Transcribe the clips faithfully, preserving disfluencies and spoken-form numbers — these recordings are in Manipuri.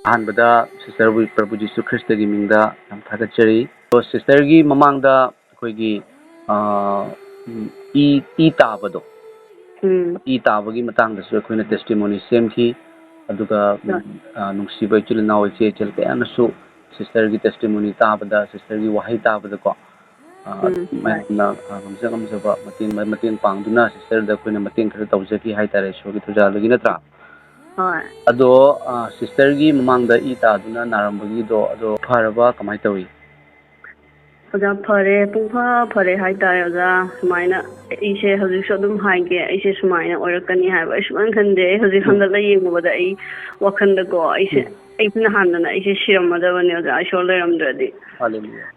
ꯑꯍꯥꯟꯕꯗ ꯁꯤꯁꯇꯔꯕꯨ ꯄ꯭ꯔꯚꯨ ꯖꯤꯁꯨ ꯈ꯭ꯔꯤꯁꯇꯒꯤ ꯃꯤꯡꯗ ꯌꯥꯝ ꯊꯥꯒꯠꯆꯔꯤ꯫ ꯑꯗꯣ ꯁꯤꯁꯇꯔꯒꯤ ꯃꯃꯥꯡꯗ ꯑꯩꯈꯣꯏꯒꯤ, ꯑ, ꯎꯝ, ꯏ, ꯏ ꯇꯥꯕꯗꯣ, ꯎꯝ꯫ ꯏ ꯇꯥꯕꯒꯤ ꯃꯇꯥꯡꯗꯁꯨ ꯑꯩꯈꯣꯏꯅ testimony ꯁꯦꯝꯈꯤ꯫ ꯑꯗꯨꯒ, ꯍꯣꯏ꯫ ꯑ, ꯅꯨꯡꯁꯤꯕ ꯏꯆꯤꯜ ꯏꯅꯥꯎ, ꯏꯆꯦ ꯏꯆꯜ ꯀꯌꯥꯅꯁꯨ ꯁꯤꯁꯇꯔꯒꯤ testimony ꯇꯥꯕꯗ, ꯁꯤꯁꯇꯔꯒꯤ ꯋꯥꯍꯩ ꯇꯥꯕꯗꯀꯣ, ꯑ, ꯎꯝ, ꯍꯣꯏ꯫ ꯃꯌꯥꯝꯅ, ꯑ, ꯉꯝꯖ ꯉꯝꯖꯕ ꯃꯇꯦꯡ, ꯃꯇꯦꯡ ꯄꯥꯡꯗꯨꯅ ꯁꯤꯁꯇꯔꯗ ꯑꯩꯈꯣꯏꯅ ꯃꯇꯦꯡ ꯈꯔ ꯇꯧꯖꯈꯤ ꯍꯥꯏꯇꯥꯔꯦ, ꯏꯁꯣꯔꯒꯤ ꯊꯧꯖꯥꯜꯗꯒꯤ, ꯅꯠꯇ꯭ꯔꯥ? ꯍꯣꯏ꯫ ꯑꯗꯣ, ꯑ, ꯁꯤꯁꯇꯔꯒꯤ ꯃꯃꯥꯡꯗ ꯏ ꯇꯥꯗꯨꯅ ꯅꯥꯔꯝꯕꯒꯤꯗꯣ, ꯑꯗꯣ ꯐꯔꯕ, ꯀꯃꯥꯏꯅ ꯇꯧꯏ? ꯑꯣꯖꯥ, ꯐꯔꯦ, ꯄꯨꯡꯐ ꯐꯔꯦ ꯍꯥꯏꯇꯥꯔꯦ, ꯑꯣꯖꯥ꯫ ꯁꯨꯃꯥꯏꯅ ꯑꯩꯁꯦ ꯍꯧꯖꯤꯛꯁꯨ ꯑꯗꯨꯝ ꯍꯥꯏꯒꯦ, ꯑꯩꯁꯦ ꯁꯨꯃꯥꯏꯅ ꯑꯣꯏꯔꯛꯀꯅꯤ ꯍꯥꯏꯕ ꯑꯩ ꯁꯨꯡꯈꯟ ꯈꯟꯗꯦ꯫ ꯑꯩ ꯍꯧꯖꯤꯛ ꯎꯝ꯫ ꯍꯟꯗꯛꯇ ꯌꯦꯡꯉꯨꯕꯗ ꯑꯩ ꯋꯥꯈꯜꯗꯀꯣ, ꯑꯩꯁꯦ, ꯎꯝ꯫ ꯑꯩꯁꯤꯅ ꯍꯥꯟꯗꯅ ꯑꯩꯁꯦ ꯁꯤꯔꯝꯃꯗꯕꯅꯦ, ꯑꯣꯖꯥ, ꯏꯁꯣꯔ ꯂꯩꯔꯝꯗ꯭ꯔꯗꯤ꯫ ꯍꯜꯂꯦꯂꯨꯌꯥ꯫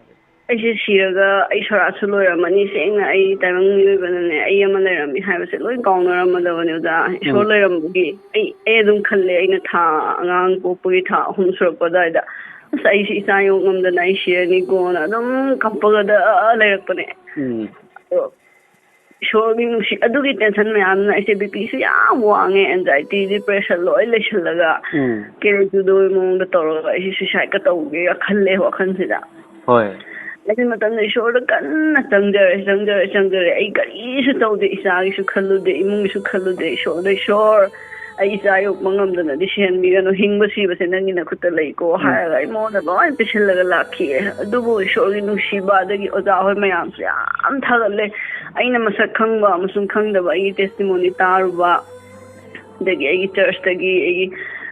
ꯑꯩꯁꯦ ꯁꯤꯔꯒ ꯑꯩ ꯁꯣꯔꯥꯠꯁꯨ ꯂꯣꯏꯔꯝꯃꯅꯤ꯫ ꯁꯦꯡꯅ ꯑꯩ ꯇꯥꯏꯕꯪ ꯃꯤꯑꯣꯏꯕꯅꯅꯦ, ꯑꯩ ꯑꯃ ꯂꯩꯔꯝꯃꯤ ꯍꯥꯏꯕꯁꯦ ꯂꯣꯏ ꯀꯥꯎꯅꯔꯝꯃꯗꯕꯅꯦ, ꯑꯣꯖꯥ꯫ ꯏꯁꯣꯔ ꯎꯝ꯫ ꯂꯩꯔꯝꯕꯒꯤ ꯑꯩ, ꯑꯩ ꯑꯗꯨꯝ ꯈꯜꯂꯦ, ꯑꯩꯅ ꯊꯥ, ꯑꯉꯥꯡ ꯄꯣꯛꯄꯒꯤ ꯊꯥ ꯑꯍꯨꯝ ꯁꯨꯔꯛꯄ ꯑꯗꯨꯋꯥꯏꯗ, "ꯑꯁ, ꯑꯩꯁꯦ ꯏꯆꯥ ꯌꯣꯛ ꯉꯝꯗꯅ ꯑꯩ ꯁꯤꯔꯅꯤꯀꯣꯅ" ꯑꯗꯨꯝ ꯀꯞꯄꯒꯗ ꯂꯩꯔꯛꯄꯅꯦ꯫ ꯎꯝ꯫ ꯑꯗꯣ ꯏꯁꯣꯔꯒꯤ ꯅꯨꯡꯁꯤ, ꯑꯗꯨꯒꯤ tension ꯃꯌꯥꯝꯅ ꯑꯩꯁꯦ BP ꯁꯨ ꯌꯥꯝ ꯋꯥꯡꯉꯦ, anxiety, depression ꯂꯣꯏ ꯂꯩꯁꯜꯂꯒ, ꯎꯝ꯫ ꯀꯦꯔꯦ ꯆꯨꯗꯣꯏ ꯃꯑꯣꯡꯗ ꯇꯧꯔꯒ ꯑꯩꯁꯦ suicide ꯀ ꯇꯧꯒꯦꯒ ꯈꯜꯂꯦ ꯋꯥꯈꯜꯁꯤꯗ꯫ ꯍꯣꯏ꯫ ꯑꯗꯨ ꯃꯇꯝꯗ ꯏꯁꯣꯔꯗ ꯀꯟꯅ ꯆꯪꯖꯔꯦ, ꯆꯪꯖꯔꯦ, ꯆꯪꯖꯔꯦ꯫ ꯑꯩ ꯀꯔꯤꯁꯨ ꯇꯧꯗꯦ, ꯏꯆꯥꯒꯤꯁꯨ ꯈꯜꯂꯨꯗꯦ, ꯏꯃꯨꯡꯒꯤꯁꯨ ꯈꯜꯂꯨꯗꯦ꯫ ꯏꯁꯣꯔꯗ, "ꯏꯁꯣꯔ, ꯑꯩ ꯏꯆꯥ ꯌꯣꯛꯄ ꯉꯝꯗꯅꯗꯤ ꯁꯤꯍꯟꯕꯤꯒꯅꯨ, ꯍꯤꯡꯕ ꯁꯤꯕꯁꯦ ꯅꯪꯒꯤ ꯅꯈꯨꯠꯇ ꯂꯩꯀꯣ" ꯎꯝ꯫ ꯍꯥꯏꯔꯒ ꯑꯩ ꯃꯉꯣꯟꯗ ꯂꯣꯏ ꯄꯤꯁꯤꯜꯂꯒ ꯂꯥꯛꯈꯤꯑꯦ꯫ ꯑꯗꯨꯕꯨ ꯏꯁꯣꯔꯒꯤ ꯅꯨꯡꯁꯤꯕ, ꯑꯗꯒꯤ ꯑꯣꯖꯥ ꯍꯣꯏ ꯃꯌꯥꯝꯁꯨ ꯌꯥꯝ ꯊꯥꯒꯠꯂꯦ꯫ ꯑꯩꯅ ꯃꯁꯛ ꯈꯪꯕ ꯑꯃꯁꯨꯡ ꯈꯪꯗꯕ ꯑꯩꯒꯤ testimony ꯇꯥꯔꯨꯕ, ꯑꯗꯒꯤ ꯑꯩꯒꯤ church ꯇꯒꯤ ꯑꯩꯒꯤ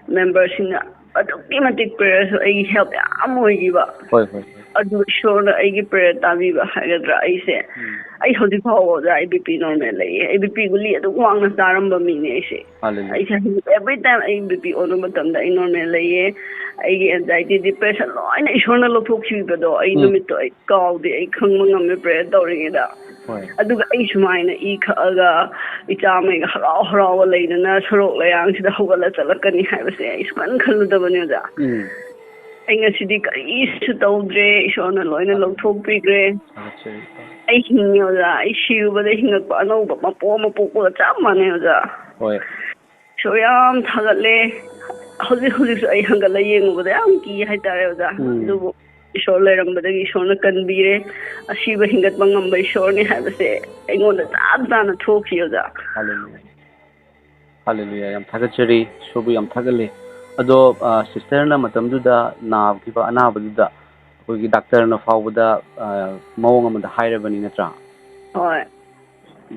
member ꯁꯤꯡꯅ ꯑꯗꯨꯛꯀꯤ ꯃꯇꯤꯛ prayer ꯁꯨ ꯑꯩꯒꯤ help ꯌꯥꯝ ꯑꯣꯏꯈꯤꯕ꯫ ꯍꯣꯏ, ꯍꯣꯏ, ꯍꯣꯏ꯫ ꯑꯗꯨ ꯏꯁꯣꯔꯅ ꯑꯩꯒꯤ prayer ꯇꯥꯕꯤꯕ ꯍꯥꯏꯒꯗ꯭ꯔꯥ, ꯑꯩꯁꯦ, ꯎꯝ꯫ ꯑꯩ ꯍꯧꯖꯤꯛ ꯐꯥꯎꯕ ꯑꯣꯖꯥ, ꯑꯩ BP normal ꯂꯩꯌꯦ꯫ ꯑꯩ BP ꯒꯨꯂꯤ ꯑꯗꯨꯛ ꯋꯥꯡꯅ ꯆꯥꯔꯝꯕ ꯃꯤꯅꯦ ꯑꯩꯁꯦ꯫ Hallelujah꯫ ꯑꯩꯁꯦ ꯍꯧꯖꯤꯛ every time ꯑꯩ BP ꯑꯣꯟꯕ ꯃꯇꯝꯗ ꯑꯩ normal ꯂꯩꯌꯦ꯫ ꯑꯩꯒꯤ anxiety, depression ꯂꯣꯏꯅ ꯏꯁꯣꯔꯅ ꯂꯧꯊꯣꯛꯈꯤꯕꯗꯣ, ꯑꯩ ꯎꯝ꯫ ꯅꯨꯃꯤꯠꯇꯣ ꯑꯩ ꯀꯥꯎꯗꯦ, ꯑꯩ ꯈꯪꯕ ꯉꯝꯃꯦ prayer ꯇꯧꯔꯤꯉꯩꯗ꯫ ꯍꯣꯏ꯫ ꯑꯗꯨꯒ ꯑꯩ ꯁꯨꯃꯥꯏꯅ ꯏ ꯈꯛꯑꯒ ꯏꯆꯥꯃꯩꯒ ꯍꯔꯥꯎ ꯍꯔꯥꯎꯕ ꯂꯩꯗꯅ ꯁꯣꯔꯣꯛ ꯂꯩꯌꯥꯡꯁꯤꯗ ꯍꯧꯒꯠꯂ ꯆꯠꯂꯛꯀꯅꯤ ꯍꯥꯏꯕꯁꯦ ꯑꯩ ꯁꯨꯡꯈꯟ ꯈꯜꯂꯨꯗꯕꯅꯦ, ꯑꯣꯖꯥ꯫ ꯎꯝ꯫ ꯑꯩ ꯉꯁꯤꯗꯤ ꯀꯔꯤꯁꯨ ꯇꯧꯗ꯭ꯔꯦ, ꯏꯁꯣꯔꯅ ꯂꯣꯏꯅ ꯂꯧꯊꯣꯛꯄꯤꯈ꯭ꯔꯦ꯫ ꯊꯥꯒꯠꯆꯔꯤ꯫ ꯑꯩ ꯍꯤꯡꯉꯦ, ꯑꯣꯖꯥ꯫ ꯑꯩ ꯁꯤꯔꯨꯕꯗ ꯍꯤꯡꯉꯛꯄ ꯑꯅꯧꯕ ꯃꯄꯣꯛ ꯑꯃ ꯄꯣꯛꯄꯒ ꯆꯞ ꯃꯥꯟꯅꯩ, ꯑꯣꯖꯥ꯫ ꯍꯣꯏ꯫ ꯏꯁꯣꯔ ꯌꯥꯝ ꯊꯥꯒꯠꯂꯦ꯫ ꯍꯧꯖꯤꯛ ꯍꯧꯖꯤꯛꯁꯨ ꯑꯩ ꯍꯪꯒꯠꯂ ꯌꯦꯡꯉꯨꯕꯗ ꯌꯥꯝ ꯀꯤ ꯍꯥꯏꯇꯥꯔꯦ, ꯑꯣꯖꯥ꯫ ꯎꯝ꯫ ꯑꯗꯨꯕꯨ ꯏꯁꯣꯔ ꯂꯩꯔꯝꯕꯗꯒꯤ ꯏꯁꯣꯔꯅ ꯀꯟꯕꯤꯔꯦ꯫ ꯑꯁꯤꯕ ꯍꯤꯡꯒꯠꯄ ꯉꯝꯕ ꯏꯁꯣꯔꯅꯤ ꯍꯥꯏꯕꯁꯦ ꯑꯩꯉꯣꯟꯗ ꯆꯞ ꯆꯥꯅ ꯊꯣꯛꯈꯤ, ꯑꯣꯖꯥ꯫ ꯍꯥꯂꯦꯂꯨꯌꯥ꯫ ꯍꯥꯂꯦꯂꯨꯌꯥ꯫ ꯌꯥꯝ ꯊꯥꯒꯠꯆꯔꯤ꯫ ꯏꯁꯣꯔꯕꯨ ꯌꯥꯝ ꯊꯥꯒꯠꯂꯤ꯫ ꯑꯗꯣ, ꯑ, ꯁꯤꯁꯇꯔꯅ ꯃꯇꯝꯗꯨꯗ ꯅꯥꯈꯤꯕ ꯑꯅꯥꯕꯗꯨꯗ ꯑꯩꯈꯣꯏꯒꯤ ꯗꯥꯛꯇꯔꯅ ꯐꯥꯎꯕꯗ, ꯑ, ꯃꯑꯣꯡ ꯑꯃꯗ ꯍꯥꯏꯔꯕꯅꯤ ꯅꯠꯇ꯭ꯔꯥ? ꯍꯣꯏ꯫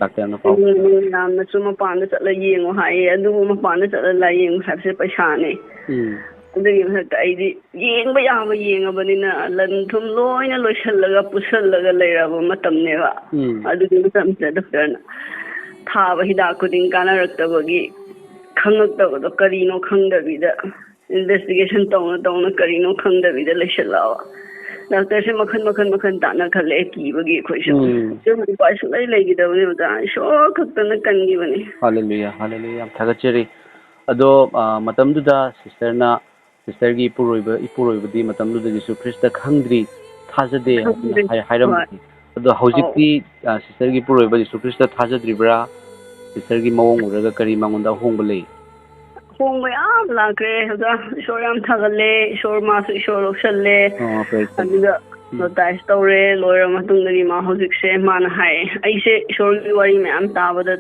ꯗꯥꯛꯇꯔꯅ ꯐꯥꯎꯕꯗ꯫ ꯃꯌꯥꯝꯅꯁꯨ ꯃꯄꯥꯟꯗ ꯆꯠꯂ ꯌꯦꯡꯉꯨ ꯍꯥꯏꯌꯦ, ꯑꯗꯨꯕꯨ ꯃꯄꯥꯟꯗ ꯆꯠꯂ ꯂꯥꯏꯌꯦꯡꯉꯨ ꯍꯥꯏꯕꯁꯦ ꯄꯩꯁꯥꯅꯦ꯫ ꯎꯝ꯫ ꯑꯗꯨꯒꯤ ꯃꯊꯛꯇ ꯑꯩꯗꯤ ꯌꯦꯡꯕ ꯌꯥꯕ ꯌꯦꯡꯉꯕꯅꯤꯅ ꯂꯟ ꯊꯨꯝ ꯂꯣꯏꯅ ꯂꯣꯏꯁꯤꯜꯂꯒ ꯄꯨꯁꯜꯂꯒ ꯂꯩꯔꯕ ꯃꯇꯝꯅꯦꯕ꯫ ꯎꯝ꯫ ꯑꯗꯨꯒꯤ ꯃꯇꯝꯁꯤꯗ ꯗꯣꯛꯇꯔꯅ ꯊꯥꯕ ꯍꯤꯗꯥꯛ ꯈꯨꯗꯤꯡ ꯀꯥꯟꯅꯔꯛꯇꯕꯒꯤ ꯈꯪꯉꯛꯇꯕꯗꯣ ꯀꯔꯤꯅꯣ ꯈꯪꯗꯕꯤꯗ ꯏꯟꯚꯦꯁꯇꯤꯒꯦꯁꯟ ꯇꯧꯅ ꯇꯧꯅ ꯀꯔꯤꯅꯣ ꯈꯪꯗꯕꯤꯗ ꯂꯩꯁꯤꯜꯂꯛꯑꯕ꯫ ꯗꯥꯛꯇꯔꯁꯦ ꯃꯈꯟ ꯃꯈꯟ ꯃꯈꯟ ꯇꯥꯟꯅ ꯈꯜꯂꯛꯑꯦ ꯀꯤꯕꯒꯤ ꯑꯩꯈꯣꯏꯁꯨ꯫ ꯎꯝ꯫ ꯑꯗꯨꯝ ꯎꯄꯥꯏ ꯁꯨꯡꯂꯩ ꯂꯩꯈꯤꯗꯕꯅꯦ ꯑꯣꯖꯥ, ꯏꯁꯣꯔ ꯈꯛꯇꯅ ꯀꯟꯈꯤꯕꯅꯦ꯫ ꯍꯥꯂꯦꯂꯨꯌꯥ, ꯍꯥꯂꯦꯂꯨꯌꯥ, ꯌꯥꯝ ꯊꯥꯒꯠꯆꯔꯤ꯫ ꯑꯗꯣ, ꯑ, ꯃꯇꯝꯗꯨꯗ ꯁꯤꯁꯇꯔꯅ, ꯁꯤꯁꯇꯔꯒꯤ ꯏꯄꯨꯔꯣꯏꯕ, ꯏꯄꯨꯔꯣꯏꯕꯗꯤ ꯃꯇꯝꯗꯨꯗ ꯖꯤꯁꯨ ꯈ꯭ꯔꯤꯁꯇ ꯈꯪꯗ꯭ꯔꯤ, ꯊꯥꯖꯗꯦ ꯍꯥꯏꯗꯅ ꯈꯪꯗ꯭ꯔꯤ꯫ ꯍꯥꯏ-, ꯍꯥꯏꯔꯝꯕꯅꯤ꯫ ꯑꯗꯣ ꯍꯧꯖꯤꯛꯇꯤ, ꯑ, ꯁꯤꯁꯇꯔꯒꯤ ꯏꯄꯨꯔꯣꯏꯕ ꯖꯤꯁꯨ ꯈ꯭ꯔꯤꯁꯇ ꯊꯥꯖꯗ꯭ꯔꯤꯕ꯭ꯔꯥ? ꯁꯤꯁꯇꯔꯒꯤ ꯃꯑꯣꯡ ꯎꯔꯒ ꯀꯔꯤ ꯃꯉꯣꯟꯗ ꯑꯍꯣꯡꯕ ꯂꯩ? ꯑꯍꯣꯡꯕ ꯌꯥꯝ ꯂꯥꯛꯈ꯭ꯔꯦ ꯑꯣꯖꯥ, ꯏꯁꯣꯔ ꯌꯥꯝ ꯊꯥꯒꯠꯂꯦ, ꯏꯁꯣꯔ, ꯃꯥꯁꯨ ꯏꯁꯣꯔ ꯂꯧꯁꯜꯂꯦ꯫ ꯑꯣ, praise the Lord. ꯑꯗꯨꯒ ꯎꯝ꯫ ꯕꯦꯞꯇꯥꯏꯁ ꯇꯧꯔꯦ, ꯂꯣꯏꯔ ꯃꯇꯨꯡꯗꯒꯤ ꯃꯥ ꯍꯧꯖꯤꯛꯁꯦ ꯃꯥꯅ ꯍꯥꯏꯌꯦ, ꯑꯩꯁꯦ ꯏꯁꯣꯔꯒꯤ ꯋꯥꯔꯤ ꯃꯌꯥꯝ ꯇꯥꯕꯗ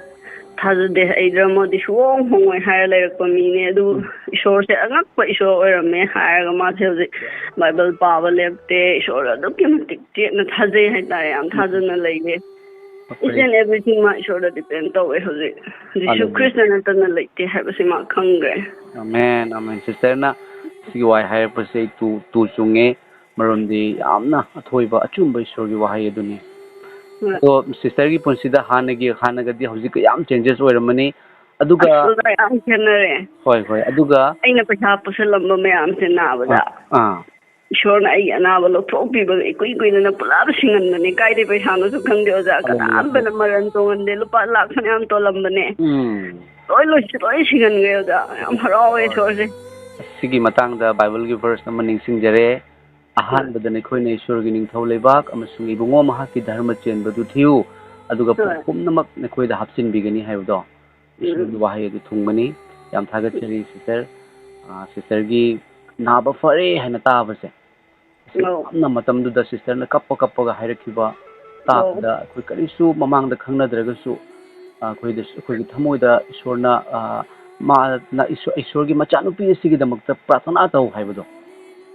ꯊꯥꯖꯗꯦ, ꯑꯩ ꯙꯔꯃꯗꯤ ꯁꯨꯍꯣꯡ ꯍꯣꯡꯉꯣꯏ ꯍꯥꯏꯔ ꯂꯩꯔꯛꯄ ꯃꯤꯅꯦ, ꯑꯗꯨꯕꯨ ꯎꯝ꯫ ꯏꯁꯣꯔꯁꯦ ꯑꯉꯛꯄ ꯏꯁꯣꯔ ꯑꯣꯏꯔꯝꯃꯦ ꯍꯥꯏꯔꯒ ꯃꯥꯁꯦ ꯍꯧꯖꯤꯛ ꯕꯥꯏꯕꯜ ꯄꯥꯕ ꯂꯦꯞꯇꯦ, ꯏꯁꯣꯔ ꯑꯗꯨꯛꯀꯤ ꯃꯇꯤꯛ ꯆꯦꯠꯅ ꯊꯥꯖꯩ ꯍꯥꯏꯇꯥꯔꯦ, ꯌꯥꯝ ꯊꯥꯖꯅ ꯂꯩꯌꯦ꯫ Each and everything ꯃꯥ ꯏꯁꯣꯔꯗ ꯗꯤꯄꯦꯟ ꯇꯧꯋꯦ ꯍꯧꯖꯤꯛ꯫ ꯖꯤꯁꯨ Hallelujah. ꯈ꯭ꯔꯤꯁꯇ ꯅꯠꯇꯅ ꯂꯩꯇꯦ ꯍꯥꯏꯕꯁꯤ ꯃꯥ ꯈꯪꯈ꯭ꯔꯦ꯫ Amen, amen. ꯁꯤꯁꯇꯔꯅ ꯁꯤꯒꯤ ꯋꯥꯍꯩ ꯍꯥꯏꯔꯛꯄꯁꯦ ꯑꯩ ꯇꯨ, ꯇꯨ ꯆꯨꯡꯉꯦ, ꯃꯔꯝꯗꯤ ꯌꯥꯝꯅ ꯑꯊꯣꯏꯕ ꯑꯆꯨꯝꯕ ꯏꯁꯣꯔꯒꯤ ꯋꯥꯍꯩ ꯑꯗꯨꯅꯤ꯫ ꯍꯣꯏ꯫ ꯑꯗꯣ ꯁꯤꯁꯇꯔꯒꯤ ꯄꯨꯟꯁꯤꯗ ꯍꯥꯟꯅꯒꯤ, ꯍꯥꯟꯅꯒꯗꯤ ꯍꯧꯖꯤꯛꯀ ꯌꯥꯝ changes ꯑꯣꯏꯔꯝꯃꯅꯤ꯫ ꯑꯗꯨꯒ ꯑꯁ, ꯑꯣꯖꯥ, ꯌꯥꯝ ꯈꯦꯠꯅꯔꯦ꯫ ꯍꯣꯏ, ꯍꯣꯏ꯫ ꯑꯗꯨꯒ ꯑꯩꯅ ꯄꯩꯁꯥ ꯄꯨꯁꯜꯂꯝꯕ ꯃꯌꯥꯝꯁꯦ ꯅꯥꯕꯗ꯫ ꯑꯥ, ꯑꯥ꯫ ꯏꯁꯣꯔꯅ ꯑꯩꯒꯤ ꯑꯅꯥꯕ ꯂꯧꯊꯣꯛꯄꯤꯕꯒ ꯏꯀꯨꯏ ꯀꯨꯏꯗꯅ ꯄꯨꯂꯞ ꯁꯤꯡꯍꯟꯕꯅꯦ꯫ ꯀꯥꯏꯗꯩ ꯄꯩꯁꯥꯅꯣꯁꯨ ꯈꯪꯗꯦ ꯑꯣꯖꯥ, ꯍꯜꯂꯦꯂꯨꯌꯥ꯫ ꯀꯅꯥꯝꯇꯅ ꯃꯔꯟ ꯇꯣꯡꯍꯟꯗꯦ꯫ ꯂꯨꯄꯥ ꯂꯥꯛ ꯐꯅꯌꯥꯝ ꯇꯣꯜꯂꯝꯕꯅꯦ꯫ ꯎꯝ꯫ ꯂꯣꯏ ꯂꯣꯏ-, ꯂꯣꯏ ꯁꯤꯡꯍꯟꯈ꯭ꯔꯦ ꯑꯣꯖꯥ, ꯌꯥꯝ ꯍꯔꯥꯎꯋꯦ ꯏꯁꯣꯔꯁꯦ꯫ ꯁꯤꯒꯤ ꯃꯇꯥꯡꯗ ꯕꯥꯏꯕꯜꯒꯤ verse ꯑꯃ ꯅꯤꯡꯁꯤꯡꯖꯔꯦ꯫ ꯑꯍꯥꯟꯕꯗ ꯅꯈꯣꯏꯅ ꯏꯁꯣꯔꯒꯤ ꯅꯤꯡꯊꯧ ꯂꯩꯕꯥꯛ ꯑꯃꯁꯨꯡ ꯏꯕꯨꯡꯉꯣ ꯃꯍꯥꯛꯀꯤ ꯙꯔꯃ ꯆꯦꯟꯕꯗꯨ ꯊꯤꯌꯨ, ꯑꯗꯨꯒ ꯍꯣꯏ꯫ ꯄꯨꯝꯅꯃꯛ ꯅꯈꯣꯏꯗ ꯍꯥꯞꯆꯤꯟꯕꯤꯒꯅꯤ ꯍꯥꯏꯕꯗꯣ, ꯏꯁꯣꯔꯒꯤ ꯋꯥꯍꯩ ꯑꯗꯨ ꯊꯨꯡꯕꯅꯤ꯫ ꯌꯥꯝ ꯊꯥꯒꯠꯆꯔꯤ ꯁꯤꯁꯇꯔ꯫ ꯑꯥ, sisterꯒꯤ ꯅꯥꯕ ꯐꯔꯦ ꯍꯥꯏꯅ ꯇꯥꯕꯁꯦ, ꯑꯁꯤ ꯑꯧ꯫ ꯌꯥꯝꯅ ꯃꯇꯝꯗꯨꯗ sisterꯅ ꯀꯞꯄ ꯀꯞꯄꯒ ꯍꯥꯏꯔꯛꯈꯤꯕ ꯑꯧ꯫ ꯇꯥꯕꯗ, ꯑꯩꯈꯣꯏ ꯀꯔꯤꯁꯨ ꯃꯃꯥꯡꯗ ꯈꯪꯅꯗ꯭ꯔꯒꯁꯨ, ꯑꯥ, ꯑꯩꯈꯣꯏꯗ, ꯑꯩꯈꯣꯏꯒꯤ ꯊꯃꯣꯏꯗ ꯏꯁꯣꯔꯅ, ꯑꯥ, ꯃꯥꯅ ꯏꯁꯣ-, ꯏꯁꯣꯔꯒꯤ ꯃꯆꯥꯅꯨꯄꯤ ꯑꯁꯤꯒꯤꯗꯃꯛꯇ ꯄ꯭ꯔꯥꯊꯅꯥ ꯇꯧ ꯍꯥꯏꯕꯗꯣ,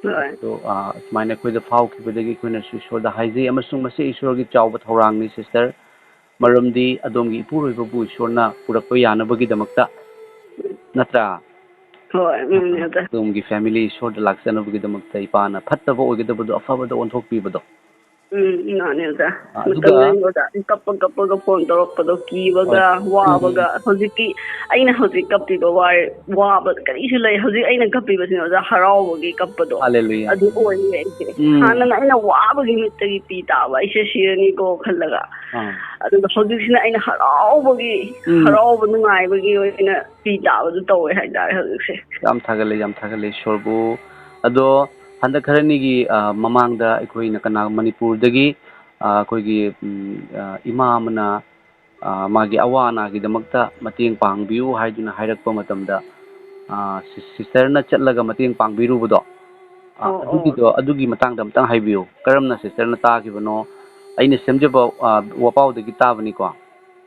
ꯍꯣꯏ꯫ ꯑꯗꯣ, ꯑꯥ, ꯁꯨꯃꯥꯏꯅ ꯑꯩꯈꯣꯏꯗ ꯐꯥꯎꯈꯤꯕꯗꯒꯤ ꯑꯩꯈꯣꯏꯅꯁꯨ ꯏꯁꯣꯔꯗ ꯍꯥꯏꯖꯩ, ꯑꯃꯁꯨꯡ ꯃꯁꯤ ꯏꯁꯣꯔꯒꯤ ꯆꯥꯎꯕ ꯊꯧꯔꯥꯡꯅꯤ, sister꯫ ꯃꯔꯝꯗꯤ ꯑꯗꯣꯝꯒꯤ ꯏꯄꯨꯔꯣꯏꯕꯕꯨ ꯏꯁꯣꯔꯅ ꯄꯨꯔꯛꯄ ꯌꯥꯅꯕꯒꯤꯗꯃꯛꯇ, ꯅꯠꯇ꯭ꯔꯥ? ꯍꯣꯏ, ꯎꯝ, ꯑꯗꯣꯝꯒꯤ family ꯏꯁꯣꯔꯗ ꯂꯥꯛꯆꯅꯕꯒꯤꯗꯃꯛꯇ ꯏꯄꯥꯅ ꯐꯠꯇꯕ ꯑꯣꯏꯒꯗꯕꯗꯣ ꯑꯐꯕꯗ ꯑꯣꯟꯊꯣꯛꯄꯤꯕꯗꯣ꯫ ꯎꯝ, ꯃꯥꯅꯦ ꯑꯣꯖꯥ꯫ ꯑꯗꯨꯒ ꯃꯇꯝꯗꯨꯗ ꯑꯣꯖꯥ ꯀꯞꯄ ꯀꯞꯄꯒ phone ꯇꯧꯔꯛꯄꯗꯣ ꯀꯤꯕꯒ, ꯍꯣꯏ꯫ ꯋꯥꯕꯒ, ꯎꯝ꯫ ꯍꯧꯖꯤꯛꯇꯤ ꯑꯩꯅ ꯍꯧꯖꯤꯛ ꯀꯞꯄꯤꯕ ꯋꯥꯔꯦ, ꯋꯥꯕ ꯀꯔꯤꯁꯨ ꯂꯩ-, ꯍꯧꯖꯤꯛ ꯑꯩꯅ ꯀꯞꯄꯤꯕꯁꯤꯅ ꯑꯣꯖꯥ ꯍꯔꯥꯎꯕꯒꯤ ꯀꯞꯄꯗꯣ꯫ Hallelujah꯫ ꯑꯗꯨ ꯑꯣꯏꯌꯦ ꯑꯩꯁꯦ꯫ ꯎꯝ꯫ ꯍꯥꯟꯅꯅ ꯑꯩꯅ ꯋꯥꯕꯒꯤ ꯃꯤꯠꯇꯒꯤ ꯄꯤ ꯇꯥꯕ, ꯑꯩꯁꯦ ꯁꯤꯔꯅꯤꯀꯣ ꯈꯜꯂꯒ꯫ ꯑꯥ꯫ ꯑꯗꯨꯒ ꯍꯧꯖꯤꯛꯁꯤꯅ ꯑꯩꯅ ꯍꯔꯥꯎꯕꯒꯤ, ꯎꯝ꯫ ꯍꯔꯥꯎꯕ ꯅꯨꯡꯉꯥꯏꯕꯒꯤ ꯑꯣꯏꯅ ꯄꯤ ꯇꯥꯕꯗꯨ ꯇꯧꯋꯦ ꯍꯥꯏꯇꯥꯔꯦ ꯍꯧꯖꯤꯛꯁꯦ꯫ ꯌꯥꯝ ꯊꯥꯒꯠꯂꯦ, ꯌꯥꯝ ꯊꯥꯒꯠꯂꯦ ꯏꯁꯣꯔꯕꯨ꯫ ꯑꯗꯣ ꯍꯟꯗꯛ ꯈꯔꯅꯤꯒꯤ, ꯑ, ꯃꯃꯥꯡꯗ ꯑꯩꯈꯣꯏꯅ ꯀꯅꯥ, ꯃꯅꯤꯄꯨꯔꯗꯒꯤ, ꯑ, ꯑꯩꯈꯣꯏꯒꯤ, ꯎꯝ, ꯑ, ꯏꯃꯥ ꯑꯃꯅ, ꯑ, ꯃꯥꯒꯤ ꯑꯋꯥ ꯑꯅꯥꯒꯤꯗꯃꯛꯇ ꯃꯇꯦꯡ ꯄꯥꯡꯕꯤꯌꯨ ꯍꯥꯏꯗꯨꯅ ꯍꯥꯏꯔꯛꯄ ꯃꯇꯝꯗ, ꯑ, ꯁꯤ-, sisterꯅ ꯆꯠꯂꯒ ꯃꯇꯦꯡ ꯄꯥꯡꯕꯤꯔꯨꯕꯗꯣ, ꯑ, ꯑꯣ, ꯑꯣ꯫ ꯑꯗꯨꯒꯤꯗꯣ, ꯑꯗꯨꯒꯤ ꯃꯇꯥꯡꯗ ꯑꯝꯇꯪ ꯍꯥꯏꯕꯤꯌꯨ꯫ ꯀꯔꯝꯅ sisterꯅ ꯇꯥꯈꯤꯕꯅꯣ? ꯑꯩꯅ ꯁꯦꯝꯖꯕ, ꯑ, ꯋꯥꯄꯥꯎꯗꯒꯤ ꯇꯥꯕꯅꯤꯀꯣ꯫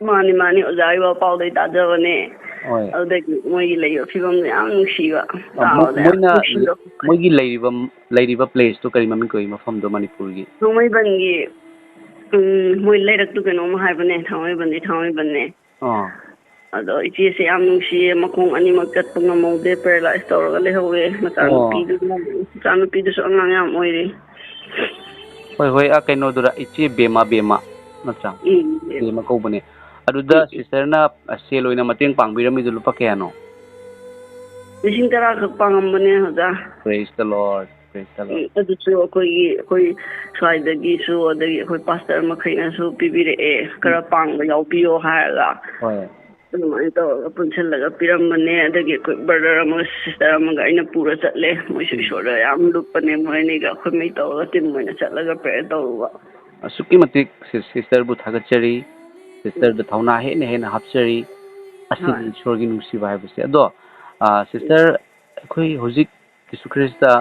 ꯃꯥꯅꯤ, ꯃꯥꯅꯤ, ꯑꯣꯖꯥꯒꯤ ꯋꯥꯄꯥꯎꯗꯩ ꯇꯥꯖꯕꯅꯦ꯫ ꯍꯣꯏ꯫ ꯑꯗꯨꯗꯒꯤ ꯃꯣꯏꯒꯤ ꯂꯩꯕ ꯐꯤꯕꯝꯗꯣ ꯌꯥꯝ ꯅꯨꯡꯁꯤꯕ꯫ ꯑ, ꯃꯣ-, ꯇꯥꯕꯗ ꯌꯥꯝ ꯃꯣꯏꯅ ꯅꯨꯡꯁꯤꯕ꯫ ꯃꯣꯏꯒꯤ ꯂꯩꯔꯤꯕ, ꯂꯩꯔꯤꯕ placeꯇꯨ ꯀꯔꯤ ꯃꯃꯤꯡ ꯀꯧꯏ ꯃꯐꯝꯗꯣ ꯃꯅꯤꯄꯨꯔꯒꯤ? ꯊꯥꯡꯃꯩꯕꯟꯒꯤ, ꯎꯝ, ꯃꯣꯏ ꯂꯩꯔꯛꯇꯨ ꯀꯩꯅꯣꯝ ꯍꯥꯏꯕꯅꯦ, ꯊꯥꯡꯃꯩꯕꯟꯗꯤ ꯊꯥꯡꯃꯩꯕꯟꯅꯦ꯫ ꯑꯥ꯫ ꯑꯗꯣ ꯏꯆꯦꯁꯦ ꯌꯥꯝ ꯅꯨꯡꯁꯤꯌꯦ, ꯃꯈꯣꯡ ꯑꯅꯤꯃꯛ ꯆꯠꯄ ꯉꯝꯍꯧꯗꯦ, paralyze ꯇꯧꯔꯒ ꯂꯩꯍꯧꯋꯦ꯫ ꯑꯣ꯫ ꯃꯆꯥꯅꯨꯄꯤꯗꯨꯅ, ꯃꯆꯥꯅꯨꯄꯤꯗꯨꯁꯨ ꯑꯉꯥꯡ ꯌꯥꯝ ꯑꯣꯏꯔꯤ꯫ ꯍꯣꯏ, ꯍꯣꯏ, ꯑ, ꯀꯩꯅꯣꯗꯨꯔ, ꯏꯆꯦ ꯕꯦꯃꯥ, ꯕꯦꯃꯥ ꯅꯠꯇ꯭ꯔꯥ? ꯎꯝ, ꯕꯦꯃꯥ꯫ ꯕꯦꯃꯥ ꯀꯧꯕꯅꯦ꯫ ꯑꯗꯨꯗ ꯎꯝ, ꯎꯝ꯫ Sisterꯅ, ꯑ, ꯁꯦꯜ ꯑꯣꯏꯅ ꯃꯇꯦꯡ ꯄꯥꯡꯕꯤꯔꯝꯃꯤꯗꯨ ꯂꯨꯄꯥ ꯀꯌꯥꯅꯣ? ꯂꯤꯁꯤꯡ ꯇꯔꯥ ꯈꯛ ꯄꯥꯡꯉꯝꯕꯅꯦ, ꯑꯣꯖꯥ꯫ Praise the Lord, praise the Lord꯫ ꯎꯝ, ꯑꯗꯨꯁꯨ ꯑꯩꯈꯣꯏꯒꯤ, ꯑꯩꯈꯣꯏ ꯁ꯭ꯋꯥꯏꯗꯒꯤꯁꯨ, ꯑꯗꯒꯤ ꯑꯩꯈꯣꯏ pastor ꯃꯈꯩꯅꯁꯨ ꯄꯤꯕꯤꯔꯛꯑꯦ, ꯈꯔ ꯎꯝ꯫ ꯄꯥꯡꯕ ꯌꯥꯎꯕꯤꯌꯣ ꯍꯥꯏꯔꯒ꯫ ꯍꯣꯏ꯫ ꯑꯗꯨꯃꯥꯏꯅ ꯇꯧꯔꯒ ꯄꯨꯟꯁꯤꯜꯂꯒ ꯄꯤꯔꯝꯕꯅꯦ꯫ ꯑꯗꯒꯤ ꯑꯩꯈꯣꯏ brother ꯑꯃꯒ sister ꯑꯃꯒ ꯑꯩꯅ ꯄꯨꯔ ꯆꯠꯂꯦ꯫ ꯃꯣꯏꯁꯨ ꯎꯝ꯫ ꯏꯁꯣꯔꯗ ꯌꯥꯝ ꯂꯨꯞꯄꯅꯦ꯫ ꯃꯣꯏ ꯑꯅꯤꯒ ꯑꯩꯈꯣꯏ ꯃꯩ ꯇꯧꯔꯒ team ꯑꯣꯏꯅ ꯆꯠꯂꯒ prayer ꯇꯧꯔꯨꯕ꯫ ꯑꯁꯨꯛꯀꯤ ꯃꯇꯤꯛ sis-, sisterꯕꯨ ꯊꯥꯒꯠꯆꯔꯤ꯫ Sisterꯗ ꯎꯝ꯫ ꯊꯧꯅꯥ ꯍꯦꯟꯅ ꯍꯦꯟꯅ ꯍꯥꯞꯆꯔꯤ꯫ ꯑꯁꯤꯅꯤ ꯍꯣꯏ꯫ ꯏꯁꯣꯔꯒꯤ ꯅꯨꯡꯁꯤꯕ ꯍꯥꯏꯕꯁꯦ꯫ ꯑꯗꯣ, ꯑ, ꯎꯝ꯫ Sister, ꯑꯩꯈꯣꯏ ꯍꯧꯖꯤꯛ ꯖꯤꯁꯨ ꯈ꯭ꯔꯤꯁꯇ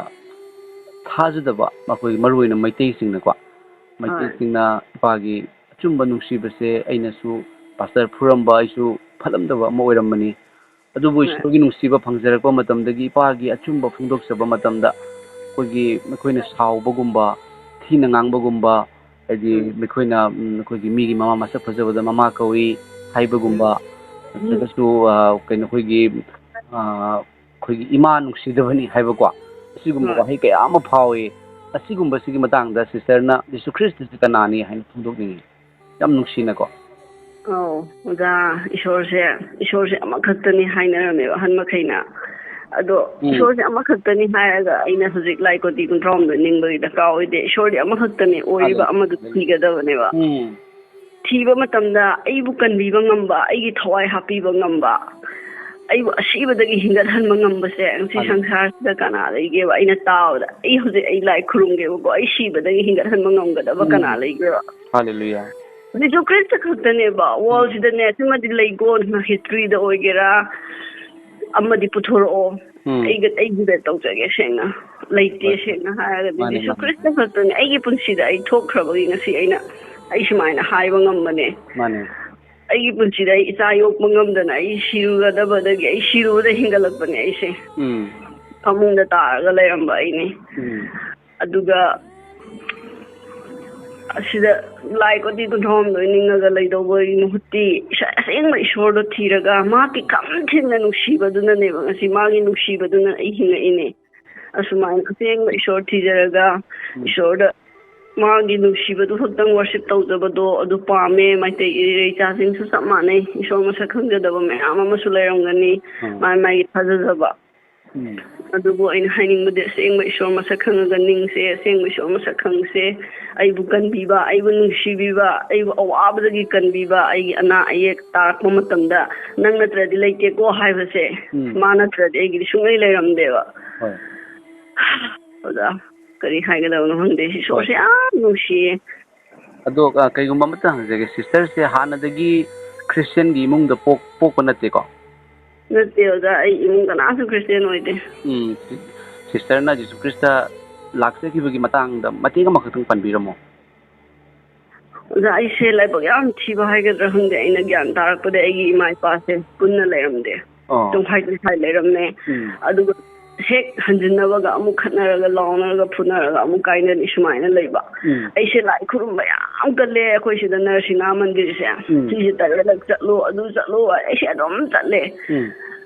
ꯊꯥꯖꯗꯕ, ꯃꯈꯣꯏ ꯃꯔꯨ ꯑꯣꯏꯅ ꯃꯩꯇꯩꯁꯤꯡꯅꯀꯣ, ꯃꯩꯇꯩꯁꯤꯡꯅ ꯏꯄꯥꯒꯤ ꯑꯆꯨꯝꯕ ꯅꯨꯡꯁꯤꯕꯁꯦ ꯑꯩꯅꯁꯨ ꯄꯥꯁꯇꯔ ꯐꯨꯔꯝꯕ, ꯑꯩꯁꯨ ꯐꯠꯂꯝꯗꯕ ꯑꯃ ꯑꯣꯏꯔꯝꯕꯅꯤ꯫ ꯑꯗꯨꯕꯨ ꯍꯣꯏ꯫ ꯏꯁꯣꯔꯒꯤ ꯅꯨꯡꯁꯤꯕ ꯐꯪꯖꯔꯛꯄ ꯃꯇꯝꯗꯒꯤ ꯏꯄꯥꯒꯤ ꯑꯆꯨꯝꯕ ꯐꯣꯡꯗꯣꯛꯆꯕ ꯃꯇꯝꯗ ꯑꯩꯈꯣꯏꯒꯤ, ꯃꯈꯣꯏꯅ ꯁꯥꯎꯕꯒꯨꯝꯕ, ꯊꯤꯅ ꯉꯥꯡꯕꯒꯨꯝꯕ, ꯍꯥꯏꯗꯤ ꯎꯝ꯫ ꯃꯈꯣꯏꯅ, ꯎꯝ, ꯑꯩꯈꯣꯏꯒꯤ ꯃꯤꯒꯤ ꯃꯃꯥ ꯃꯁꯛ ꯐꯖꯕꯗ ꯃꯃꯥ ꯀꯧꯏ ꯍꯥꯏꯕꯒꯨꯝꯕ, ꯎꯝ꯫ ꯅꯠꯇ꯭ꯔꯒꯁꯨ, ꯑ, ꯀꯩꯅꯣ, ꯑꯩꯈꯣꯏꯒꯤ, ꯑ, ꯑꯩꯈꯣꯏꯒꯤ ꯏꯃꯥ ꯅꯨꯡꯁꯤꯗꯕꯅꯤ ꯍꯥꯏꯕꯀꯣ, ꯑꯁꯤꯒꯨꯝꯕ ꯍꯣꯏ꯫ ꯋꯥꯍꯩ ꯀꯌꯥ ꯑꯃ ꯐꯥꯎꯏ꯫ ꯑꯁꯤꯒꯨꯝꯕꯁꯤꯒꯤ ꯃꯇꯥꯡꯗ ꯁꯤꯁꯇꯔꯅ ꯖꯤꯁꯨ ꯈ꯭ꯔꯤꯁꯇꯁꯤ ꯀꯅꯥꯅꯤ ꯍꯥꯏꯅ ꯐꯣꯡꯗꯣꯛꯅꯤꯡꯉꯤ, ꯌꯥꯝ ꯅꯨꯡꯁꯤꯅꯀꯣ꯫ ꯑꯧ, ꯑꯣꯖꯥ, ꯏꯁꯣꯔꯁꯦ, ꯏꯁꯣꯔꯁꯦ ꯑꯃꯈꯛꯇꯅꯤ ꯍꯥꯏꯅꯔꯝꯃꯦꯕ ꯑꯍꯟ ꯃꯈꯩꯅ꯫ ꯑꯗꯣ ꯎꯝ꯫ ꯏꯁꯣꯔꯁꯦ ꯑꯃꯈꯛꯇꯅꯤ ꯍꯥꯏꯔꯒ ꯑꯩꯅ ꯍꯧꯖꯤꯛ ꯂꯥꯏ ꯀꯣꯇꯤ ꯀꯨꯟꯊ꯭ꯔꯥꯍꯨꯝꯗꯣꯏ ꯅꯤꯡꯕꯒꯤ ꯗꯔꯀꯥꯔ ꯑꯣꯏꯗꯦ꯫ ꯏꯁꯣꯔꯗꯤ ꯑꯃꯈꯛꯇꯅꯤ, ꯑꯣꯏꯔꯤꯕ ꯍꯥꯂꯦꯂꯨꯌꯥ꯫ ꯑꯃꯗꯨ ꯊꯤꯒꯗꯕꯅꯦꯕ꯫ ꯎꯝ꯫ ꯊꯤꯕ ꯃꯇꯝꯗ ꯑꯩꯕꯨ ꯀꯟꯕꯤꯕ ꯉꯝꯕ, ꯑꯩꯒꯤ ꯊꯋꯥꯏ ꯍꯥꯞꯄꯤꯕ ꯉꯝꯕ, ꯑꯩꯕꯨ ꯑꯁꯤꯕꯗꯒꯤ ꯍꯤꯡꯒꯠꯍꯟꯕ ꯉꯝꯕꯁꯦ ꯉꯁꯤ ꯍꯥꯂꯦꯂꯨꯌꯥ꯫ ꯁꯪꯁꯥꯔꯁꯤꯗ ꯀꯅꯥ ꯂꯩꯒꯦꯕ? ꯑꯩꯅ ꯇꯥꯕꯗ, ꯑꯩ ꯍꯧꯖꯤꯛ ꯑꯩ ꯂꯥꯏ ꯈꯨꯔꯨꯝꯒꯦꯕꯀꯣ, ꯑꯩ ꯁꯤꯕꯗꯒꯤ ꯍꯤꯡꯒꯠꯍꯟꯕ ꯉꯝꯒꯗꯕ ꯎꯝ꯫ ꯀꯅꯥ ꯂꯩꯒꯦꯕ? ꯍꯥꯂꯦꯂꯨꯌꯥ꯫ ꯖꯤꯁꯨ ꯈ꯭ꯔꯤꯁꯇ ꯈꯛꯇꯅꯦꯕ꯫ ꯎꯝ꯫ ꯋꯥꯔꯜꯁꯤꯗꯅꯦ ꯁꯤꯃꯗꯤ ꯂꯩꯀꯣ, ꯅꯪ ꯍꯤꯁꯇ꯭ꯔꯤꯗ ꯑꯣꯏꯒꯦꯔꯥ, ꯑꯃꯗꯤ ꯄꯨꯊꯣꯔꯛꯑꯣ꯫ ꯎꯝ꯫ ꯑꯩꯒ, ꯑꯩ ꯗꯤꯕꯦꯠ ꯇꯧꯖꯒꯦ ꯁꯦꯡꯅ꯫ ꯂꯩꯇꯦ ꯍꯣꯏ꯫ ꯁꯦꯡꯅ ꯍꯥꯏꯔꯒꯗꯤ꯫ ꯃꯥꯅꯦ, ꯖꯤꯁꯨ ꯃꯥꯅꯦ꯫ ꯈ꯭ꯔꯤꯁꯇ ꯈꯛꯇꯅꯦ꯫ ꯑꯩꯒꯤ ꯄꯨꯟꯁꯤꯗ ꯑꯩ ꯊꯣꯛꯈ꯭ꯔꯕꯒꯤ ꯉꯁꯤ ꯑꯩꯅ, ꯑꯩ ꯁꯨꯃꯥꯏꯅ ꯍꯥꯏꯕ ꯉꯝꯕꯅꯦ꯫ ꯃꯥꯅꯦ꯫ ꯑꯩꯒꯤ ꯄꯨꯟꯁꯤꯗ ꯑꯩ ꯏꯆꯥ ꯌꯣꯛꯄ ꯉꯝꯗꯅ ꯑꯩ ꯁꯤꯔꯨꯒꯗꯕꯗꯒꯤ ꯑꯩ ꯁꯤꯔꯨꯕꯗ ꯍꯤꯡꯒꯠꯂꯛꯄꯅꯦ ꯑꯩꯁꯦ꯫ ꯎꯝ꯫ ꯐꯃꯨꯡꯗ ꯇꯥꯔꯒ ꯂꯩꯔꯝꯕ ꯑꯩꯅꯦ꯫ ꯎꯝ꯫ ꯑꯗꯨꯒ ꯑꯁꯤꯗ ꯂꯥꯏ ꯀꯣꯇꯤ ꯀꯨꯟꯊ꯭ꯔꯥꯍꯨꯝꯗꯣꯏ ꯅꯤꯡꯉꯒ ꯂꯩꯗꯧꯕꯒꯤ ꯃꯍꯨꯠꯇꯤ ꯏꯁꯥ-, ꯑꯁꯦꯡꯕ ꯏꯁꯣꯔꯗꯣ ꯊꯤꯔꯒ ꯃꯍꯥꯛꯀꯤ ꯈꯝ ꯊꯦꯡꯅ ꯅꯨꯡꯁꯤꯕꯗꯨꯅꯅꯦꯕ ꯉꯁꯤ ꯃꯥꯒꯤ ꯅꯨꯡꯁꯤꯕꯗꯨꯅ ꯑꯩ ꯍꯤꯡꯉꯛꯏꯅꯦ꯫ ꯑꯁꯨꯃꯥꯏꯅ ꯑꯁꯦꯡꯕ ꯏꯁꯣꯔ ꯊꯤꯖꯔꯒ ꯎꯝ꯫ ꯏꯁꯣꯔꯗ ꯃꯥꯒꯤ ꯅꯨꯡꯁꯤꯕꯗꯨ ꯈꯛꯇꯪ ꯋꯥꯔꯁꯤꯞ ꯇꯧꯖꯕꯗꯣ ꯑꯗꯨ ꯄꯥꯝꯃꯦ꯫ ꯃꯩꯇꯩ ꯏꯔꯩꯆꯥꯁꯤꯡꯁꯨ ꯆꯞ ꯃꯥꯟꯅꯩ꯫ ꯏꯁꯣꯔ ꯃꯁꯛ ꯈꯪꯖꯗꯕ ꯃꯌꯥꯝ ꯑꯃꯁꯨ ꯂꯩꯔꯝꯒꯅꯤ, ꯎꯝ꯫ ꯃꯥꯏ ꯃꯥꯏꯒꯤ ꯊꯥꯖꯖꯕ꯫ ꯎꯝ꯫ ꯑꯗꯨꯕꯨ ꯑꯩꯅ ꯍꯥꯏꯅꯤꯡꯕꯗꯤ ꯑꯁꯦꯡꯕ ꯏꯁꯣꯔ ꯃꯁꯛ ꯈꯪꯉꯒ ꯅꯤꯡꯁꯦ, ꯑꯁꯦꯡꯕ ꯏꯁꯣꯔ ꯃꯁꯛ ꯈꯪꯁꯦ꯫ ꯑꯩꯕꯨ ꯀꯟꯕꯤꯕ, ꯑꯩꯕꯨ ꯅꯨꯡꯁꯤꯕꯤꯕ, ꯑꯩꯕꯨ ꯑꯋꯥꯕꯗꯒꯤ ꯀꯟꯕꯤꯕ, ꯑꯩꯒꯤ ꯑꯅꯥ ꯑꯌꯦꯛ ꯇꯥꯔꯛꯄ ꯃꯇꯝꯗ ꯅꯪ ꯅꯠꯇ꯭ꯔꯗꯤ ꯂꯩꯇꯦꯀꯣ ꯍꯥꯏꯕꯁꯦ, ꯎꯝ꯫ ꯃꯥ ꯅꯠꯇ꯭ꯔꯗꯤ ꯑꯩꯒꯤꯗꯤ ꯁꯨꯡꯂꯩ ꯂꯩꯔꯝꯗꯦꯕ꯫ ꯍꯣꯏ꯫ ꯑꯣꯖꯥ, ꯀꯔꯤ ꯍꯥꯏꯒꯗꯕꯅꯣ ꯈꯪꯗꯦ꯫ ꯏꯁꯣꯔꯁꯦ ꯍꯣꯏ꯫ ꯌꯥꯝ ꯅꯨꯡꯁꯤꯌꯦ꯫ ꯑꯗꯣ, ꯑ, ꯀꯩꯒꯨꯝꯕ ꯑꯃꯇ ꯍꯪꯖꯒꯦ, ꯁꯤꯁꯇꯔꯁꯦ ꯍꯥꯟꯅꯗꯒꯤ ꯈ꯭ꯔꯤꯁꯇꯤꯌꯟꯒꯤ ꯏꯃꯨꯡꯗ ꯄꯣꯛ-, ꯄꯣꯛꯄ ꯅꯠꯇꯦꯀꯣ? ꯅꯠꯇꯦ ꯑꯣꯖꯥ, ꯑꯩ ꯏꯃꯨꯡ ꯀꯅꯥꯁꯨ ꯈ꯭ꯔꯤꯁꯇꯤꯌꯥꯟ ꯑꯣꯏꯗꯦ꯫ ꯎꯝ, ꯁꯤꯁꯇꯔꯅ ꯖꯤꯁꯨ ꯈ꯭ꯔꯤꯁꯇ ꯂꯥꯛꯆꯈꯤꯕꯒꯤ ꯃꯇꯥꯡꯗ ꯃꯇꯦꯛ ꯑꯃꯈꯛꯇꯪ ꯄꯟꯕꯤꯔꯝꯃꯣ꯫ ꯑꯣꯖꯥ, ꯑꯩꯁꯦ ꯂꯥꯏꯕꯛ ꯌꯥꯝ ꯊꯤꯕ ꯍꯥꯏꯒꯗ꯭ꯔꯥ ꯈꯪꯗꯦ, ꯑꯩꯅ ꯒ꯭ꯌꯥꯟ ꯇꯥꯔꯛꯄꯗ ꯑꯩꯒꯤ ꯏꯃꯥ ꯏꯄꯥꯁꯦ ꯄꯨꯟꯅ ꯂꯩꯔꯝꯗꯦ꯫ ꯑꯣ꯫ ꯇꯪꯈꯥꯏ ꯇꯪꯈꯥꯏ ꯂꯩꯔꯝꯃꯦ꯫ ꯎꯝ꯫ ꯑꯗꯨꯒ ꯍꯦꯛ ꯍꯟꯖꯤꯟꯅꯕꯒ ꯑꯃꯨꯛ ꯈꯠꯅꯔꯒ, ꯂꯥꯎꯅꯔꯒ, ꯐꯨꯅꯔꯒ ꯑꯃꯨꯛ ꯀꯥꯏꯅꯅꯤ, ꯁꯨꯃꯥꯏꯅ ꯂꯩꯕ꯫ ꯎꯝ꯫ ꯑꯩꯁꯦ ꯂꯥꯏ ꯈꯨꯔꯨꯝꯕ ꯌꯥꯝ ꯀꯜꯂꯦ ꯑꯩꯈꯣꯏ ꯁꯤꯗ ꯅꯔꯁꯤꯡꯍꯥ ꯃꯟꯗꯤꯔꯁꯦ꯫ ꯎꯝ꯫ ꯁꯤꯁꯦ ꯇꯔꯦꯠꯂꯛ ꯆꯠꯂꯨ, ꯑꯗꯨ ꯆꯠꯂꯨ, ꯑꯩꯁꯦ ꯑꯗꯨꯝ ꯆꯠꯂꯦ꯫ ꯎꯝ꯫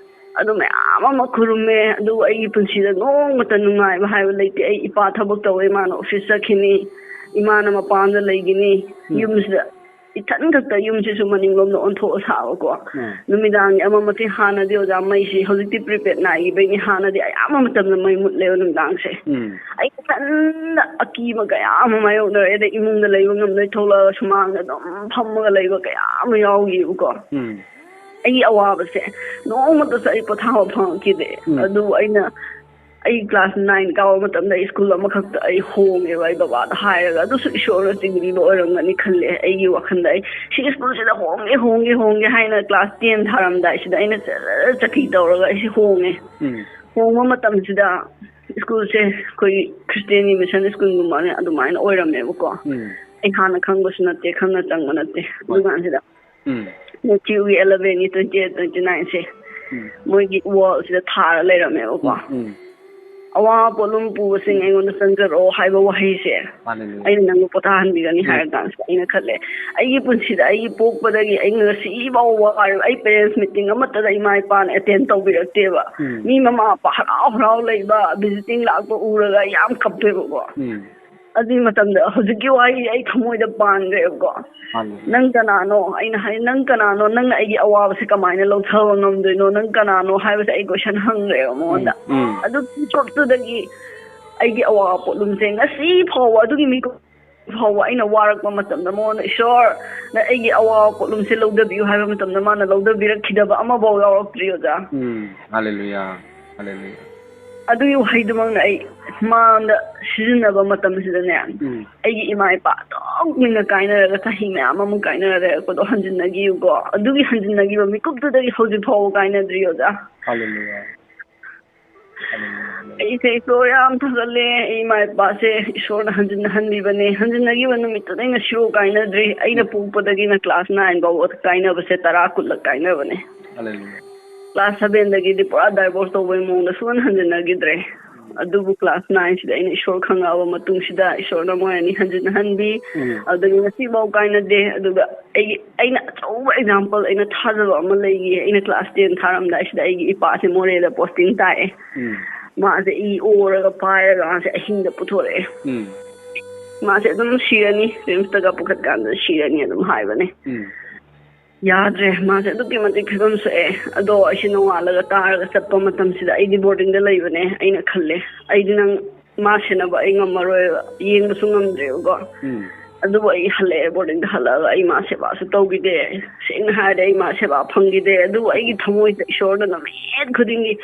ꯑꯗꯨ ꯃꯌꯥꯝ ꯑꯃ ꯈꯨꯔꯨꯝꯃꯦ, ꯑꯗꯨꯕꯨ ꯑꯩꯒꯤ ꯄꯨꯟꯁꯤꯗ ꯅꯣꯡꯃꯇ ꯅꯨꯡꯉꯥꯏꯕ ꯍꯥꯏꯕ ꯂꯩꯇꯦ꯫ ꯑꯩ ꯏꯄꯥ ꯊꯕꯛ ꯇꯧꯋꯦ, ꯃꯥꯅ ꯑꯣꯐꯤꯁ ꯆꯠꯈꯤꯅꯤ, ꯏꯃꯥꯅ ꯃꯄꯥꯟꯗ ꯂꯩꯒꯅꯤ, ꯎꯝ꯫ ꯌꯨꯝꯁꯤꯗ ꯏꯊꯟ ꯈꯛꯇ, ꯌꯨꯝꯁꯤꯁꯨ ꯃꯅꯤꯡꯂꯣꯝꯗ ꯑꯣꯟꯊꯣꯛꯑ ꯁꯥꯕꯀꯣ꯫ ꯎꯝ꯫ ꯅꯨꯃꯤꯗꯥꯡꯒꯤ ꯑꯃ ꯃꯇꯦꯛ, ꯍꯥꯟꯅꯗꯤ ꯑꯣꯖꯥ ꯃꯩꯁꯤ, ꯍꯧꯖꯤꯛꯇꯤ ꯄ꯭ꯔꯤꯄꯦꯗ ꯅꯥꯏꯈꯤꯕꯩꯅꯤ, ꯍꯥꯟꯅꯗꯤ ꯑꯌꯥꯝꯕ ꯃꯇꯝꯗ ꯃꯩ ꯃꯨꯠꯂꯦꯕ ꯅꯨꯡꯗꯥꯡꯁꯦ꯫ ꯎꯝ꯫ ꯑꯩ ꯏꯊꯟꯗ ꯑꯀꯤꯕ ꯀꯌꯥ ꯑꯃ ꯃꯥꯌꯣꯛꯅꯔꯦ, ꯑꯗꯩ ꯏꯃꯨꯡꯗ ꯂꯩꯕ ꯉꯝꯗꯣꯏ ꯊꯣꯛꯂꯛꯑꯒ ꯁꯨꯃꯥꯡꯗ ꯑꯗꯨꯝ ꯐꯝꯃꯒ ꯂꯩꯕ ꯀꯌꯥ ꯑꯃ ꯌꯥꯎꯈꯤꯕꯀꯣ꯫ ꯎꯝ꯫ ꯑꯩꯒꯤ ꯑꯋꯥꯕꯁꯦ ꯅꯣꯡꯃꯇꯁꯨ ꯑꯩ ꯄꯣꯊꯥꯕ ꯐꯪꯉꯛꯈꯤꯗꯦ꯫ ꯎꯝ꯫ ꯑꯗꯨꯕꯨ ꯑꯩꯅ, ꯑꯩ ꯀ꯭ꯂꯥꯁ ꯅꯥꯏꯟ ꯀꯥꯕ ꯃꯇꯝꯗ ꯑꯩ ꯁ꯭ꯀꯨꯜ ꯑꯃꯈꯛꯇ ꯑꯩ ꯍꯣꯡꯉꯦꯕ, ꯑꯩ ꯕꯕꯥꯗ ꯍꯥꯏꯔꯒ꯫ ꯑꯗꯨꯁꯨ ꯏꯁꯣꯔꯅ ꯆꯤꯡꯕꯤꯕ ꯑꯣꯏꯔꯝꯒꯅꯤ ꯈꯜꯂꯦ ꯑꯩꯒꯤ ꯋꯥꯈꯜꯗ꯫ ꯑꯩ ꯁꯤ ꯁ꯭ꯀꯨꯜꯁꯤꯗ ꯍꯣꯡꯒꯦ, ꯍꯣꯡꯒꯦ, ꯍꯣꯡꯒꯦ ꯍꯥꯏꯅ ꯀ꯭ꯂꯥꯁ ꯇꯦꯟ ꯊꯥꯔꯝꯗꯥꯏꯁꯤꯗ ꯑꯩꯅ ꯆꯠ-, ꯆꯠ-, ꯆꯠꯈꯤ ꯇꯧꯔꯒ ꯑꯩꯁꯦ ꯍꯣꯡꯉꯦ꯫ ꯎꯝ꯫ ꯍꯣꯡꯕ ꯃꯇꯝꯁꯤꯗ ꯁ꯭ꯀꯨꯜꯁꯦ ꯑꯩꯈꯣꯏ ꯈ꯭ꯔꯤꯁꯇꯤꯌꯥꯟꯒꯤ ꯃꯤꯁꯟ ꯁ꯭ꯀꯨꯜꯒꯨꯝꯕꯅꯦ ꯑꯗꯨꯃꯥꯏꯅ ꯑꯣꯏꯔꯝꯃꯦꯕꯀꯣ꯫ ꯎꯝ꯫ ꯑꯩ ꯍꯥꯟꯅ ꯈꯪꯕꯁꯨ ꯅꯠꯇꯦ, ꯈꯪꯅ ꯆꯪꯕ ꯅꯠꯇꯦ꯫ ꯍꯣꯏ꯫ ꯑꯗꯨꯀꯥꯟꯁꯤꯗ ꯎꯝ꯫ ꯃꯦꯊ꯭ꯌꯨꯒꯤ eleven ꯒꯤ twenty eight, twenty nine ꯁꯦ ꯎꯝ꯫ ꯃꯣꯏꯒꯤ wall ꯁꯤꯗ ꯊꯥꯔ ꯂꯩꯔꯝꯃꯦꯕꯀꯣ꯫ ꯎꯝ, ꯎꯝ꯫ "ꯑꯋꯥ ꯄꯣꯠꯂꯨꯝ ꯄꯨꯕꯁꯤꯡ ꯑꯩꯉꯣꯟꯗ ꯆꯪꯖꯔꯛꯑꯣ" ꯍꯥꯏꯕ ꯋꯥꯍꯩꯁꯦ, ꯍꯜꯂꯦꯂꯨꯌꯥ꯫ "ꯑꯩꯅ ꯅꯪꯕꯨ ꯄꯣꯊꯥꯍꯟꯕꯤꯒꯅꯤ" ꯎꯝ꯫ ꯍꯥꯏꯔ ꯀꯥꯟꯁꯤꯗ ꯑꯩꯅ ꯈꯜꯂꯦ, ꯑꯩꯒꯤ ꯄꯨꯟꯁꯤꯗ ꯑꯩꯒꯤ ꯄꯣꯛꯄꯗꯒꯤ ꯑꯩ ꯉꯁꯤ ꯐꯥꯎꯕ ꯋꯥꯔꯤꯕ, ꯑꯩ parents meeting ꯑꯃꯠꯇꯗ ꯏꯃꯥ ꯏꯄꯥꯅ attend ꯇꯧꯕꯤꯔꯛꯇꯦꯕ꯫ ꯎꯝ꯫ ꯃꯤ ꯃꯃꯥ ꯃꯄꯥ ꯍꯔꯥꯎ ꯍꯔꯥꯎ ꯂꯩꯕ, visiting ꯂꯥꯛꯄ ꯎꯔꯒ ꯌꯥꯝ ꯀꯞꯄꯦꯕꯀꯣ꯫ ꯎꯝ꯫ ꯑꯗꯨꯒꯤ ꯃꯇꯝꯗ ꯍꯧꯖꯤꯛꯀꯤ ꯋꯥꯍꯩꯁꯦ ꯑꯩ ꯊꯃꯣꯏꯗ ꯄꯥꯟꯈ꯭ꯔꯦꯕꯀꯣ꯫ ꯃꯥꯅꯦ꯫ "ꯅꯪ ꯀꯅꯥꯅꯣ?" ꯑꯩꯅ ꯍꯥꯏ, "ꯅꯪ ꯀꯅꯥꯅꯣ? ꯅꯪꯅ ꯑꯩꯒꯤ ꯑꯋꯥꯕꯁꯦ ꯀꯃꯥꯏꯅ ꯂꯧꯊꯕ ꯉꯝꯗꯣꯏꯅꯣ? ꯅꯪ ꯀꯅꯥꯅꯣ?" ꯍꯥꯏꯕꯁꯦ ꯑꯩ question ꯍꯪꯈ꯭ꯔꯦꯕ ꯃꯉꯣꯟꯗ꯫ ꯎꯝ, ꯎꯝ꯫ ꯑꯗꯨ ꯃꯤꯀꯨꯞꯇꯨꯗꯒꯤ ꯑꯩꯒꯤ ꯑꯋꯥꯕ ꯄꯣꯠꯂꯨꯝꯁꯦ ꯉꯁꯤ ꯐꯥꯎꯕ, ꯑꯗꯨꯒꯤ ꯃꯤꯀꯨꯞ ꯐꯥꯎꯕ ꯑꯩꯅ ꯋꯥꯔꯛꯄ ꯃꯇꯝꯗ ꯃꯉꯣꯟꯗ, "ꯏꯁꯣꯔ, ꯅ ꯑꯩꯒꯤ ꯑꯋꯥꯕ ꯄꯣꯠꯂꯨꯝꯁꯦ ꯂꯧꯊꯕꯤꯌꯨ" ꯍꯥꯏꯕ ꯃꯇꯝꯗ ꯃꯥꯅ ꯂꯧꯊꯕꯤꯔꯛꯈꯤꯗꯕ ꯑꯃꯐꯥꯎ ꯌꯥꯎꯔꯛꯇ꯭ꯔꯤ, ꯑꯣꯖꯥ꯫ ꯎꯝ, ꯍꯜꯂꯦꯂꯨꯌꯥ, ꯍꯜꯂꯦꯂꯨꯌꯥ꯫ ꯑꯗꯨꯒꯤ ꯋꯥꯍꯩꯗꯨꯃꯛꯅ ꯑꯩ ꯃꯥꯉꯣꯟꯗ ꯁꯤꯖꯤꯟꯅꯕ ꯃꯇꯝꯁꯤꯗꯅꯦ, ꯎꯝ꯫ ꯑꯩꯒꯤ ꯏꯃꯥ ꯏꯄꯥ ꯑꯗꯨꯝ ꯀꯨꯏꯅ ꯀꯥꯏꯅꯔꯒ, ꯆꯍꯤ ꯃꯌꯥꯝ ꯑꯃ ꯀꯥꯏꯅꯔꯒ ꯂꯩꯔꯛꯄꯗꯣ ꯍꯟꯖꯤꯟꯅꯈꯤꯕꯀꯣ꯫ ꯑꯗꯨꯒꯤ ꯍꯟꯖꯤꯟꯅꯈꯤꯕ ꯃꯤꯀꯨꯞꯇꯨꯗꯒꯤ ꯍꯧꯖꯤꯛ ꯐꯥꯎꯕ ꯀꯥꯏꯅꯗ꯭ꯔꯤ, ꯑꯣꯖꯥ꯫ ꯍꯜꯂꯦꯂꯨꯌꯥ꯫ ꯍꯜꯂꯦꯂꯨꯌꯥ, ꯍꯜꯂꯦꯂꯨꯌꯥ꯫ ꯑꯩꯁꯦ ꯏꯁꯣꯔ ꯌꯥꯝ ꯊꯥꯒꯠꯂꯦ꯫ ꯑꯩ ꯏꯃꯥ ꯏꯄꯥꯁꯦ ꯏꯁꯣꯔꯅ ꯍꯟꯖꯤꯟꯅꯍꯟꯕꯤꯕꯅꯦ꯫ ꯍꯟꯖꯤꯟꯅꯈꯤꯕ ꯅꯨꯃꯤꯠꯇꯨꯗꯩ ꯉꯁꯤꯐꯥꯎ ꯀꯥꯏꯅꯗ꯭ꯔꯤ꯫ ꯑꯩꯅ ꯄꯣꯛꯄꯗꯒꯤꯅ class nine ꯐꯥꯎꯕ ꯀꯥꯏꯅꯕꯁꯦ ꯇꯔꯥ ꯀꯨꯟꯂꯛ ꯀꯥꯏꯅꯕꯅꯦ꯫ ꯍꯜꯂꯦꯂꯨꯌꯥ꯫ Class sevenꯗꯒꯤꯗꯤ ꯄꯨꯔꯥ divorce ꯇꯧꯕꯩ ꯃꯑꯣꯡꯗ ꯁꯨꯡꯍꯟ ꯍꯟꯖꯤꯟꯅꯈꯤꯗ꯭ꯔꯦ꯫ ꯑꯗꯨꯕꯨ class nineꯁꯤꯗ ꯑꯩꯅ ꯏꯁꯣꯔ ꯈꯪꯉꯛꯑꯕ ꯃꯇꯨꯡꯁꯤꯗ ꯏꯁꯣꯔꯅ ꯃꯣꯏ ꯑꯅꯤ ꯍꯟꯖꯤꯟꯅꯍꯟꯕꯤ꯫ ꯎꯝ꯫ ꯑꯗꯨꯗꯒꯤ ꯉꯁꯤꯐꯥꯎ ꯀꯥꯏꯅꯗꯦ꯫ ꯑꯗꯨꯒ ꯑꯩꯒꯤ, ꯑꯩꯅ ꯑꯆꯧꯕ example, ꯑꯩꯅ ꯊꯥꯖꯕ ꯑꯃ ꯂꯩꯈꯤ꯫ ꯑꯩꯅ class ten ꯊꯥꯔꯝꯗꯥꯏꯁꯤꯗ ꯑꯩꯒꯤ ꯏꯄꯥꯁꯦ ꯃꯣꯔꯦꯗ posting ꯇꯥꯛꯑꯦ꯫ ꯎꯝ꯫ ꯃꯥꯁꯦ ꯏ ꯑꯣꯔꯒ ꯄꯥꯏꯔꯒ ꯃꯥꯁꯦ ꯑꯍꯤꯡꯗ ꯄꯨꯊꯣꯔꯛꯑꯦ꯫ ꯎꯝ꯫ ꯃꯥꯁꯦ ꯑꯗꯨꯝ ꯁꯤꯔꯅꯤ, RIMSꯇꯒ ꯄꯨꯈꯠꯀꯥꯟꯗ ꯁꯤꯔꯅꯤ ꯑꯗꯨꯝ ꯍꯥꯏꯕꯅꯦ꯫ ꯎꯝ꯫ ꯌꯥꯗ꯭ꯔꯦ, ꯃꯥꯁꯦ ꯑꯗꯨꯛꯀꯤ ꯃꯇꯤꯛ ꯐꯤꯕꯝ ꯁꯣꯛꯑꯦ꯫ ꯑꯗꯣ ꯑꯩꯁꯦ ꯅꯣꯡꯉꯥꯜꯂꯒ ꯇꯥꯔꯒ ꯆꯠꯄ ꯃꯇꯝꯁꯤꯗ ꯑꯩꯗꯤ boardingꯗ ꯂꯩꯕꯅꯦ꯫ ꯑꯩꯅ ꯈꯜꯂꯦ, "ꯑꯩꯗꯤ ꯅꯪ, ꯃꯥ ꯁꯦꯟꯅꯕ ꯑꯩ ꯉꯝꯃꯔꯣꯏꯕ", ꯌꯦꯡꯕꯁꯨ ꯉꯝꯗ꯭ꯔꯦꯕꯀꯣ꯫ ꯎꯝ꯫ ꯑꯗꯨꯕꯨ ꯑꯩ ꯍꯜꯂꯛꯑꯦ, boardingꯗ ꯍꯜꯂꯛꯑꯒ ꯑꯩ ꯃꯥ ꯁꯦꯕꯥꯁꯨ ꯇꯧꯈꯤꯗꯦ꯫ ꯁꯦꯡꯅ ꯍꯥꯏꯔꯗꯤ ꯑꯩ ꯃꯥ ꯁꯦꯕꯥ ꯐꯪꯈꯤꯗꯦ꯫ ꯑꯗꯨꯕꯨ ꯑꯩꯒꯤ ꯊꯃꯣꯏꯗ ꯏꯁꯣꯔꯅ ꯅꯨꯃꯤꯠ ꯈꯨꯗꯤꯡꯒꯤ,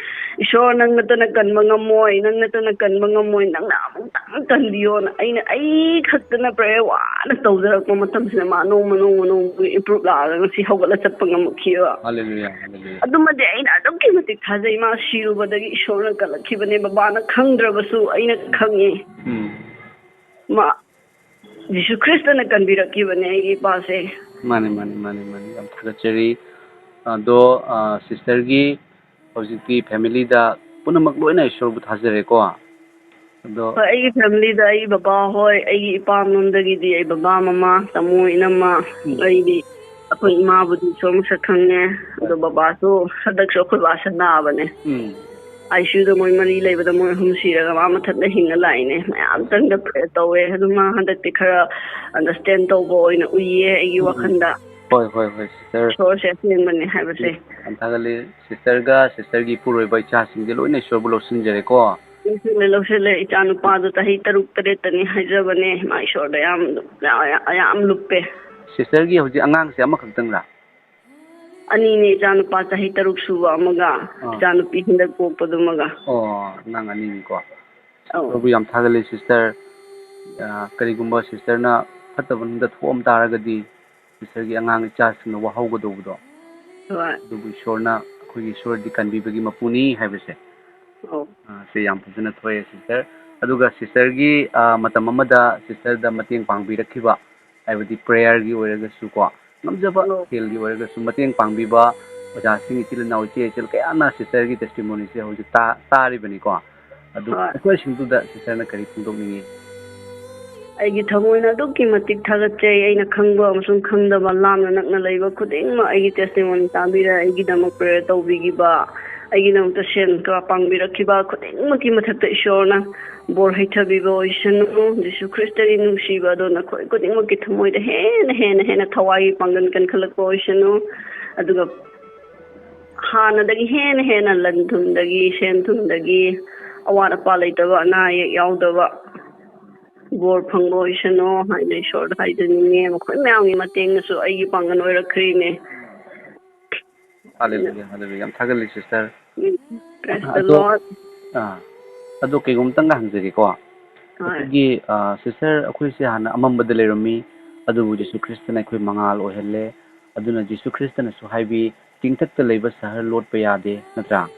"ꯏꯁꯣꯔ, ꯅꯪ ꯅꯠꯇꯅ ꯀꯟꯕ ꯉꯝꯃꯣꯏ, ꯅꯪ ꯅꯠꯇꯅ ꯀꯟꯕ ꯉꯝꯃꯣꯏ, ꯅꯪꯅ ꯑꯃꯨꯛꯇꯪ ꯀꯟꯕꯤꯌꯣꯅ" ꯑꯩꯅ ꯑꯩ ꯈꯛꯇꯅ prayer ꯋꯥꯅ ꯇꯧꯖꯔꯛꯄ ꯃꯇꯝꯁꯤꯗ ꯃꯥ ꯅꯣꯡꯃ ꯅꯣꯡꯃ ꯅꯣꯡꯃꯒꯤ improve ꯂꯥꯛꯑꯒ ꯉꯁꯤ ꯍꯧꯒꯠꯂ ꯆꯠꯄ ꯉꯝꯃꯛꯈꯤꯕ꯫ ꯍꯜꯂꯦꯂꯨꯌꯥ, ꯍꯜꯂꯦꯂꯨꯌꯥ꯫ ꯑꯗꯨꯃꯗꯤ ꯑꯩꯅ ꯑꯗꯨꯛꯀꯤ ꯃꯇꯤꯛ ꯊꯥꯖꯩ꯫ ꯃꯥ ꯁꯤꯔꯨꯕꯗꯒꯤ ꯏꯁꯣꯔꯅ ꯀꯜꯂꯛꯈꯤꯕꯅꯦ꯫ ꯕꯕꯥꯅ ꯈꯪꯗ꯭ꯔꯕꯁꯨ ꯑꯩꯅ ꯈꯪꯉꯤ꯫ ꯎꯝ꯫ ꯃꯥ ꯖꯤꯁꯨ ꯈ꯭ꯔꯤꯁꯇꯅ ꯀꯟꯕꯤꯔꯛꯈꯤꯕꯅꯦ ꯑꯩꯒꯤ ꯏꯄꯥꯁꯦ꯫ ꯃꯥꯅꯦ, ꯃꯥꯅꯦ, ꯃꯥꯅꯦ, ꯃꯥꯅꯦ꯫ ꯌꯥꯝ ꯊꯥꯒꯠꯆꯔꯤ꯫ ꯑꯗꯣ, ꯑ, sisterꯒꯤ ꯍꯧꯖꯤꯛꯇꯤ familyꯗ ꯄꯨꯝꯅꯃꯛ ꯂꯣꯏꯅ ꯏꯁꯣꯔꯕꯨ ꯊꯥꯖꯔꯦꯀꯣ꯫ ꯑꯗꯣ ꯍꯣꯏ, ꯑꯩꯒꯤ familyꯗ ꯑꯩꯒꯤ ꯕꯕꯥ ꯍꯣꯏ, ꯑꯩꯒꯤ ꯏꯄꯥꯝ ꯂꯣꯝꯗꯒꯤꯗꯤ ꯑꯩ ꯕꯕꯥ, ꯃꯃꯥ, ꯇꯥꯃꯣ, ꯏꯅꯝꯃ, ꯎꯝ꯫ ꯑꯩꯗꯤ ꯑꯩꯈꯣꯏ ꯏꯃꯥꯕꯨꯗꯤ ꯏꯁꯣꯔ ꯃꯁꯛ ꯈꯪꯉꯦ꯫ ꯑꯗꯣ ꯕꯕꯥꯁꯨ ꯍꯟꯗꯛꯁꯨ ꯑꯩꯈꯣꯏ ꯕꯥꯁꯦ ꯅꯥꯕꯅꯦ꯫ ꯎꯝ꯫ ICUꯗ ꯃꯣꯏ ꯃꯔꯤ ꯂꯩꯕꯗ ꯃꯣꯏ ꯑꯍꯨꯝ ꯁꯤꯔꯒ ꯃꯥ ꯃꯊꯟꯇ ꯍꯤꯡꯉ ꯂꯥꯛꯏꯅꯦ꯫ ꯃꯌꯥꯝꯇꯪꯗ prayer ꯇꯧꯋꯦ꯫ ꯑꯗꯨ ꯃꯥ ꯍꯟꯗꯛꯇꯤ ꯈꯔ understand ꯇꯧꯕ ꯑꯣꯏꯅ ꯎꯏꯌꯦ ꯑꯩꯒꯤ ꯎꯝ꯫ ꯋꯥꯈꯜꯗ꯫ ꯍꯣꯏ, ꯍꯣꯏ, ꯍꯣꯏ, sister꯫ ꯏꯁꯣꯔꯁꯦ ꯑꯁꯦꯡꯕꯅꯦ ꯍꯥꯏꯕꯁꯦ꯫ ꯌꯥꯝ ꯊꯥꯒꯠꯂꯤ꯫ Sisterꯒ sisterꯒꯤ ꯏꯄꯨꯔꯣꯏꯕ ꯏꯆꯥꯁꯤꯡꯁꯦ ꯂꯣꯏꯅ ꯏꯁꯣꯔꯕꯨ ꯂꯧꯁꯤꯟꯖꯔꯦꯀꯣ꯫ ꯂꯧꯁꯤꯜꯂꯦ, ꯂꯧꯁꯤꯜꯂꯦ꯫ ꯏꯆꯥ ꯅꯨꯄꯥꯗꯣ ꯆꯍꯤ ꯇꯔꯨꯛ ꯇꯔꯦꯠꯇꯅꯤ ꯍꯥꯏꯖꯕꯅꯦ꯫ ꯃꯥ ꯏꯁꯣꯔꯗ ꯌꯥꯝ, ꯌꯥꯝ, ꯌꯥꯝ ꯂꯨꯞꯄꯦ꯫ Sisterꯒꯤ ꯍꯧꯖꯤꯛ ꯑꯉꯥꯡꯁꯦ ꯑꯃꯈꯛꯇꯪꯂꯥ? ꯑꯅꯤꯅꯦ, ꯏꯆꯥꯅꯨꯄꯥ ꯆꯍꯤ ꯇꯔꯨꯛ ꯁꯨꯕ ꯑꯃꯒ, ꯑꯥ꯫ ꯏꯆꯥꯅꯨꯄꯤ ꯍꯟꯗꯛ ꯄꯣꯛꯄꯗꯨꯃꯒ꯫ ꯑꯣ, ꯑꯉꯥꯡ ꯑꯅꯤꯅꯤꯀꯣ꯫ ꯑꯧ꯫ ꯄ꯭ꯔꯚꯨ, ꯌꯥꯝ ꯊꯥꯒꯠꯂꯤ ꯁꯤꯁꯇꯔ꯫ ꯑ, ꯀꯔꯤꯒꯨꯝꯕ ꯁꯤꯁꯇꯔꯅ ꯐꯠꯇꯕ ꯂꯝꯗ ꯊꯣꯛꯑꯝ ꯇꯥꯔꯒꯗꯤ ꯁꯤꯁꯇꯔꯒꯤ ꯑꯉꯥꯡ ꯏꯆꯥꯁꯤꯡꯅ ꯋꯥꯍꯧꯒꯗꯧꯕꯗꯣ, ꯍꯣꯏ꯫ ꯑꯗꯨꯕꯨ ꯏꯁꯣꯔꯅ, ꯑꯩꯈꯣꯏꯒꯤ ꯏꯁꯣꯔꯗꯤ ꯀꯟꯕꯤꯕꯒꯤ ꯃꯄꯨꯅꯤ ꯍꯥꯏꯕꯁꯦ, ꯑꯧ꯫ ꯑ, ꯁꯤ ꯌꯥꯝ ꯐꯖꯅ ꯊꯣꯛꯑꯦ ꯁꯤꯁꯇꯔ꯫ ꯑꯗꯨꯒ ꯁꯤꯁꯇꯔꯒꯤ, ꯑ, ꯃꯇꯝ ꯑꯃꯗ ꯁꯤꯁꯇꯔꯗ ꯃꯇꯦꯡ ꯄꯥꯡꯕꯤꯔꯛꯈꯤꯕ, ꯍꯥꯏꯕꯗꯤ ꯄ꯭ꯔꯦꯌꯔꯒꯤ ꯑꯣꯏꯔꯒꯁꯨ ꯀꯣ, ꯉꯝꯖꯕ ꯑꯧ꯫ ꯐꯤꯜꯒꯤ ꯑꯣꯏꯔꯒꯁꯨ ꯃꯇꯦꯡ ꯄꯥꯡꯕꯤꯕ ꯑꯣꯖꯥꯁꯤꯡ, ꯏꯆꯤꯜ ꯏꯅꯥꯎ, ꯏꯆꯦ ꯏꯆꯜ ꯀꯌꯥꯅ ꯁꯤꯁꯇꯔꯒꯤ ꯇꯦꯁꯇꯤꯃꯣꯅꯤꯁꯦ ꯍꯧꯖꯤꯛ ꯇꯥ-, ꯇꯥꯔꯤꯕꯅꯤꯀꯣ꯫ ꯑꯗꯨ ꯍꯣꯏ꯫ ꯃꯈꯣꯏꯁꯤꯡꯗꯨꯗ ꯁꯤꯁꯇꯔꯅ ꯀꯔꯤ ꯐꯣꯡꯗꯣꯛꯅꯤꯡꯉꯤ? ꯑꯩꯒꯤ ꯊꯃꯣꯏꯅ ꯑꯗꯨꯛꯀꯤ ꯃꯇꯤꯛ ꯊꯥꯒꯠꯆꯩ꯫ ꯑꯩꯅ ꯈꯪꯕ ꯑꯃꯁꯨꯡ ꯈꯪꯗꯕ, ꯂꯥꯞꯅ ꯅꯛꯅ ꯂꯩꯕ ꯈꯨꯗꯤꯡꯃꯛ ꯑꯩꯒꯤ ꯇꯦꯁꯇꯤꯃꯣꯅꯤ ꯇꯥꯕꯤꯔ, ꯑꯩꯒꯤꯗꯃꯛ ꯄ꯭ꯔꯦꯌꯔ ꯇꯧꯕꯤꯈꯤꯕ, ꯑꯩꯒꯤꯗꯃꯛꯇ ꯁꯦꯟ ꯀꯌꯥ ꯄꯥꯡꯕꯤꯔꯛꯈꯤꯕ ꯈꯨꯗꯤꯡꯃꯛꯀꯤ ꯃꯊꯛꯇ ꯏꯁꯣꯔꯅ ꯕꯣꯔ ꯍꯩꯊꯕꯤꯕ ꯑꯣꯏꯁꯅꯨ꯫ ꯖꯤꯁꯨ ꯈ꯭ꯔꯤꯁꯇꯒꯤ ꯅꯨꯡꯁꯤꯕ ꯑꯗꯣ ꯅꯈꯣꯏ ꯈꯨꯗꯤꯡꯃꯛꯀꯤ ꯊꯃꯣꯏꯗ ꯍꯦꯟꯅ, ꯍꯦꯟꯅ, ꯍꯦꯟꯅ ꯊꯋꯥꯏꯒꯤ ꯄꯥꯡꯒꯜ ꯀꯟꯈꯠꯂꯛꯄ ꯑꯣꯏꯁꯅꯨ꯫ ꯑꯗꯨꯒ ꯍꯥꯟꯅꯗꯒꯤ ꯍꯦꯟꯅ, ꯍꯦꯟꯅ ꯂꯟ ꯊꯨꯝꯗꯒꯤ, ꯁꯦꯟ ꯊꯨꯝꯗꯒꯤ ꯑꯋꯥꯠ ꯑꯄꯥ ꯂꯩꯇꯕ, ꯑꯅꯥ ꯑꯌꯦꯛ ꯌꯥꯎꯗꯕ, ꯕꯣꯔ ꯐꯪꯕ ꯑꯣꯏꯁꯅꯨ ꯍꯥꯏꯅ ꯏꯁꯣꯔꯗ ꯍꯥꯏꯖꯅꯤꯡꯉꯦ꯫ ꯃꯈꯣꯏ ꯃꯌꯥꯝꯒꯤ ꯃꯇꯦꯡꯅꯁꯨ ꯑꯩꯒꯤ ꯄꯥꯡꯒꯜ ꯑꯣꯏꯔꯛꯈ꯭ꯔꯤꯅꯦ꯫ ꯍꯥꯂꯦꯂꯨꯌꯥ, ꯍꯥꯂꯦꯂꯨꯌꯥ꯫ ꯌꯥꯝ ꯊꯥꯒꯠꯂꯤ ꯁꯤꯁꯇꯔ꯫ ꯎꯝ, praise the ꯑꯗꯣ, Lord. ꯑꯥ, ꯑꯗꯣ ꯀꯩꯒꯨꯝꯇꯪꯒ ꯍꯪꯖꯒꯦꯀꯣ꯫ ꯍꯣꯏ. ꯑꯩꯈꯣꯏꯒꯤ, ꯑ, ꯁꯤꯁꯇꯔ, ꯑꯩꯈꯣꯏꯁꯦ ꯍꯥꯟꯅ ꯑꯃꯝꯕꯗ ꯂꯩꯔꯝꯃꯤ, ꯑꯗꯨꯕꯨ ꯖꯤꯁꯨ ꯈ꯭ꯔꯤꯁꯇꯅ ꯑꯩꯈꯣꯏ ꯃꯉꯥꯜ ꯑꯣꯏꯍꯜꯂꯦ꯫ ꯑꯗꯨꯅ ꯖꯤꯁꯨ ꯈ꯭ꯔꯤꯁꯇꯅꯁꯨ ꯍꯥꯏꯕꯤ, "ꯆꯤꯡꯊꯛꯇ ꯂꯩꯕ ꯁꯍꯔ ꯂꯣꯠꯄ ꯌꯥꯗꯦ," ꯅꯠꯇ꯭ꯔꯥ?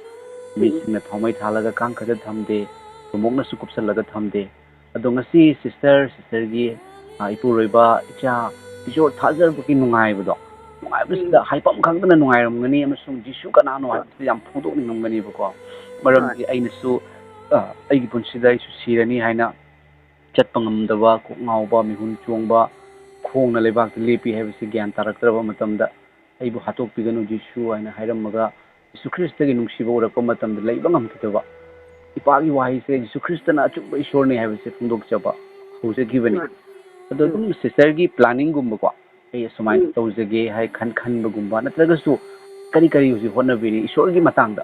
"ꯃꯤꯁꯤꯡꯅ ꯊꯥꯎꯃꯩ ꯊꯥꯜꯂꯒ ꯀꯥꯡꯈꯗ ꯊꯝꯗꯦ, ꯊꯨꯝꯃꯣꯛꯅꯁꯨ ꯀꯨꯞꯁꯜꯂꯒ ꯊꯝꯗꯦ꯫" ꯑꯗꯣ ꯉꯁꯤ ꯁꯤꯁꯇꯔ, ꯁꯤꯁꯇꯔꯒꯤ, ꯑ, ꯏꯄꯨꯔꯣꯏꯕ ꯏꯆꯥ, ꯏꯁꯣꯔ ꯊꯥꯖꯔꯛꯄꯒꯤ ꯅꯨꯡꯉꯥꯏꯕꯗꯣ, ꯅꯨꯡꯉꯥꯏꯕꯁꯤꯗ ꯎꯝ. ꯍꯥꯏꯐꯝ ꯈꯪꯗꯅ ꯅꯨꯡꯉꯥꯏꯔꯝꯒꯅꯤ, ꯑꯃꯁꯨꯡ ꯖꯤꯁꯨ ꯀꯅꯥꯅꯣ ꯍꯣꯏ. ꯍꯥꯏꯕꯁꯤꯗ ꯌꯥꯝ ꯐꯣꯡꯗꯣꯛꯅꯤꯡꯉꯝꯒꯅꯤꯕꯀꯣ꯫ ꯃꯔꯝꯗꯤ ꯍꯣꯏ. ꯑꯩꯅꯁꯨ, ꯑ, ꯑꯩꯒꯤ ꯄꯨꯟꯁꯤꯗ ꯑꯩꯁꯨ ꯁꯤꯔꯅꯤ ꯍꯥꯏꯅ ꯆꯠꯄ ꯉꯝꯗꯕ, ꯀꯣꯛ ꯉꯥꯎꯕ, ꯃꯤꯍꯨꯟ ꯆꯣꯡꯕ, ꯈꯣꯡꯅ ꯂꯩꯕꯥꯛꯇ ꯂꯦꯞꯄꯤ ꯍꯥꯏꯕꯁꯤ ꯒ꯭ꯌꯥꯟ ꯇꯥꯔꯛꯇ꯭ꯔꯕ ꯃꯇꯝꯗ, "ꯑꯩꯕꯨ ꯍꯥꯠꯇꯣꯛꯄꯤꯒꯅꯨ ꯖꯤꯁꯨ" ꯍꯥꯏꯅ ꯍꯥꯏꯔꯝꯃꯒ, ꯖꯤꯁꯨ ꯈ꯭ꯔꯤꯁꯇꯒꯤ ꯅꯨꯡꯁꯤꯕ ꯎꯔꯛꯄ ꯃꯇꯝꯗ ꯂꯩꯕ ꯉꯝꯈꯤꯗꯕ, ꯏꯄꯥꯒꯤ ꯋꯥꯍꯩꯁꯦ ꯖꯤꯁꯨ ꯈ꯭ꯔꯤꯁꯇꯅ ꯑꯆꯨꯝꯕ ꯏꯁꯣꯔꯅꯤ ꯍꯥꯏꯕꯁꯦ ꯐꯣꯡꯗꯣꯛꯆꯕ ꯍꯧꯖꯈꯤꯕꯅꯤ꯫ ꯍꯣꯏ. ꯑꯗꯣ ꯑꯗꯨꯝ ꯁꯤꯁꯇꯔꯒꯤ ꯄ꯭ꯂꯥꯅꯤꯡꯒꯨꯝꯕꯀꯣ, "ꯑꯩ ꯑꯁꯨꯃꯥꯏꯅ ꯎꯝ. ꯇꯧꯖꯒꯦ" ꯍꯥꯏ ꯈꯟ ꯈꯟꯕꯒꯨꯝꯕ, ꯅꯠꯇ꯭ꯔꯒꯁꯨ ꯀꯔꯤ ꯀꯔꯤ ꯍꯧꯖꯤꯛ ꯍꯣꯠꯅꯕꯤꯔꯤ ꯏꯁꯣꯔꯒꯤ ꯃꯇꯥꯡꯗ?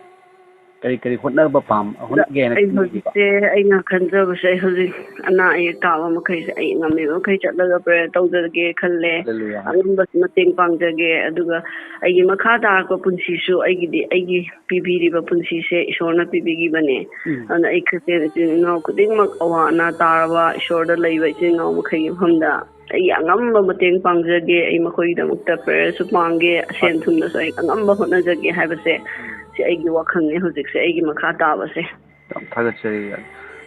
ꯀꯔꯤ ꯀꯔꯤ ꯍꯣꯠꯅꯕ ꯄꯥꯝ ꯍꯣꯠꯅꯒꯦꯅ ꯑꯩ ꯈꯟꯕꯤꯕ? ꯍꯧꯖꯤꯛꯁꯦ ꯑꯩꯅ ꯈꯟꯖꯕꯁꯦ, ꯑꯩ ꯍꯧꯖꯤꯛ ꯑꯅꯥ ꯑꯌꯦꯛ ꯇꯥꯕ ꯃꯈꯩꯁꯦ ꯑꯩ ꯉꯝꯃꯤꯕ ꯃꯈꯩ ꯆꯠꯂꯒ ꯄ꯭ꯔꯦꯌꯔ ꯇꯧꯖꯒꯦ ꯈꯜꯂꯦ꯫ Hallelujah. ꯑꯉꯝꯕ ꯃꯇꯦꯡ ꯄꯥꯡꯖꯒꯦ꯫ ꯑꯗꯨꯒ ꯑꯩꯒꯤ ꯃꯈꯥ ꯇꯥꯔꯛꯄ ꯄꯨꯟꯁꯤꯁꯨ ꯑꯩꯒꯤꯗꯤ, ꯑꯩꯒꯤ ꯄꯤꯕꯤꯔꯤꯕ ꯄꯨꯟꯁꯤꯁꯦ ꯏꯁꯣꯔꯅ ꯄꯤꯕꯤꯈꯤꯕꯅꯦ꯫ ꯎꯝ. ꯑꯗꯨꯅ ꯑꯩ ꯈ꯭ꯔꯤꯁꯇꯤꯌꯥꯟ ꯏꯆꯤꯟ ꯏꯅꯥꯎ ꯈꯨꯗꯤꯡꯃꯛ ꯑꯋꯥ ꯑꯅꯥ ꯇꯥꯔꯕ ꯏꯁꯣꯔꯗ ꯂꯩꯕ ꯏꯆꯤꯟ ꯏꯅꯥꯎ ꯃꯈꯩꯒꯤ ꯃꯐꯝꯗ ꯑꯩꯒꯤ ꯑꯉꯝꯕ ꯃꯇꯦꯡ ꯄꯥꯡꯖꯒꯦ꯫ ꯑꯩ ꯃꯈꯣꯏꯒꯤꯗꯃꯛꯇ ꯄ꯭ꯔꯦꯌꯔꯁꯨ ꯄꯥꯡꯒꯦ, ꯁꯦꯟ ꯊꯨꯝꯗꯁꯨ ꯑꯩ ꯑꯉꯝꯕ ꯍꯣꯠꯅꯖꯒꯦ ꯍꯥꯏꯕꯁꯦ, ꯁꯤ ꯑꯩꯒꯤ ꯋꯥꯈꯜꯅꯦ ꯍꯧꯖꯤꯛꯁꯦ, ꯑꯩꯒꯤ ꯃꯈꯥ ꯇꯥꯕꯁꯦ꯫ ꯌꯥꯝ ꯊꯥꯒꯠꯆꯔꯤ꯫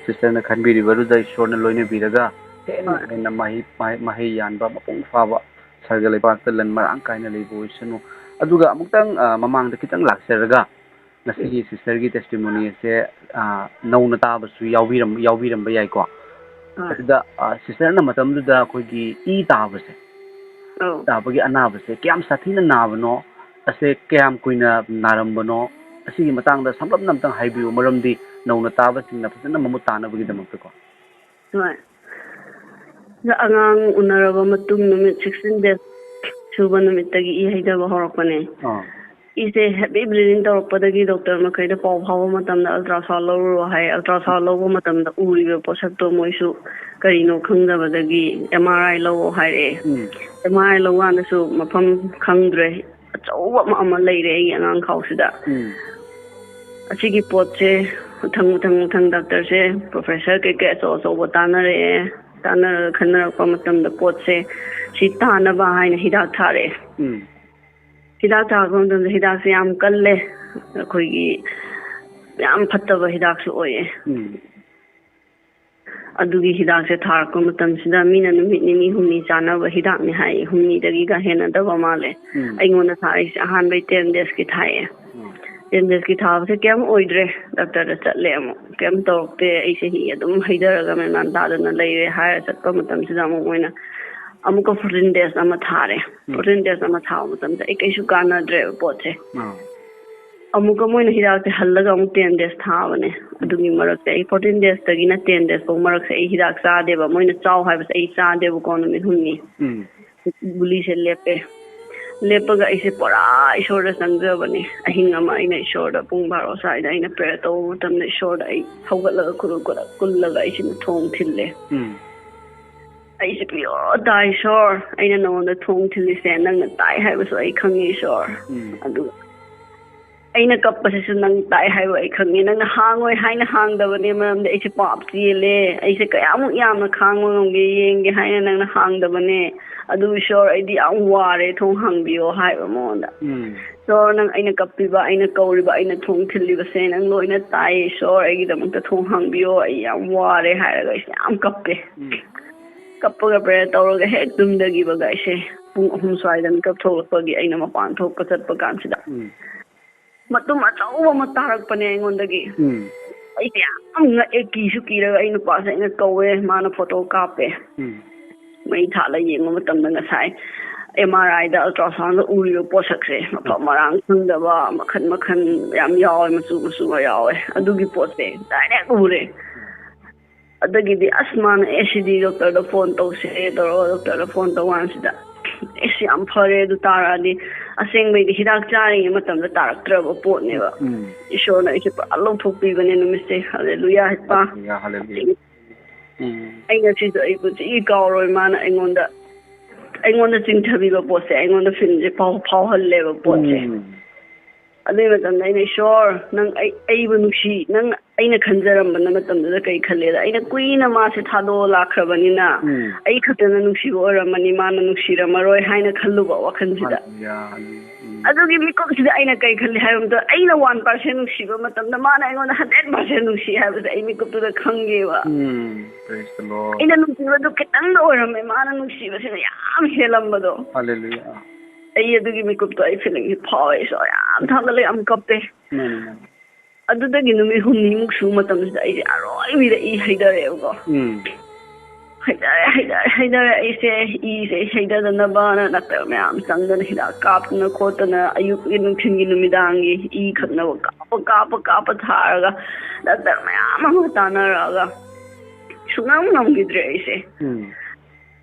ꯁꯤꯁꯇꯔꯅ ꯈꯟꯕꯤꯔꯤꯕꯗꯨꯗ ꯏꯁꯣꯔꯅ ꯂꯣꯏꯅꯕꯤꯔꯒ ꯍꯦꯟꯅ ꯍꯣꯏ. ꯍꯦꯟꯅ ꯃꯍꯩ, ꯃꯍꯩ, ꯃꯍꯩ ꯌꯥꯟꯕ, ꯃꯄꯨꯡ ꯐꯥꯕ, ꯁꯔꯒ ꯂꯩꯕꯥꯛꯇ ꯂꯟ ꯃꯔꯥꯡ ꯀꯥꯏꯅ ꯂꯩꯕ ꯑꯣꯏꯁꯅꯨ꯫ ꯑꯗꯨꯒ ꯑꯃꯨꯛꯇꯪ, ꯑ, ꯃꯃꯥꯡꯗ ꯈꯤꯇꯪ ꯂꯥꯛꯆꯔꯒ, ꯉꯁꯤꯒꯤ ꯁꯤꯁꯇꯔꯒꯤ ꯇꯦꯁꯇꯤꯃꯣꯅꯤ ꯑꯁꯦ, ꯑ, ꯅꯧꯅ ꯇꯥꯕꯁꯨ ꯌꯥꯎꯕꯤꯔꯝ-, ꯌꯥꯎꯕꯤꯔꯝꯕ ꯌꯥꯏꯀꯣ꯫ ꯍꯣꯏ. ꯑꯗꯨꯗ, ꯑ, ꯁꯤꯁꯇꯔꯅ ꯃꯇꯝꯗꯨꯗ ꯑꯩꯈꯣꯏꯒꯤ ꯏ ꯇꯥꯕꯁꯦ, ꯑꯧ. ꯇꯥꯕꯒꯤ ꯑꯅꯥꯕꯁꯦ ꯀꯌꯥꯝ ꯁꯥꯊꯤꯅ ꯅꯥꯕꯅꯣ, ꯑꯁꯦ ꯀꯌꯥꯝ ꯀꯨꯏꯅ ꯅꯥꯔꯝꯕꯅꯣ, ꯑꯁꯤꯒꯤ ꯃꯇꯥꯡꯗ ꯁꯝꯂꯞꯅ ꯑꯝꯇꯪ ꯍꯥꯏꯕꯤꯌꯨ, ꯃꯔꯝꯗꯤ ꯅꯧꯅ ꯇꯥꯕꯁꯤꯡꯅ ꯐꯖꯅ ꯃꯃꯨꯠ ꯇꯥꯅꯕꯒꯤꯗꯃꯛꯇꯀꯣ꯫ ꯍꯣꯏ. ꯑꯗ ꯑꯉꯥꯡ ꯎꯅꯔꯕ ꯃꯇꯨꯡ ꯅꯨꯃꯤꯠ sixteen days ꯁꯨꯕ ꯅꯨꯃꯤꯠꯇꯒꯤ ꯏ ꯍꯩꯊꯕ ꯍꯧꯔꯛꯄꯅꯦ꯫ ꯑꯥ. ꯏꯁꯦ heavy bleeding ꯇꯧꯔꯛꯄꯗꯒꯤ ꯗꯣꯛꯇꯔ ꯃꯈꯩꯗ ꯄꯥꯎ ꯐꯥꯎꯕ ꯃꯇꯝꯗ ultrasound ꯂꯧꯔꯨꯔꯣ ꯍꯥꯏ꯫ Ultrasound ꯂꯧꯕ ꯃꯇꯝꯗ ꯎꯔꯤꯕ ꯄꯣꯠꯁꯛꯇꯣ ꯃꯣꯏꯁꯨ ꯀꯔꯤꯅꯣ ꯈꯪꯗꯕꯗꯒꯤ M R I ꯂꯧꯑꯣ ꯍꯥꯏꯔꯛꯑꯦ꯫ ꯎꯝ. M R I ꯂꯧꯀꯥꯟꯗꯁꯨ ꯃꯐꯝ ꯈꯪꯗ꯭ꯔꯦ, ꯑꯆꯧꯕ ꯑꯃ, ꯑꯃ ꯂꯩꯔꯦ ꯑꯩꯒꯤ ꯑꯉꯥꯡ ꯈꯥꯎꯁꯤꯗ꯫ ꯎꯝ. ꯑꯁꯤꯒꯤ ꯄꯣꯠꯁꯦ ꯃꯊꯪ ꯃꯊꯪ ꯃꯊꯪ ꯗꯥꯛꯇꯔꯁꯦ, ꯄ꯭ꯔꯣꯐꯦꯁꯔ ꯀꯩꯀꯩ ꯑꯆꯧ ꯑꯆꯧꯕ ꯇꯥꯟꯅꯔꯛꯑꯦ꯫ ꯇꯥꯟꯅꯔꯒ ꯈꯟꯅꯔꯛꯄ ꯃꯇꯝꯗ ꯄꯣꯠꯁꯦ ꯁꯤ ꯇꯥꯅꯕ ꯍꯥꯏꯅ ꯍꯤꯗꯥꯛ ꯊꯥꯔꯛꯑꯦ꯫ ꯎꯝ. ꯍꯤꯗꯥꯛ ꯊꯥꯔꯛꯄ ꯃꯇꯝꯗ ꯍꯤꯗꯥꯛꯁꯦ ꯌꯥꯝ ꯀꯜꯂꯦ, ꯑꯩꯈꯣꯏꯒꯤ ꯌꯥꯝ ꯐꯠꯇꯕ ꯍꯤꯗꯥꯛꯁꯨ ꯑꯣꯏꯌꯦ꯫ ꯎꯝ. ꯑꯗꯨꯒꯤ ꯍꯤꯗꯥꯛꯁꯦ ꯊꯥꯔꯛꯄ ꯃꯇꯝꯁꯤꯗ ꯃꯤꯅ ꯅꯨꯃꯤꯠ ꯅꯤꯅꯤ ꯍꯨꯝꯅꯤ ꯆꯥꯅꯕ ꯍꯤꯗꯥꯛꯅꯤ ꯍꯥꯏ, ꯍꯨꯝꯅꯤꯗꯒꯤꯒ ꯍꯦꯟꯅꯗꯕ ꯃꯥꯜꯂꯦ꯫ ꯎꯝ. ꯑꯩꯉꯣꯟꯗ ꯊꯥꯔꯛꯏꯁꯦ ꯑꯍꯥꯟꯕꯩ ten days ꯀꯤ ꯊꯥꯏꯌꯦ꯫ ꯎꯝ. Ten days ꯀꯤ ꯊꯥꯕꯁꯦ ꯀꯩꯝ ꯑꯣꯏꯗ꯭ꯔꯦ, ꯗꯥꯛꯇꯔꯗ ꯆꯠꯂꯦ ꯑꯃꯨꯛ, ꯀꯩꯝ ꯇꯧꯔꯛꯇꯦ, ꯑꯩꯁꯦ ꯍꯤ ꯑꯗꯨꯝ ꯍꯩꯊꯔꯒ ꯃꯦꯟ ꯃꯥꯟ ꯇꯥꯗꯅ ꯂꯩꯔꯦ ꯍꯥꯏꯔ ꯆꯠꯄ ꯃꯇꯝꯁꯤꯗ ꯑꯃꯨꯛ ꯃꯣꯏꯅ ꯑꯃꯨꯛꯀ fourteen days ꯑꯃ ꯊꯥꯔꯦ꯫ ꯎꯝ. Fourteen days ꯑꯃ ꯊꯥꯕ ꯃꯇꯝꯗ ꯑꯩ ꯀꯩꯁꯨ ꯀꯥꯟꯅꯗ꯭ꯔꯦꯕ ꯄꯣꯠꯁꯦ꯫ ꯑꯥ. ꯑꯃꯨꯛꯀ ꯃꯣꯏꯅ ꯍꯤꯗꯥꯛꯁꯦ ꯍꯜꯂꯒ ꯑꯃꯨꯛ ten days ꯊꯥꯕꯅꯦ꯫ ꯑꯗꯨꯒꯤ ꯃꯔꯛꯇ ꯑꯩ fourteen days ꯇꯒꯤꯅ ten days ꯐꯥꯎ ꯃꯔꯛꯁꯦ ꯑꯩ ꯍꯤꯗꯥꯛ ꯆꯥꯗꯦꯕ, ꯃꯣꯏꯅ ꯆꯥꯎ ꯍꯥꯏꯕꯁꯦ ꯑꯩ ꯆꯥꯗꯦꯕꯀꯣ, ꯅꯨꯃꯤꯠ ꯍꯨꯝꯅꯤ꯫ ꯎꯝ. ꯒꯨꯂꯤꯁꯦ ꯂꯦꯞꯄꯦ꯫ ꯂꯦꯞꯄꯒ ꯑꯩꯁꯦ ꯄꯨꯔꯥ ꯏꯁꯣꯔꯗ ꯆꯪꯖꯕꯅꯦ꯫ ꯑꯍꯤꯡ ꯑꯃ ꯑꯩꯅ ꯏꯁꯣꯔꯗ ꯄꯨꯡ ꯕꯥꯔꯣ ꯁ꯭ꯋꯥꯏꯗ ꯑꯩꯅ prayer ꯇꯧꯕ ꯃꯇꯝꯗ ꯏꯁꯣꯔꯗ ꯑꯩ ꯍꯧꯒꯠꯂꯒ ꯈꯨꯔꯨ ꯈꯨꯔꯛ ꯀꯨꯜꯂꯒ ꯑꯩꯁꯤꯅ ꯊꯣꯡ ꯊꯤꯜꯂꯦ꯫ ꯎꯝ ꯑꯩꯁꯦ pure ꯇꯥꯏ ꯏꯁꯣꯔ, ꯑꯩꯅ ꯅꯉꯣꯟꯗ ꯊꯣꯡ ꯊꯤꯜꯂꯤꯁꯦ ꯅꯪꯅ ꯇꯥꯏ ꯍꯥꯏꯕꯁꯨ ꯑꯩ ꯈꯪꯉꯤ ꯏꯁꯣꯔ꯫ ꯎꯝ ꯑꯗꯨꯒ ꯑꯩꯅ ꯀꯞꯄꯁꯤꯁꯨ ꯅꯪ ꯇꯥꯏ ꯍꯥꯏꯕ ꯑꯩ ꯈꯪꯉꯤ꯫ ꯅꯪꯅ ꯍꯥꯡꯉꯣꯏ ꯍꯥꯏꯅ ꯍꯥꯡꯗꯕꯅꯦ, ꯃꯔꯝꯗꯤ ꯑꯩꯁꯦ ꯄꯥꯞ ꯆꯦꯜꯂꯦ, ꯑꯩꯁꯦ ꯀꯌꯥꯃꯨꯛ ꯌꯥꯝꯅ ꯈꯥꯡꯕ ꯉꯝꯒꯦ ꯌꯦꯡꯒꯦ ꯍꯥꯏꯅ ꯅꯪꯅ ꯍꯥꯡꯗꯕꯅꯦ꯫ ꯑꯗꯨ ꯏꯁꯣꯔ, ꯑꯩꯗꯤ ꯌꯥꯝ ꯋꯥꯔꯦ, ꯊꯣꯡ ꯍꯥꯡꯕꯤꯌꯣ ꯍꯥꯏꯕ ꯃꯉꯣꯟꯗ꯫ ꯎꯝ ꯏꯁꯣꯔ, ꯅꯪ ꯑꯩꯅ ꯀꯞꯄꯤꯕ, ꯑꯩꯅ ꯀꯧꯔꯤꯕ, ꯑꯩꯅ ꯊꯣꯡ ꯊꯤꯜꯂꯤꯕꯁꯦ ꯅꯪ ꯂꯣꯏꯅ ꯇꯥꯏ ꯏꯁꯣꯔ, ꯑꯩꯒꯤꯗꯃꯛꯇ ꯊꯣꯡ ꯍꯥꯡꯕꯤꯌꯣ, ꯑꯩ ꯌꯥꯝ ꯋꯥꯔꯦ ꯍꯥꯏꯔꯒ ꯑꯩꯁꯦ ꯌꯥꯝ ꯀꯞꯄꯦ꯫ ꯎꯝ ꯀꯞꯄꯒ prayer ꯇꯧꯔꯒ ꯍꯦꯛ ꯇꯨꯝꯊꯈꯤꯕꯒ ꯑꯩꯁꯦ ꯄꯨꯡ ꯑꯍꯨꯝ ꯁ꯭ꯋꯥꯏꯗ ꯃꯤꯀꯞ ꯊꯣꯛꯂꯛꯄꯒꯤ ꯑꯩꯅ ꯃꯄꯥꯟ ꯊꯣꯛꯄ ꯆꯠꯄ ꯀꯥꯟꯁꯤꯗ ꯎꯝ ꯃꯇꯨꯝ ꯑꯆꯧꯕ ꯑꯃ ꯇꯥꯔꯛꯄꯅꯦ ꯑꯩꯉꯣꯟꯗꯒꯤ꯫ ꯎꯝ ꯑꯩꯁꯦ ꯌꯥꯝ ꯉꯛꯑꯦ, ꯀꯤꯁꯨ ꯀꯤꯔꯒ ꯑꯩ ꯅꯨꯄꯥꯁꯦ ꯑꯩꯅ ꯀꯧꯋꯦ, ꯃꯥꯅ photo ꯀꯥꯞꯄꯦ꯫ ꯎꯝ ꯃꯩ ꯊꯥꯜꯂ ꯌꯦꯡꯕ ꯃꯇꯝꯗ ꯉꯁꯥꯏ M R I the ultrasound ꯗ ꯎꯔꯤꯕ ꯄꯣꯠꯁꯛꯁꯦ ꯃꯐꯝ ꯃꯔꯥꯡ ꯈꯪꯗꯕ ꯃꯈꯟ ꯃꯈꯟ ꯌꯥꯝ ꯌꯥꯎꯋꯦ, ꯃꯆꯨ ꯃꯆꯨꯒ ꯌꯥꯎꯋꯦ꯫ ꯑꯗꯨꯒꯤ ꯄꯣꯠꯁꯦ direct ꯎꯔꯦ꯫ ꯑꯗꯒꯤꯗꯤ ꯑꯁ, ꯃꯥꯅ ꯑꯦ ꯁꯤꯗꯤ doctor ꯗ phone ꯇꯧꯁꯦ ꯇꯧꯔꯒ doctor ꯗ phone ꯇꯧ ꯀꯥꯟꯁꯤꯗ ꯑꯦꯁ, ꯌꯥꯝ ꯐꯔꯦ, ꯑꯗꯨ ꯇꯥꯔꯛꯑꯗꯤ ꯑꯁꯦꯡꯕꯩꯗꯤ ꯍꯤꯗꯥꯛ ꯆꯥꯔꯤꯉꯩ ꯃꯇꯝꯗ ꯇꯥꯔꯛꯇ꯭ꯔꯕ ꯄꯣꯠꯅꯦꯕ꯫ ꯎꯝ ꯏꯁꯣꯔꯅ ꯑꯩꯁꯦ ꯄꯨꯔꯥ ꯂꯧꯊꯣꯛꯄꯤꯕꯅꯦ ꯅꯨꯃꯤꯠꯁꯦ꯫ ꯍꯜꯂꯦꯂꯨꯌꯥ ꯍꯤꯞꯄ꯫ ꯍꯜꯂꯦꯂꯨꯌꯥ, ꯍꯜꯂꯦꯂꯨꯌꯥ꯫ ꯎꯝ ꯑꯩ ꯉꯁꯤꯁꯨ ꯑꯩ ꯄꯨꯟꯁꯤꯒꯤ ꯀꯥꯎꯔꯣꯏ꯫ ꯃꯥꯅ ꯑꯩꯉꯣꯟꯗ ꯑꯩꯉꯣꯟꯗ ꯆꯤꯡꯊꯕꯤꯕ ꯄꯣꯠꯁꯦ ꯑꯩꯉꯣꯟꯗ ꯐꯤꯜꯁꯦ ꯐꯥꯎ ꯐꯥꯎꯍꯜꯂꯦꯕ ꯄꯣꯠꯁꯦ꯫ ꯎꯝ ꯑꯗꯨꯒꯤ ꯃꯇꯝꯗ ꯑꯩꯅ, "ꯏꯁꯣꯔ, ꯅꯪ ꯑꯩ ꯑꯩꯕꯨ ꯅꯨꯡꯁꯤ, ꯅꯪ ꯑꯩꯅ ꯈꯟꯖꯔꯝꯕꯅ ꯃꯇꯝꯗꯨꯗ ꯀꯩ ꯈꯜꯂꯦꯗ, ꯑꯩꯅ ꯀꯨꯏꯅ ꯃꯥꯁꯦ ꯊꯥꯗꯣꯛꯑ ꯂꯥꯛꯈ꯭ꯔꯕꯅꯤꯅ ꯎꯝ ꯑꯩ ꯈꯛꯇꯅ ꯅꯨꯡꯁꯤꯕ ꯑꯣꯏꯔꯝꯃꯅꯤ, ꯃꯥꯅ ꯅꯨꯡꯁꯤꯔꯝꯃꯔꯣꯏ" ꯍꯥꯏꯅ ꯈꯜꯂꯨꯕ ꯋꯥꯈꯜꯁꯤꯗ꯫ ꯍꯜꯂꯦꯂꯨꯌꯥ, ꯍꯜꯂꯦꯂꯨꯌꯥ꯫ ꯎꯝ ꯑꯗꯨꯒꯤ ꯃꯤꯀꯨꯞꯁꯤꯗ ꯑꯩꯅ ꯀꯩ ꯈꯜꯂꯤ ꯍꯥꯏꯕ ꯃꯇꯝꯗ, ꯑꯩꯅ one percent ꯅꯨꯡꯁꯤꯕ ꯃꯇꯝꯗ ꯃꯥꯅ ꯑꯩꯉꯣꯟꯗ hundred percent ꯅꯨꯡꯁꯤ ꯍꯥꯏꯕꯁꯦ ꯑꯩ ꯃꯤꯀꯨꯞꯇꯨꯗ ꯈꯪꯉꯦꯕ꯫ ꯎꯝ Praise the Lord. ꯑꯩꯅ ꯅꯨꯡꯁꯤꯕꯗꯨ ꯈꯤꯇꯪꯗ ꯑꯣꯏꯔꯝꯃꯦ, ꯃꯥꯅ ꯅꯨꯡꯁꯤꯕꯁꯤꯅ ꯌꯥꯝ ꯍꯦꯜꯂꯝꯕꯗꯣ꯫ ꯍꯜꯂꯦꯂꯨꯌꯥ꯫ ꯑꯩ ꯑꯗꯨꯒꯤ ꯃꯤꯀꯨꯞꯇꯣ ꯑꯩ feeling ꯁꯦ ꯐꯥꯎꯋꯦ, ꯏꯁꯣꯔ ꯌꯥꯝ ꯊꯥꯒꯠꯂꯦ, ꯌꯥꯝ ꯀꯞꯄꯦ꯫ ꯃꯥꯅꯤ, ꯃꯥꯅꯤ꯫ ꯑꯗꯨꯗꯒꯤ ꯅꯨꯃꯤꯠ ꯍꯨꯝꯅꯤꯃꯨꯛ ꯁꯨꯕ ꯃꯇꯝꯁꯤꯗ ꯑꯩꯁꯦ ꯑꯔꯣꯏꯕꯤꯗ ꯏ ꯍꯩꯊꯔꯛꯑꯦꯕꯀꯣ꯫ ꯎꯝ ꯍꯩꯊꯔꯦ, ꯍꯩꯊꯔꯦ, ꯍꯩꯊꯔꯦ꯫ ꯑꯩꯁꯦ ꯏꯁꯦ ꯍꯩꯊꯗꯅꯕꯅ doctor ꯃꯌꯥꯝ ꯆꯪꯗꯅ ꯍꯤꯗꯥꯛ ꯀꯥꯞꯇꯅ ꯈꯣꯠꯇꯅ ꯑꯌꯨꯛꯀꯤ, ꯅꯨꯡꯊꯤꯜꯒꯤ, ꯅꯨꯃꯤꯗꯥꯡꯒꯤ ꯏ ꯈꯛꯅꯕ ꯀꯥꯞꯄ, ꯀꯥꯞꯄ, ꯀꯥꯞꯄ ꯊꯥꯔꯒ doctor ꯃꯌꯥꯝ ꯑꯃ ꯇꯥꯟꯅꯔꯛꯑꯒ ꯁꯨꯡꯉꯝ ꯉꯝꯈꯤꯗ꯭ꯔꯦ ꯑꯩꯁꯦ꯫ ꯎꯝ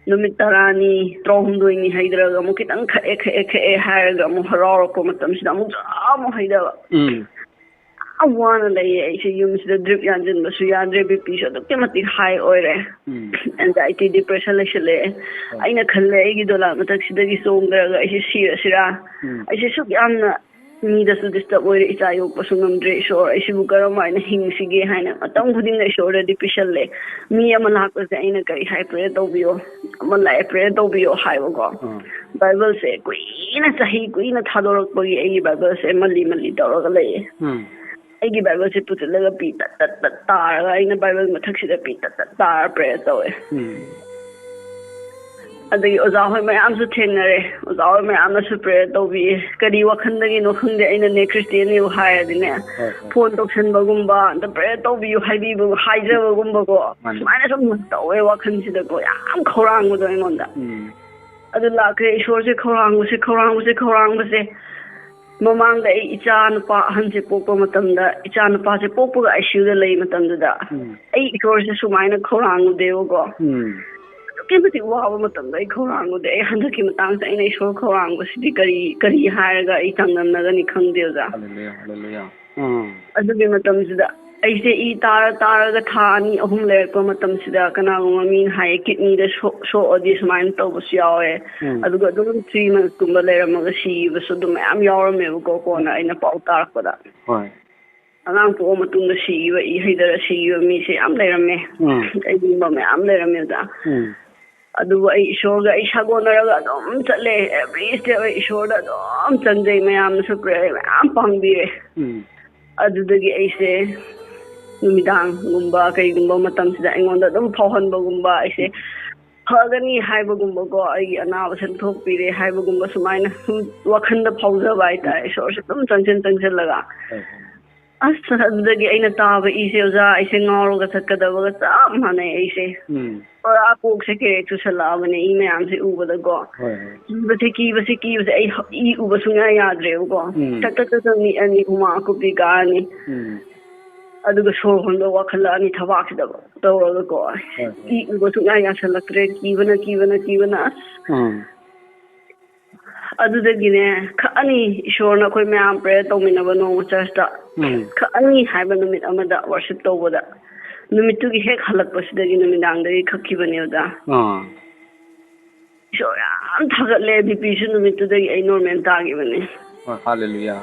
ꯅꯨꯃꯤꯠ ꯇꯔꯥꯅꯤ, ꯇꯔꯥꯍꯨꯝꯗꯣꯏꯅꯤ ꯍꯩꯊꯔꯒ ꯑꯃꯨꯛ ꯈꯤꯇꯪ ꯈꯛꯑꯦ, ꯈꯛꯑꯦ, ꯈꯛꯑꯦ ꯍꯥꯏꯔꯒ ꯑꯃꯨꯛ ꯍꯔꯥꯎꯔꯛꯄ ꯃꯇꯝꯁꯤꯗ ꯑꯃꯨꯛ ꯑꯃꯨꯛ ꯍꯩꯊꯕ꯫ ꯎꯝ ꯌꯥꯝ ꯋꯥꯅ ꯂꯩꯌꯦ ꯑꯩꯁꯦ ꯌꯨꯝꯁꯤꯗ꯫ ꯗ꯭ꯔꯤꯞ ꯌꯥꯟꯁꯤꯟꯕꯁꯨ ꯌꯥꯗ꯭ꯔꯦ, ꯕꯤ ꯄꯤꯁꯨ ꯑꯗꯨꯛꯀꯤ ꯃꯇꯤꯛ ꯍꯥꯏ ꯑꯣꯏꯔꯦ꯫ ꯎꯝ ꯑꯦꯟꯖꯥꯏꯇꯤ, ꯗꯤꯄ꯭ꯔꯦꯁꯟ ꯂꯩꯁꯜꯂꯛꯑꯦ꯫ ꯑꯩꯅ ꯈꯜꯂꯦ, ꯑꯩꯒꯤ ꯗꯣꯂꯥꯟ ꯃꯊꯛꯁꯤꯗꯒꯤ ꯆꯣꯡꯊꯔꯒ ꯑꯩꯁꯦ ꯁꯤꯔꯁꯤꯔꯥ, ꯎꯝ ꯑꯩꯁꯦ ꯁꯨꯛ ꯌꯥꯝꯅ ꯃꯤꯗꯁꯨ ꯗꯤꯁꯇꯔꯕ ꯑꯣꯏꯔꯦ, ꯏꯆꯥ ꯌꯣꯛꯄꯁꯨ ꯉꯝꯗ꯭ꯔꯦ, ꯏꯁꯣꯔ ꯑꯩꯁꯤꯕꯨ ꯀꯔꯝ ꯍꯥꯏꯅ ꯍꯤꯡꯁꯤꯒꯦ ꯍꯥꯏꯅ ꯃꯇꯝ ꯈꯨꯗꯤꯡꯗ ꯏꯁꯣꯔꯗꯗꯤ ꯄꯤꯁꯜꯂꯦ꯫ ꯃꯤ ꯑꯃ ꯂꯥꯛꯄꯁꯦ ꯑꯩꯅ ꯀꯔꯤ ꯍꯥꯏ, ꯄ꯭ꯔꯦꯌꯔ ꯇꯧꯕꯤꯌꯣ, ꯑꯃ ꯂꯥꯛꯑꯦ ꯄ꯭ꯔꯦꯌꯔ ꯇꯧꯕꯤꯌꯣ ꯍꯥꯏꯕꯀꯣ꯫ ꯎꯝ ꯕꯥꯏꯕꯜꯁꯦ ꯀꯨꯏꯅ, ꯆꯍꯤ ꯀꯨꯏꯅ ꯊꯥꯗꯣꯔꯛꯄꯒꯤ ꯑꯩꯒꯤ ꯕꯥꯏꯕꯜꯁꯦ ꯃꯜꯂꯤ ꯃꯜꯂꯤ ꯇꯧꯔꯒ ꯂꯩꯌꯦ꯫ ꯎꯝ ꯑꯩꯒꯤ ꯕꯥꯏꯕꯜꯁꯦ ꯄꯨꯁꯤꯜꯂꯒ ꯄꯤ ꯇꯠ ꯇꯠ ꯇꯠ ꯇꯥꯔꯒ ꯑꯩꯅ ꯕꯥꯏꯕꯜ ꯃꯊꯛꯁꯤꯗ ꯄꯤ ꯇꯠ ꯇꯠ ꯇꯥꯔ ꯄ꯭ꯔꯦꯌꯔ ꯇꯧꯋꯦ꯫ ꯎꯝ ꯑꯗꯒꯤ ꯑꯣꯖꯥ ꯍꯣꯏ ꯃꯌꯥꯝꯁꯨ ꯊꯦꯡꯅꯔꯦ, ꯑꯣꯖꯥ ꯍꯣꯏ ꯃꯌꯥꯝꯅꯁꯨ ꯄ꯭ꯔꯦꯌꯔ ꯇꯧꯕꯤꯌꯦ꯫ ꯀꯔꯤ ꯋꯥꯈꯟꯗꯒꯤꯅꯣ ꯈꯪꯗꯦ, ꯑꯩꯅꯅꯦ ꯈ꯭ꯔꯤꯁꯇꯤꯌꯥꯟꯅꯦꯕꯨ ꯍꯥꯏꯔꯗꯤꯅꯦ, ꯍꯣꯏ ꯍꯣꯏ ꯐꯣꯟ ꯇꯧꯁꯟꯕꯒꯨꯝꯕ, ꯑꯗ ꯄ꯭ꯔꯦꯌꯔ ꯇꯧꯕꯤꯌꯨ ꯍꯥꯏꯕꯤꯕ, ꯍꯥꯏꯖꯕꯒꯨꯝꯕꯀꯣ, ꯃꯥꯅꯤ꯫ ꯁꯨꯃꯥꯏꯅ ꯁꯨꯝ ꯇꯧꯋꯦ ꯋꯥꯈꯜꯁꯤꯗꯀꯣ꯫ ꯌꯥꯝ ꯈꯧꯔꯥꯡꯕꯗꯣ ꯑꯩꯉꯣꯟꯗ꯫ ꯎꯝ ꯑꯗꯨ ꯂꯥꯛꯈ꯭ꯔꯦ, ꯏꯁꯣꯔꯁꯦ ꯈꯧꯔꯥꯡꯕꯁꯦ, ꯈꯧꯔꯥꯡꯕꯁꯦ, ꯈꯧꯔꯥꯡꯕꯁꯦ꯫ ꯃꯃꯥꯡꯗ ꯑꯩ ꯏꯆꯥ ꯅꯨꯄꯥ ꯑꯍꯟꯁꯦ ꯄꯣꯛꯄ ꯃꯇꯝꯗ, ꯏꯆꯥ ꯅꯨꯄꯥꯁꯦ ꯄꯣꯛꯄꯒ ꯑꯥꯏ ꯁꯤ ꯌꯨꯗ ꯂꯩ ꯃꯇꯝꯗꯨꯗ, ꯎꯝ ꯑꯩ ꯏꯁꯣꯔꯁꯦ ꯁꯨꯃꯥꯏꯅ ꯈꯧꯔꯥꯡꯉꯨꯗꯦꯕꯀꯣ꯫ ꯎꯝ ꯑꯗꯨꯛꯀꯤ ꯃꯇꯤꯛ ꯋꯥꯕ ꯃꯇꯝꯗ ꯑꯩ ꯈꯧꯔꯥꯡꯉꯨꯗꯦ꯫ ꯑꯩ ꯍꯟꯗꯛꯀꯤ ꯃꯇꯥꯡꯁꯦ ꯑꯩꯅ ꯏꯁꯣꯔ ꯈꯧꯔꯥꯡꯕꯁꯤꯗꯤ ꯀꯔꯤ, ꯀꯔꯤ ꯍꯥꯏꯔꯒ ꯑꯩ ꯆꯥꯡꯗꯝꯅꯒꯅꯤ ꯈꯪꯗꯦ, ꯑꯣꯖꯥ꯫ ꯍꯜꯂꯦꯂꯨꯌꯥ, ꯍꯜꯂꯦꯂꯨꯌꯥ꯫ ꯎꯝ ꯑꯗꯨꯒꯤ ꯃꯇꯝꯁꯤꯗ ꯑꯩꯁꯦ ꯏ ꯇꯥꯔ ꯇꯥꯔꯒ ꯊꯥ ꯑꯅꯤ ꯑꯍꯨꯝ ꯂꯩꯔꯛꯄ ꯃꯇꯝꯁꯤꯗ, ꯀꯅꯥꯒꯨꯝꯕ ꯃꯤꯅ ꯍꯥꯏꯌꯦ, ꯀꯤꯠꯅꯤꯗ ꯁꯣꯛ-, ꯁꯣꯛꯑꯗꯤ ꯁꯨꯃꯥꯏꯅ ꯇꯧꯕꯁꯨ ꯌꯥꯎꯋꯦ꯫ ꯎꯝ ꯑꯗꯨꯒ ꯑꯗꯨꯝ ꯊ꯭ꯔꯤ ꯃꯟꯁꯀꯨꯝꯕ ꯂꯩꯔꯝꯃꯒ ꯁꯤꯕꯁꯨ ꯑꯗꯨꯝ ꯃꯌꯥꯝ ꯌꯥꯎꯔꯝꯃꯦꯕꯀꯣ, ꯀꯣꯟꯅ ꯑꯩꯅ ꯄꯥꯎ ꯇꯥꯔꯛꯄꯗ꯫ ꯍꯣꯏ ꯑꯉꯥꯡ ꯄꯣꯛꯑ ꯃꯇꯨꯡꯗ ꯁꯤꯈꯤꯕ, ꯏ ꯍꯩꯊꯔ ꯁꯤꯈꯤꯕ ꯃꯤꯁꯦ ꯌꯥꯝ ꯂꯩꯔꯝꯃꯦ꯫ ꯎꯝ ꯑꯩꯒꯨꯝꯕ ꯃꯌꯥꯝ ꯂꯩꯔꯝꯃꯦ, ꯑꯣꯖꯥ꯫ ꯎꯝ ꯑꯗꯨꯕꯨ ꯑꯩ ꯏꯁꯣꯔꯒ ꯑꯩ ꯁꯥꯒꯣꯟꯅꯔꯒ ꯑꯗꯨꯝ ꯆꯠꯂꯦ꯫ ꯑꯦꯚ꯭ꯔꯤ ꯁ꯭ꯇꯦꯞ ꯑꯩ ꯏꯁꯣꯔꯗ ꯑꯗꯨꯝ ꯆꯪꯖꯩ꯫ ꯃꯌꯥꯝꯅꯁꯨ ꯄ꯭ꯔꯦꯌꯔ ꯃꯌꯥꯝ ꯄꯥꯡꯕꯤꯔꯦ꯫ ꯎꯝ ꯑꯗꯨꯗꯒꯤ ꯑꯩꯁꯦ ꯅꯨꯃꯤꯗꯥꯡꯒꯨꯝꯕ ꯀꯩꯒꯨꯝꯕ ꯃꯇꯝꯁꯤꯗ ꯑꯩꯉꯣꯟꯗ ꯑꯗꯨꯝ ꯐꯥꯎꯍꯟꯕꯒꯨꯝꯕ, ꯑꯩꯁꯦ ꯐꯒꯅꯤ ꯍꯥꯏꯕꯒꯨꯝꯕꯀꯣ, ꯑꯩꯒꯤ ꯑꯅꯥꯕ ꯁꯦꯝꯗꯣꯛꯄꯤꯔꯦ ꯍꯥꯏꯕꯒꯨꯝꯕ, ꯁꯨꯃꯥꯏꯅ ꯁꯨꯝ ꯋꯥꯈꯜꯗ ꯐꯥꯎꯖꯕ ꯍꯥꯏꯇꯥꯔꯦ, ꯏꯁꯣꯔꯁꯦ ꯑꯗꯨꯝ ꯆꯪꯁꯤꯟ ꯆꯪꯁꯤꯜꯂꯒ꯫ ꯍꯣꯏ ꯍꯣꯏ ꯑꯁ, ꯑꯗꯨꯗꯒꯤ ꯑꯩꯅ ꯇꯥꯕ ꯏꯁꯦ, ꯑꯣꯖꯥ, ꯑꯩꯁꯦ ꯉꯥꯎꯔꯒ ꯆꯠꯀꯗꯕꯒ ꯆꯞ ꯃꯥꯟꯅꯩ ꯑꯩꯁꯦ꯫ ꯎꯝ ꯄꯨꯔꯥ ꯀꯣꯛꯁꯦ ꯀꯦꯔꯦꯛ ꯆꯨꯁꯜꯂꯛꯑꯕꯅꯦ ꯏ ꯃꯌꯥꯝꯁꯦ ꯎꯕꯗꯀꯣ꯫ ꯍꯣꯏ ꯍꯣꯏ ꯀꯤꯕꯁꯦ, ꯀꯤꯕꯁꯦ, ꯀꯤꯕꯁꯦ꯫ ꯑꯩ ꯍ-, ꯏ ꯎꯕ ꯁꯨꯡꯌꯥ ꯌꯥꯗ꯭ꯔꯦꯕꯀꯣ꯫ ꯎꯝ꯫ ꯇꯛ ꯇꯛ ꯇꯛ ꯇꯛ ꯅꯤꯛꯑꯅꯤ, ꯍꯨꯃꯥꯡ ꯑꯀꯨꯞꯄꯤ ꯀꯥꯔꯅꯤ꯫ ꯎꯝ ꯑꯗꯨꯒ ꯁꯣꯔ ꯍꯣꯟꯕ ꯋꯥꯈꯠꯂꯛꯑꯅꯤ ꯊꯕꯥꯛꯁꯤꯗ ꯇꯧꯔꯒꯀꯣ꯫ ꯍꯣꯏ, ꯍꯣꯏ꯫ ꯏ ꯎꯕ ꯁꯨꯡꯌꯥ ꯌꯥꯁꯜꯂꯛꯇ꯭ꯔꯦ, ꯀꯤꯕꯅ, ꯀꯤꯕꯅ, ꯀꯤꯕꯅ꯫ ꯑꯁ, ꯎꯝ꯫ ꯑꯗꯨꯗꯒꯤꯅꯦ, ꯈꯛꯑꯅꯤ, ꯏꯁꯣꯔꯅ ꯑꯩꯈꯣꯏ ꯃꯌꯥꯝ prayer ꯇꯧꯃꯤꯟꯅꯕ ꯅꯣꯡꯃ ꯆꯔꯆꯇ꯫ ꯎꯝ꯫ ꯈꯛꯑꯅꯤ ꯍꯥꯏꯕ ꯅꯨꯃꯤꯠ ꯑꯃꯗ worship ꯇꯧꯕꯗ, ꯅꯨꯃꯤꯠꯇꯨꯒꯤ ꯍꯦꯛ ꯍꯜꯂꯛꯄꯁꯤꯗꯒꯤ ꯅꯨꯃꯤꯗꯥꯡꯗꯒꯤ ꯈꯛꯈꯤꯕꯅꯦ ꯑꯣꯖꯥ꯫ ꯑꯥ꯫ ꯏꯁꯣꯔ ꯌꯥꯝ ꯊꯥꯒꯠꯂꯦ, ꯕꯤ ꯄꯤꯁꯨ ꯅꯨꯃꯤꯠꯇꯨꯗꯒꯤ ꯑꯩ normal ꯇꯥꯈꯤꯕꯅꯦ꯫ ꯍꯣꯏ, ꯍꯥꯂꯦꯂꯨꯌꯥ꯫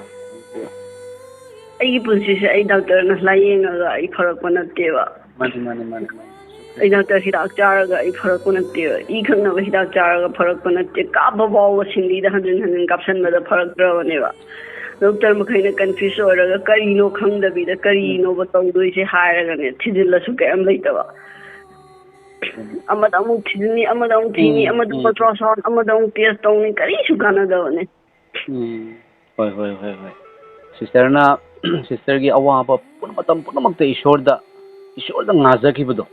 ꯑꯩꯒꯤ ꯄꯨꯟꯁꯤꯁꯦ ꯑꯩ ꯗꯥꯛꯇꯔꯅ ꯂꯥꯏꯌꯦꯡꯉꯒ ꯑꯩ ꯐꯔꯛꯄ ꯅꯠꯇꯦꯕ꯫ ꯃꯥꯅꯤ, ꯃꯥꯅꯤ, ꯃꯥꯅꯤ, ꯃꯥꯅꯤ꯫ ꯑꯩ ꯗꯥꯛꯇꯔ ꯍꯤꯗꯥꯛ ꯆꯥꯔꯒ ꯑꯩ ꯐꯔꯛꯄ ꯅꯠꯇꯦꯕ꯫ ꯏ ꯈꯛꯅꯕ ꯍꯤꯗꯥꯛ ꯆꯥꯔꯒ ꯐꯔꯛꯄ ꯅꯠꯇꯦ꯫ ꯀꯥꯞꯄ ꯐꯥꯎꯕ ꯁꯤꯡꯂꯤꯗ ꯍꯟꯖꯤꯟ ꯍꯟꯖꯤꯟ ꯀꯥꯞꯁꯟꯕꯗ ꯐꯔꯛꯇ꯭ꯔꯕꯅꯦꯕ꯫ ꯗꯣꯛꯇꯔ ꯃꯈꯩꯅ confuse ꯑꯣꯏꯔꯒ ꯀꯔꯤꯅꯣ ꯈꯪꯗꯕꯤꯗ ꯀꯔꯤꯅꯣꯕ ꯇꯧꯗꯣꯏꯁꯦ ꯍꯥꯏꯔꯒꯅꯦ ꯊꯤꯖꯤꯜꯂꯁꯨ ꯀꯩꯝ ꯂꯩꯇꯕ꯫ ꯑꯃꯗ ꯑꯃꯨꯛ ꯊꯤꯖꯤꯟꯅꯤ, ꯑꯃꯗ ꯑꯃꯨꯛ ꯊꯤꯅꯤ, ꯎꯝ, ꯑꯃꯗ ꯎꯝ꯫ Ultrasound, ꯑꯃꯗ ꯑꯃꯨꯛ test ꯇꯧꯅꯤ, ꯀꯔꯤꯁꯨ ꯀꯥꯟꯅꯗꯕꯅꯦ꯫ ꯎꯝ꯫ ꯍꯣꯏ, ꯍꯣꯏ, ꯍꯣꯏ, ꯍꯣꯏ꯫ ꯁꯤꯁꯇꯔꯅ, ꯁꯤꯁꯇꯔꯒꯤ ꯑꯋꯥꯕ ꯄꯨꯝꯅꯃꯛ, ꯃꯇꯝ ꯄꯨꯝꯅꯃꯛꯇ ꯏꯁꯣꯔꯗ, ꯏꯁꯣꯔꯗ ꯉꯥꯖꯈꯤꯕꯗꯣ꯫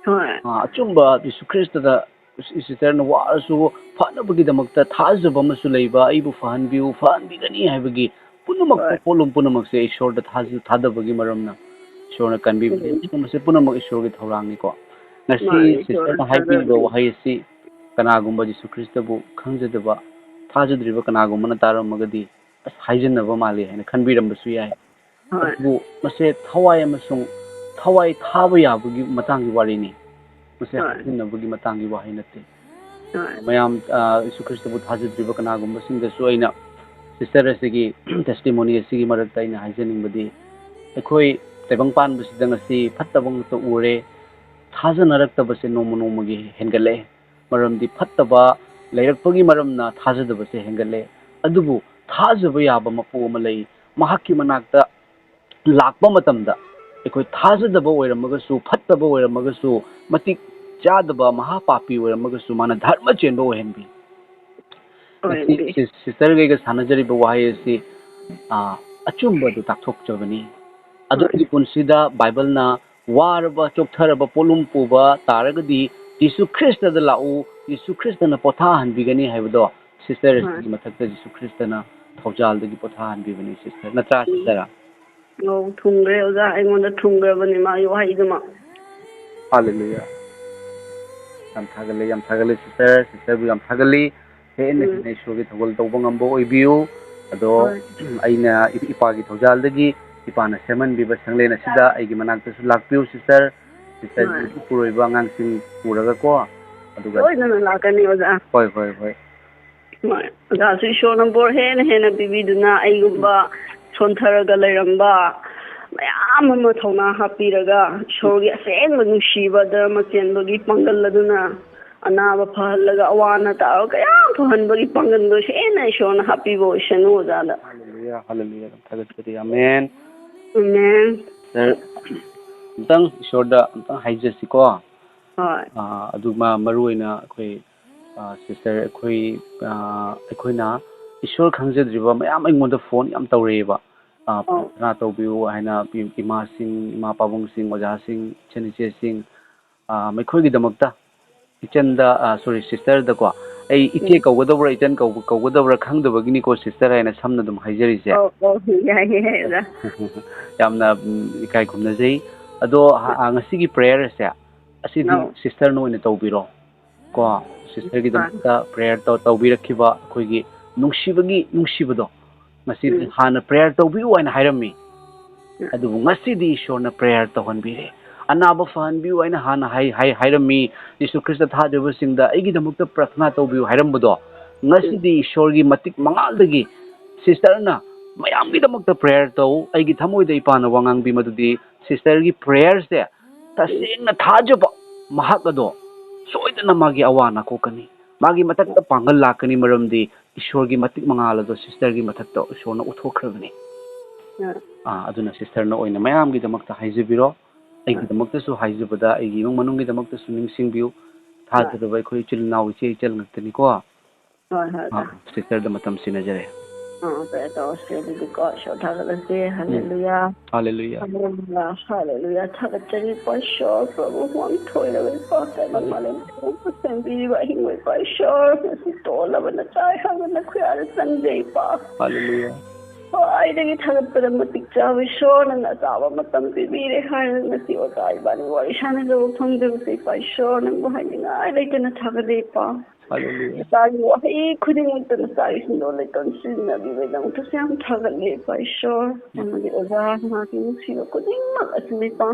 ꯍꯣꯏ꯫ ꯑꯥ, ꯑꯆꯨꯝꯕ ꯖꯤꯁꯨ ꯈ꯭ꯔꯤꯁꯇꯗ ꯁꯤꯁꯇꯔꯅ ꯋꯥꯔꯁꯨ ꯐꯅꯕꯒꯤꯗꯃꯛꯇ ꯊꯥꯖꯕ ꯑꯃꯁꯨ ꯂꯩꯕ, "ꯑꯩꯕꯨ ꯐꯍꯟꯕꯤꯌꯨ, ꯐꯍꯟꯕꯤꯒꯅꯤ" ꯍꯥꯏꯕꯒꯤ ꯄꯨꯝꯅꯃꯛ, ꯍꯣꯏ꯫ ꯄꯣꯠꯂꯨꯝ ꯄꯨꯝꯅꯃꯛꯁꯦ ꯏꯁꯣꯔꯗ ꯊꯥꯖ-, ꯊꯥꯗꯕꯒꯤ ꯃꯔꯝꯅ ꯏꯁꯣꯔꯅ ꯀꯟꯕꯤꯕꯅꯤ꯫ ꯎꯝ꯫ ꯁꯤꯒꯨꯝꯕꯁꯦ ꯄꯨꯝꯅꯃꯛ ꯏꯁꯣꯔꯒꯤ ꯊꯧꯔꯥꯡꯅꯤꯀꯣ꯫ ꯉꯁꯤ ꯃꯥꯅꯤ, ꯏꯁꯣꯔꯅ ꯁꯤꯁꯇꯔꯅ ꯍꯥꯏꯕꯤꯔꯤꯕ ꯊꯥꯖꯕꯅꯤ꯫ ꯋꯥꯍꯩ ꯑꯁꯤ ꯀꯅꯥꯒꯨꯝꯕ ꯖꯤꯁꯨ ꯈ꯭ꯔꯤꯁꯇꯕꯨ ꯈꯪꯖꯗꯕ, ꯊꯥꯖꯗ꯭ꯔꯤꯕ ꯀꯅꯥꯒꯨꯝꯕꯅ ꯇꯥꯔꯝꯃꯒꯗꯤ, "ꯑꯁ, ꯍꯥꯏꯖꯟꯅꯕ ꯃꯥꯜꯂꯤ" ꯍꯥꯏꯅ ꯈꯟꯕꯤꯔꯝꯕꯁꯨ ꯌꯥꯏ꯫ ꯍꯣꯏ꯫ ꯑꯗꯨꯕꯨ ꯃꯁꯦ ꯊꯋꯥꯏ ꯑꯃꯁꯨꯡ ꯊꯋꯥꯏ ꯊꯥꯕ ꯌꯥꯕꯒꯤ ꯃꯇꯥꯡꯒꯤ ꯋꯥꯔꯤꯅꯤ꯫ ꯃꯁꯦ ꯍꯣꯏ꯫ ꯍꯥꯏꯖꯤꯟꯅꯕꯒꯤ ꯃꯇꯥꯡꯒꯤ ꯋꯥꯍꯩ ꯅꯠꯇꯦ꯫ ꯍꯣꯏ꯫ ꯃꯌꯥꯝ, ꯑ, ꯌꯤꯁꯨ ꯈ꯭ꯔꯤꯁꯇꯕꯨ ꯊꯥꯖꯗ꯭ꯔꯤꯕ ꯀꯅꯥꯒꯨꯝꯕꯁꯤꯡꯗꯁꯨ ꯑꯩꯅ ꯁꯤꯁꯇꯔ ꯑꯁꯤꯒꯤ testimony ꯑꯁꯤꯒꯤ ꯃꯔꯛꯇ ꯑꯩꯅ ꯍꯥꯏꯖꯅꯤꯡꯕꯗꯤ, ꯑꯩꯈꯣꯏ ꯇꯥꯏꯕꯪ ꯄꯥꯟꯕꯁꯤꯗ ꯉꯁꯤ ꯐꯠꯇꯕ ꯉꯥꯛꯇ ꯎꯔꯦ, ꯊꯥꯖꯅꯔꯛꯇꯕꯁꯦ ꯅꯣꯡꯃ ꯅꯣꯡꯃꯒꯤ ꯍꯦꯟꯒꯠꯂꯛꯑꯦ꯫ ꯃꯔꯝꯗꯤ ꯐꯠꯇꯕ ꯂꯩꯔꯛꯄꯒꯤ ꯃꯔꯝꯅ ꯊꯥꯖꯗꯕꯁꯦ ꯍꯦꯟꯒꯠꯂꯦ꯫ ꯑꯗꯨꯕꯨ ꯊꯥꯖꯕ ꯌꯥꯕ ꯃꯄꯨ ꯑꯃ ꯂꯩ꯫ ꯃꯍꯥꯛꯀꯤ ꯃꯅꯥꯛꯇ ꯂꯥꯛꯄ ꯃꯇꯝꯗ ꯑꯩꯈꯣꯏ ꯊꯥꯖꯗꯕ ꯑꯣꯏꯔꯝꯃꯒꯁꯨ, ꯐꯠꯇꯕ ꯑꯣꯏꯔꯝꯃꯒꯁꯨ, ꯃꯇꯤꯛ ꯆꯥꯗꯕ ꯃꯍꯥꯄꯥꯄꯤ ꯑꯣꯏꯔꯝꯃꯒꯁꯨ ꯃꯥꯅ ꯙꯔꯃ ꯆꯦꯟꯕ ꯑꯣꯏꯍꯟꯕꯤ꯫ ꯉꯁꯤ ꯑꯣꯏꯍꯟꯕꯤ꯫ ꯁꯤ-, ꯁꯤꯁꯇꯔꯒꯩꯒ ꯁꯥꯟꯅꯖꯔꯤꯕ ꯋꯥꯍꯩ ꯑꯁꯤ, ꯑ, ꯑꯆꯨꯝꯕꯗꯨ ꯇꯥꯛꯊꯣꯛꯆꯕꯅꯤ꯫ ꯑꯗꯣꯝꯒꯤ ꯄꯨꯟꯁꯤꯗ ꯕꯥꯏꯕꯜꯅ ꯋꯥꯔꯕ, ꯆꯣꯛꯊꯔꯕ, ꯄꯣꯠꯂꯨꯝ ꯄꯨꯕ ꯇꯥꯔꯒꯗꯤ ꯖꯤꯁꯨ ꯈ꯭ꯔꯤꯁꯇꯗ ꯂꯥꯛꯎ, ꯖꯤꯁꯨ ꯈ꯭ꯔꯤꯁꯇꯅ ꯄꯣꯊꯥꯍꯟꯕꯤꯒꯅꯤ ꯍꯥꯏꯕꯗꯣ ꯁꯤꯁꯇꯔ ꯍꯣꯏ꯫ ꯑꯁꯤꯒꯤ ꯃꯊꯛꯇ ꯖꯤꯁꯨ ꯈ꯭ꯔꯤꯁꯇꯅ ꯊꯧꯖꯥꯜꯗꯒꯤ ꯄꯣꯊꯥꯍꯟꯕꯤꯕꯅꯤ ꯁꯤꯁꯇꯔ꯫ ꯅꯠꯇ꯭ꯔꯥ ꯎꯝ꯫ ꯁꯤꯁꯇꯔ? ꯑꯧ, ꯊꯨꯡꯈ꯭ꯔꯦ ꯑꯣꯖꯥ, ꯑꯩꯉꯣꯟꯗ ꯊꯨꯡꯈ꯭ꯔꯕꯅꯤ ꯃꯥꯒꯤ ꯋꯥꯍꯩꯗꯨꯃ꯫ ꯍꯥꯂꯦꯂꯨꯌꯥ꯫ ꯌꯥꯝ ꯊꯥꯒꯠꯂꯦ, ꯌꯥꯝ ꯊꯥꯒꯠꯂꯦ ꯁꯤꯁꯇꯔ, ꯁꯤꯁꯇꯔꯕꯨ ꯌꯥꯝ ꯊꯥꯒꯠꯂꯤ꯫ ꯍꯦꯟꯅ ꯎꯝ꯫ ꯍꯦꯟꯅ ꯏꯁꯣꯔꯒꯤ ꯊꯧꯒꯜ ꯇꯧꯕ ꯉꯝꯕ ꯑꯣꯏꯕꯤꯌꯨ꯫ ꯑꯗꯣ ꯍꯣꯏ꯫ ꯑꯩꯅ ꯏ-, ꯏꯄꯥꯒꯤ ꯊꯧꯖꯥꯜꯗꯒꯤ ꯏꯄꯥꯅ ꯁꯦꯝꯍꯟꯕꯤꯕ ꯁꯪꯂꯦꯟ ꯑꯁꯤꯗ ꯑꯩꯒꯤ ꯃꯅꯥꯛꯇꯁꯨ ꯂꯥꯛꯄꯤꯌꯨ ꯁꯤꯁꯇꯔ꯫ ꯁꯤꯁꯇꯔꯒꯤ ꯍꯣꯏ꯫ ꯏꯄꯨꯔꯣꯏꯕ ꯑꯉꯥꯡꯁꯤꯡ ꯄꯨꯔꯒꯀꯣ꯫ ꯑꯗꯨꯒ ꯁꯣꯏꯗꯅ ꯂꯥꯛꯀꯅꯤ ꯑꯣꯖꯥ꯫ ꯍꯣꯏ, ꯍꯣꯏ, ꯍꯣꯏ꯫ ꯍꯣꯏ꯫ ꯑꯣꯖꯥꯁꯨ ꯏꯁꯣꯔꯅ ꯕꯣꯔ ꯍꯦꯟꯅ ꯍꯦꯟꯅ ꯄꯤꯕꯤꯗꯨꯅ ꯑꯩꯒꯨꯝꯕ ꯁꯣꯟꯊꯔꯒ ꯂꯩꯔꯝꯕ ꯃꯌꯥꯝ ꯑꯃ ꯊꯧꯅꯥ ꯍꯥꯞꯄꯤꯔꯒ ꯏꯁꯣꯔꯒꯤ ꯑꯁꯦꯡꯕ ꯅꯨꯡꯁꯤꯕ ꯙꯔꯃ ꯆꯦꯟꯕꯒꯤ ꯄꯥꯡꯒꯜ ꯑꯗꯨꯅ ꯑꯅꯥꯕ ꯐꯍꯜꯂꯒ ꯑꯋꯥ ꯑꯅꯥ ꯇꯥꯕ ꯀꯌꯥ ꯐꯍꯟꯕꯒꯤ ꯄꯥꯡꯒꯜꯗꯣ ꯍꯦꯟꯅ ꯏꯁꯣꯔꯅ ꯍꯥꯞꯄꯤꯕ ꯑꯣꯏꯁꯅꯨ ꯑꯣꯖꯥꯗ꯫ ꯍꯥꯂꯦꯂꯨꯌꯥ, ꯍꯥꯂꯦꯂꯨꯌꯥ꯫ ꯌꯥꯝ ꯊꯥꯒꯠꯆꯔꯤ꯫ ꯑꯃꯦꯟ꯫ ꯑꯃꯦꯟ꯫ ꯁꯤꯁꯇꯔ, ꯑꯝꯇꯪ ꯏꯁꯣꯔꯗ ꯑꯝꯇꯪ ꯍꯥꯏꯖꯁꯤꯀꯣ꯫ ꯍꯣꯏ꯫ ꯑꯥ, ꯑꯗꯨ ꯃꯥ ꯃꯔꯨ ꯑꯣꯏꯅ ꯑꯩꯈꯣꯏ, ꯑꯥ, ꯁꯤꯁꯇꯔ, ꯑꯩꯈꯣꯏ, ꯑꯥ, ꯑꯩꯈꯣꯏꯅ ꯏꯁꯣꯔ ꯈꯪꯖꯗ꯭ꯔꯤꯕ ꯃꯌꯥꯝ ꯑꯩꯉꯣꯟꯗ ꯐꯣꯟ ꯌꯥꯝ ꯇꯧꯔꯛꯑꯦꯕ꯫ ꯑꯥ, ꯑꯧ꯫ ꯄ꯭ꯔꯥꯊꯅꯥ ꯇꯧꯕꯤꯌꯨ ꯍꯥꯏꯅ ꯏ-, ꯏꯃꯥꯁꯤꯡ, ꯏꯃꯥ ꯄꯥꯕꯨꯡꯁꯤꯡ, ꯑꯣꯖꯥꯁꯤꯡ, ꯏꯆꯟ ꯏꯆꯦꯁꯤꯡ, ꯑꯥ, ꯃꯈꯣꯏꯒꯤꯗꯃꯛꯇ ꯏꯆꯟꯗ, ꯑꯥ, sorry, ꯁꯤꯁꯇꯔꯗꯀꯣ, ꯑꯩ ꯏꯆꯦ ꯎꯝ꯫ ꯀꯧꯒꯗꯧꯕ꯭ꯔꯥ, ꯏꯆꯟ ꯀꯧ-, ꯀꯧꯒꯗꯧꯕ꯭ꯔꯥ ꯈꯪꯗꯕꯒꯤꯅꯤꯀꯣ ꯁꯤꯁꯇꯔ ꯍꯥꯏꯅ ꯁꯝꯅ ꯑꯗꯨꯝ ꯍꯥꯏꯖꯔꯤꯁꯦ꯫ ꯑꯧ, ꯑꯧ, ꯌꯥꯏꯌꯦ, ꯌꯥꯏꯌꯦ, ꯑꯣꯖꯥ꯫ ꯌꯥꯝꯅ, ꯎꯝ, ꯏꯀꯥꯏ ꯈꯨꯝꯅꯖꯩ꯫ ꯑꯗꯣ, ꯍ-, ꯑꯥ, ꯉꯁꯤꯒꯤ prayer ꯑꯁꯦ, ꯑꯁꯤꯗꯤ ꯑꯧ꯫ ꯁꯤꯁꯇꯔꯅ ꯑꯣꯏꯅ ꯇꯧꯕꯤꯔꯣ꯫ ꯀꯣ, ꯁꯤꯁꯇꯔꯒꯤꯗꯃꯛꯇ prayer ꯇꯧ-, ꯇꯧꯕꯤꯔꯛꯈꯤꯕ ꯑꯩꯈꯣꯏꯒꯤ ꯅꯨꯡꯁꯤꯕꯒꯤ ꯅꯨꯡꯁꯤꯕꯗꯣ, ꯉꯁꯤꯗꯤ ꯎꯝ꯫ ꯍꯥꯟꯅ prayer ꯇꯧꯕꯤꯌꯨ ꯍꯥꯏꯅ ꯍꯥꯏꯔꯝꯃꯤ꯫ ꯎꯝ꯫ ꯑꯗꯨꯕꯨ ꯉꯁꯤꯗꯤ ꯏꯁꯣꯔꯅ prayer ꯇꯧꯍꯟꯕꯤꯔꯦ꯫ ꯑꯅꯥꯕ ꯐꯍꯟꯕꯤꯌꯨ ꯍꯥꯏꯅ ꯍꯥꯟꯅ ꯍꯥꯏ-, ꯍꯥꯏ-, ꯍꯥꯏꯔꯝꯃꯤ꯫ ꯖꯤꯁꯨ ꯈ꯭ꯔꯤꯁꯇ ꯊꯥꯖꯕꯁꯤꯡꯗ ꯑꯩꯒꯤꯗꯃꯛꯇ ꯄ꯭ꯔꯥꯊꯅꯥ ꯇꯧꯕꯤꯌꯨ ꯍꯥꯏꯔꯝꯕꯗꯣ, ꯎꯝ꯫ ꯉꯁꯤꯗꯤ ꯏꯁꯣꯔꯒꯤ ꯃꯇꯤꯛ ꯃꯉꯥꯜꯗꯒꯤ ꯁꯤꯁꯇꯔꯅ ꯃꯌꯥꯝꯒꯤꯗꯃꯛꯇ prayer ꯇꯧ꯫ ꯑꯩꯒꯤ ꯊꯃꯣꯏꯗ ꯏꯄꯥꯅ ꯋꯥ ꯉꯥꯡꯕꯤ ꯃꯗꯨꯗꯤ ꯁꯤꯁꯇꯔꯒꯤ prayerꯁꯦ ꯇꯁꯦꯡꯅ ꯊꯥꯖꯕ ꯃꯍꯥꯛ ꯑꯗꯣ ꯁꯣꯏꯗꯅ ꯃꯥꯒꯤ ꯑꯋꯥ ꯑꯅꯥ ꯀꯣꯛꯀꯅꯤ꯫ ꯃꯥꯒꯤ ꯃꯊꯛꯇ ꯄꯥꯡꯒꯜ ꯂꯥꯛꯀꯅꯤ, ꯃꯔꯝꯗꯤ ꯏꯁꯣꯔꯒꯤ ꯃꯇꯤꯛ ꯃꯉꯥꯜ ꯑꯗꯣ ꯁꯤꯁꯇꯔꯒꯤ ꯃꯊꯛꯇ ꯏꯁꯣꯔꯅ ꯎꯠꯊꯣꯛꯈ꯭ꯔꯕꯅꯤ꯫ ꯎꯝ꯫ ꯑꯥ, ꯑꯗꯨꯅ ꯁꯤꯁꯇꯔꯅ ꯑꯣꯏꯅ ꯃꯌꯥꯝꯒꯤꯗꯃꯛꯇ ꯍꯥꯏꯖꯕꯤꯔꯣ, ꯑꯩꯒꯤꯗꯃꯛꯇꯁꯨ ꯍꯥꯏꯖꯕꯗ ꯑꯩꯒꯤ ꯏꯃꯨꯡ ꯃꯅꯨꯡꯒꯤꯗꯃꯛꯇꯁꯨ ꯅꯤꯡꯁꯤꯡꯕꯤꯌꯨ꯫ ꯍꯣꯏ꯫ ꯊꯥꯖꯗꯕ ꯑꯩꯈꯣꯏ ꯏꯆꯤꯜ ꯏꯅꯥꯎ ꯏꯆꯦ ꯏꯆꯜ ꯉꯥꯛꯇꯅꯤꯀꯣ꯫ ꯍꯣꯏ, ꯍꯣꯏ, ꯑꯥ, ꯍꯣꯏ꯫ ꯁꯤꯁꯇꯔꯗ ꯃꯇꯝ ꯁꯤꯟꯅꯖꯔꯦ꯫ ꯑꯥ, prayer ꯇꯧꯔꯁꯦ ꯑꯗꯨꯗꯤꯀꯣ꯫ ꯏꯁꯣꯔ ꯊꯥꯒꯠꯂꯁꯦ꯫ ꯎꯝ꯫ ꯍꯥꯂꯦꯂꯨꯌꯥ꯫ ꯍꯥꯂꯦꯂꯨꯌꯥ꯫ ꯍꯥꯂꯦꯂꯨꯌꯥ, ꯍꯥꯂꯦꯂꯨꯌꯥ꯫ ꯊꯥꯒꯠꯆꯔꯤ ꯏꯄꯥ ꯏꯁꯣꯔ, ꯄ꯭ꯔꯚꯨ ꯋꯥꯡꯊꯣꯏꯔꯕ ꯏꯄꯥ, ꯇꯥꯏꯕꯪ ꯃꯥꯂꯦꯝ ꯄꯨꯝꯕ ꯁꯦꯝꯕꯤꯔꯤꯕ ꯑꯍꯤꯡꯕ ꯏꯄꯥ ꯏꯁꯣꯔ, ꯉꯁꯤ ꯇꯣꯜꯂꯕ ꯅꯆꯥ ꯑꯩꯍꯥꯛꯅ ꯅꯈꯨꯌꯥꯗ ꯆꯪꯖꯩ ꯏꯄꯥ꯫ ꯍꯥꯂꯦꯂꯨꯌꯥ꯫ ꯈ꯭ꯋꯥꯏꯗꯒꯤ ꯊꯥꯒꯠꯄꯗ ꯃꯇꯤꯛ ꯆꯥꯕ ꯏꯁꯣꯔ, ꯅꯪꯅ ꯑꯆꯥꯕ ꯃꯇꯝ ꯄꯤꯕꯤꯔꯦ ꯍꯥꯏꯅ ꯉꯁꯤ ꯑꯣꯖꯥ ꯏꯕꯥꯅꯤ ꯋꯥꯔꯤ ꯁꯥꯟꯅꯖꯕ ꯐꯪꯖꯕꯁꯦ ꯏꯄꯥ ꯏꯁꯣꯔ, ꯅꯪꯕꯨ ꯍꯥꯏꯅꯤꯡꯉꯥꯏ ꯂꯩꯇꯅ ꯊꯥꯒꯠꯂꯦ ꯏꯄꯥ꯫ Hallelujah. ꯏꯆꯥꯒꯤ ꯋꯥꯍꯩ ꯈꯨꯗꯤꯡꯃꯛꯇ ꯅꯆꯥꯒꯤ ꯁꯤꯟꯗꯣꯛ ꯂꯩꯇꯣꯟ ꯁꯤꯖꯤꯟꯅꯕꯤꯕꯗꯃꯛꯇꯁꯨ ꯌꯥꯝ ꯊꯥꯒꯠꯂꯦ ꯏꯄꯥ ꯏꯁꯣꯔ꯫ ꯑꯃꯗꯤ ꯑꯣꯖꯥ ꯃꯍꯥꯛꯀꯤ ꯅꯨꯡꯁꯤꯕ ꯈꯨꯗꯤꯡꯃꯛ ꯑꯁꯤꯅ ꯏꯄꯥ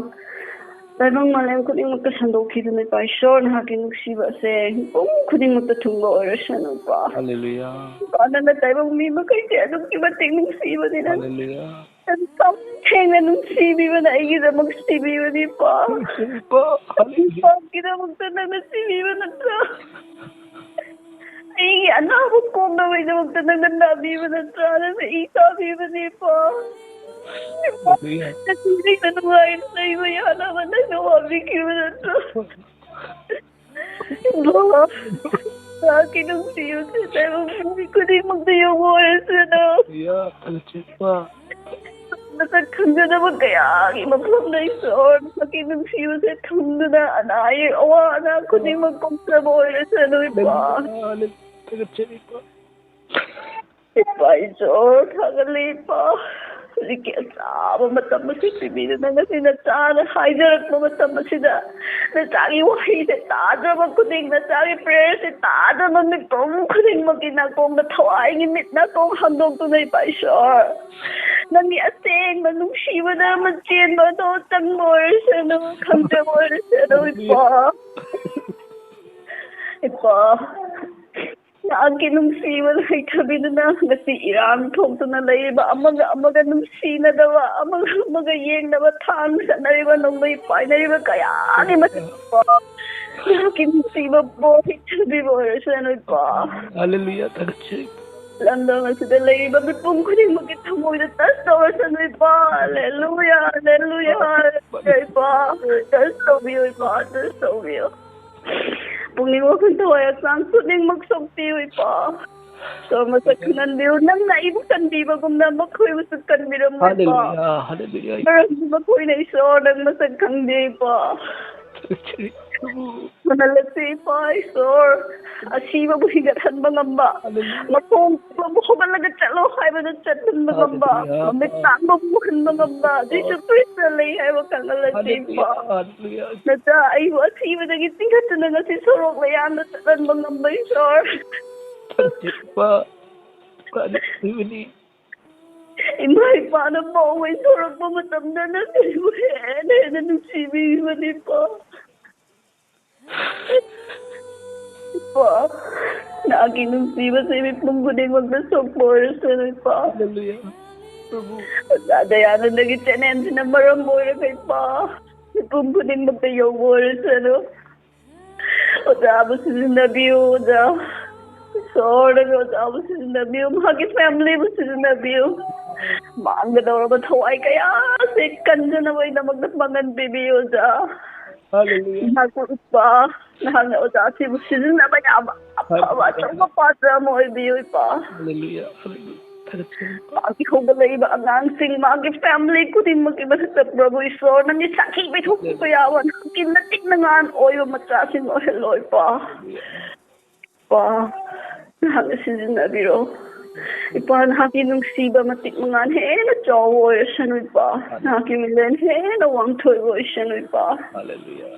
ꯇꯥꯏꯕꯪ ꯃꯥꯂꯦꯝ ꯈꯨꯗꯤꯡꯃꯛꯇ ꯁꯟꯗꯣꯛꯈꯤꯗꯨꯅ ꯏꯄꯥ ꯏꯁꯣꯔ ꯅꯍꯥꯛꯀꯤ ꯅꯨꯡꯁꯤꯕ ꯑꯁꯦ ꯃꯤꯄꯨꯝ ꯈꯨꯗꯤꯡꯃꯛꯇ ꯊꯨꯡꯕ ꯑꯣꯏꯔꯁꯅꯨ ꯏꯄꯥ꯫ Hallelujah. ꯏꯄꯥ ꯅꯪꯅ ꯇꯥꯏꯕꯪ ꯃꯤ ꯃꯈꯩꯁꯦ ꯑꯗꯨꯛꯀꯤ ꯃꯇꯤꯛ ꯅꯨꯡꯁꯤꯕꯅꯤꯅ Hallelujah. ꯅꯪ ꯁꯝ ꯊꯦꯡꯅ ꯅꯨꯡꯁꯤꯕꯤꯕꯅ ꯑꯩꯒꯤꯗꯃꯛ ꯁꯤꯕꯤꯕꯅꯤ ꯏꯄꯥ꯫ ꯅꯨꯡꯁꯤꯕ ꯏꯄꯥ. Hallelujah. ꯏꯄꯥꯒꯤꯗꯃꯛꯇ ꯅꯪꯅ ꯁꯤꯕꯤꯕ ꯅꯠꯇ꯭ꯔꯥ? ꯑꯩꯒꯤ ꯑꯅꯥꯕ ꯀꯣꯛꯅꯕꯒꯤꯗꯃꯛꯇ ꯅꯪꯅ ꯅꯥꯕꯤꯕ ꯅꯠꯇ꯭ꯔꯥ? ꯅꯪꯅ ꯏ ꯀꯥꯕꯤꯕꯅꯤ ꯏꯄꯥ. Hallelujah. ꯅꯆꯤꯟꯁꯤꯡꯗ ꯅꯨꯡꯉꯥꯏꯅ ꯂꯩꯕ ꯌꯥꯅꯕ ꯅꯪꯅ ꯋꯥꯕꯤꯈꯤꯕ ꯅꯠꯇ꯭ꯔꯥ? ꯏꯃꯥ, ꯅꯍꯥꯛꯀꯤ ꯅꯨꯡꯁꯤꯕꯁꯦ ꯇꯥꯏꯕꯪ ꯃꯤ ꯈꯨꯗꯤꯡꯃꯛꯇ ꯌꯧꯕ ꯑꯣꯏꯔꯁꯅꯨ. Hallelujah. ꯊꯥꯒꯠꯆꯔꯤ ꯏꯄꯥ. ꯃꯁꯛ ꯈꯪꯖꯗꯕ ꯀꯌꯥꯒꯤ ꯃꯐꯝꯗ ꯏꯁꯣꯔ ꯅꯍꯥꯛꯀꯤ ꯅꯨꯡꯁꯤꯕꯁꯦ ꯊꯨꯡꯗꯨꯅ ꯑꯅꯥ ꯑꯌꯦꯛ ꯑꯋꯥ ꯑꯅꯥ ꯈꯨꯗꯤꯡꯃꯛ ꯀꯣꯛꯆꯕ ꯑꯣꯏꯔꯁꯅꯨ ꯏꯄꯥ. Hallelujah. ꯊꯥꯒꯠꯆꯔꯤ ꯏꯄꯥ. ꯏꯄꯥ ꯏꯁꯣꯔ ꯊꯥꯒꯠꯂꯤ ꯏꯄꯥ. ꯍꯧꯖꯤꯛꯀꯤ ꯑꯆꯥꯕ ꯃꯇꯝ ꯑꯁꯤ ꯄꯤꯕꯤꯗꯨꯅ ꯉꯁꯤ ꯅꯆꯥꯅ ꯍꯥꯏꯖꯔꯛꯄ ꯃꯇꯝ ꯑꯁꯤꯗ ꯅꯆꯥꯒꯤ ꯋꯥꯍꯩꯁꯦ ꯇꯥꯖꯕ ꯈꯨꯗꯤꯡ, ꯅꯆꯥꯒꯤ prayer ꯁꯦ ꯇꯥꯖꯕ ꯃꯤꯄꯨꯝ ꯈꯨꯗꯤꯡꯃꯛꯀꯤ ꯅꯥꯀꯣꯡꯗ ꯊꯋꯥꯏꯒꯤ ꯃꯤꯠ ꯅꯥꯀꯣꯡ ꯍꯥꯡꯗꯣꯛꯇꯨꯅ ꯏꯄꯥ ꯏꯁꯣꯔ ꯅꯪꯒꯤ ꯑꯁꯦꯡꯕ ꯅꯨꯡꯁꯤꯕꯗ ꯑꯃ ꯆꯦꯟꯕ ꯑꯗꯣ ꯆꯪꯕ ꯑꯣꯏꯔꯁꯅꯨ, ꯈꯪꯖꯕ ꯑꯣꯏꯔꯁꯅꯨ ꯏꯄꯥ. ꯏꯄꯥ, ꯅꯍꯥꯛꯀꯤ ꯅꯨꯡꯁꯤꯕ ꯂꯩꯊꯕꯤꯗꯨꯅ ꯉꯁꯤ ꯏꯔꯥꯡ ꯊꯣꯛꯇꯨꯅ ꯂꯩꯔꯤꯕ, ꯑꯃꯒ ꯑꯃꯒ ꯅꯨꯡꯁꯤꯅꯗꯕ, ꯑꯃꯒ ꯑꯃꯒ ꯌꯦꯡꯗꯕ, ꯊꯥꯡ ꯆꯠꯅꯔꯤꯕ, ꯅꯣꯡꯃꯩ ꯄꯥꯏꯅꯔꯤꯕ ꯀꯌꯥꯒꯤ ꯃꯇꯤꯛ ꯅꯍꯥꯛꯀꯤ ꯅꯨꯡꯁꯤꯕ ꯕꯣꯔ ꯂꯩꯊꯕꯤꯕ ꯑꯣꯏꯔꯁꯅꯨ ꯏꯄꯥ. Hallelujah. ꯊꯥꯒꯠꯆꯔꯤ. ꯂꯝꯗꯝ ꯑꯁꯤꯗ ꯂꯩꯔꯤꯕ ꯃꯤꯄꯨꯝ ꯈꯨꯗꯤꯡꯃꯛꯀꯤ ꯊꯃꯣꯏꯗ touch ꯇꯧꯔꯁꯅꯨ ꯏꯄꯥ. Hallelujah, hallelujah, hallelujah ꯏꯄꯥ. Touch ꯇꯧꯕꯤꯌꯨ ꯏꯄꯥ, touch ꯇꯧꯕꯤꯌꯨ. ꯄꯨꯛꯅꯤꯡ ꯋꯥꯈꯜ ꯊꯋꯥꯏ ꯍꯛꯆꯥꯡ ꯈꯨꯗꯤꯡꯃꯛ ꯁꯣꯛꯄꯤꯌꯨ ꯏꯄꯥ. ꯏꯁꯣꯔ ꯃꯁꯛ ꯈꯪꯍꯟꯕꯤꯌꯨ. ꯅꯪꯅ ꯑꯩꯕꯨ ꯀꯟꯕꯤꯕꯒꯨꯝꯅ ꯃꯈꯣꯏꯕꯨꯁꯨ ꯀꯟꯕꯤꯔꯝꯃꯨ ꯏꯄꯥ. Hallelujah. Hallelujah. ꯃꯔꯝꯗꯤ ꯃꯈꯣꯏꯅ ꯏꯁꯣꯔ ꯅꯪ ꯃꯁꯛ ꯈꯪꯗꯦ ꯏꯄꯥ. ꯊꯥꯒꯠꯆꯔꯤ. ꯃꯅꯂꯛꯁꯦ ꯏꯄꯥ ꯏꯁꯣꯔ, ꯑꯁꯤꯕꯕꯨ ꯍꯤꯡꯒꯠꯍꯟꯕ ꯉꯝꯕ, ꯍꯜꯂꯦꯂꯨꯌꯥ꯫ ꯃꯈꯣꯡ ꯄꯨꯝꯕꯕꯨ ꯍꯧꯒꯠꯂꯒ ꯆꯠꯂꯣ ꯍꯥꯏꯕꯗ ꯆꯠꯍꯟꯕ ꯉꯝꯕ, ꯍꯜꯂꯦꯂꯨꯌꯥ꯫ ꯃꯃꯤꯠ ꯇꯥꯡꯕꯕꯨ ꯎꯍꯟꯕ ꯉꯝꯕ, ꯖꯤꯁꯨ ꯈ꯭ꯔꯤꯁꯇ ꯂꯩ ꯍꯥꯏꯕ ꯈꯪꯍꯜꯂꯁꯤ ꯏꯄꯥ꯫ ꯍꯜꯂꯦꯂꯨꯌꯥ, ꯍꯜꯂꯦꯂꯨꯌꯥ꯫ ꯅꯆꯥ ꯑꯩꯕꯨ ꯑꯁꯤꯕꯗꯒꯤ ꯆꯤꯡꯈꯠꯇꯨꯅ ꯉꯁꯤ ꯁꯣꯔꯣꯛ ꯃꯌꯥꯝꯗ ꯆꯠꯍꯟꯕ ꯉꯝꯕ ꯏꯁꯣꯔ꯫ ꯍꯜꯂꯦꯂꯨꯌꯥ, ꯏꯄꯥ꯫ ꯏꯄꯥꯗꯤ ꯅꯨꯡꯁꯤꯕꯅꯤ꯫ ꯏꯃꯥ ꯏꯄꯥꯅ ꯄꯥꯎꯃꯩ ꯊꯣꯔꯛꯄ ꯃꯇꯝꯗ ꯅꯪ ꯑꯩꯕꯨ ꯍꯦꯟꯅ ꯍꯦꯟꯅ ꯅꯨꯡꯁꯤꯕꯤꯕꯅꯤ ꯏꯄꯥ꯫ ꯏꯄꯥ, ꯅꯍꯥꯛꯀꯤ ꯅꯨꯡꯁꯤꯕꯁꯦ ꯃꯤꯄꯨꯝ ꯈꯨꯗꯤꯡꯃꯛꯇ ꯁꯣꯛꯄ ꯑꯣꯏꯔꯁꯅꯨ ꯏꯄꯥ꯫ ꯍꯜꯂꯦꯂꯨꯌꯥ꯫ ꯄ꯭ꯔꯚꯨ꯫ ꯑꯣꯖꯥ ꯗꯌꯥꯅꯟꯗꯒꯤ ꯆꯦꯅꯦꯜꯁꯤꯅ ꯃꯔꯝ ꯑꯣꯏꯔꯒ ꯏꯄꯥ, ꯃꯤꯄꯨꯝ ꯈꯨꯗꯤꯡꯃꯛꯇ ꯌꯧꯕ ꯑꯣꯏꯔꯁꯅꯨ꯫ ꯑꯣꯖꯥꯕꯨ ꯁꯤꯖꯤꯟꯅꯕꯤꯌꯨ ꯑꯣꯖꯥ꯫ ꯏꯁꯣꯔꯅ ꯑꯣꯖꯥꯕꯨ ꯁꯤꯖꯤꯟꯅꯕꯤꯌꯨ, ꯃꯍꯥꯛꯀꯤ ꯐꯦꯃꯤꯂꯤꯕꯨ ꯁꯤꯖꯤꯟꯅꯕꯤꯌꯨ꯫ ꯃꯥꯡꯒꯗꯧꯔꯕ ꯊꯋꯥꯏ ꯀꯌꯥꯁꯦ ꯀꯟꯖꯅꯕꯒꯤꯗꯃꯛꯇ ꯄꯥꯡꯒꯟ ꯄꯤꯕꯤꯌꯨ ꯑꯣꯖꯥ꯫ ꯍꯜꯂꯦꯂꯨꯌꯥ꯫ ꯅꯍꯥꯛꯄꯨ ꯏꯄꯥ, ꯅꯍꯥꯛꯅ ꯑꯣꯖꯥꯁꯤꯕꯨ ꯁꯤꯖꯤꯟꯅꯕ ꯌꯥꯕ ꯑꯐꯕ ꯍꯜꯂꯦꯂꯨꯌꯥ꯫ ꯑꯆꯧꯕ ꯄꯥꯇ꯭ꯔ ꯑꯃ ꯑꯣꯏꯕꯤꯌꯨ ꯏꯄꯥ꯫ ꯍꯜꯂꯦꯂꯨꯌꯥ, ꯍꯜꯂꯦꯂꯨꯌꯥ꯫ ꯊꯥꯒꯠꯆꯔꯤ ꯏꯄꯥ꯫ ꯃꯥꯒꯤ ꯍꯧꯒꯠꯂꯛꯏꯕ ꯑꯉꯥꯡꯁꯤꯡ, ꯃꯥꯒꯤ ꯐꯦꯃꯤꯂꯤ ꯈꯨꯗꯤꯡꯃꯛꯀꯤ ꯃꯊꯛꯇ ꯄ꯭ꯔꯚꯨ ꯏꯁꯣꯔ ꯅꯪꯒꯤ ꯁꯥꯈꯤ ꯄꯩꯊꯣꯛꯄ ꯌꯥꯕ ꯅꯍꯥꯛꯀꯤ ꯃꯇꯤꯛ ꯃꯉꯥꯟ ꯑꯣꯏꯕ ꯃꯆꯥꯁꯤꯡ ꯑꯣꯏꯍꯜꯂꯣ ꯏꯄꯥ꯫ ꯏꯄꯥ, ꯅꯍꯥꯛꯅ ꯁꯤꯖꯤꯟꯅꯕꯤꯔꯣ꯫ ꯏꯄꯥ, ꯅꯍꯥꯛꯀꯤ ꯅꯨꯡꯁꯤꯕ ꯃꯇꯤꯛ ꯃꯉꯥꯜ ꯍꯦꯟꯅ ꯆꯥꯎꯕ ꯑꯣꯏꯔꯁꯅꯨ ꯏꯄꯥ꯫ ꯅꯍꯥꯛꯀꯤ ꯃꯤꯂꯦꯟ ꯍꯦꯟꯅ ꯋꯥꯡꯊꯣꯏꯕ ꯑꯣꯏꯁꯅꯨ ꯏꯄꯥ꯫ ꯍꯜꯂꯦꯂꯨꯌꯥ꯫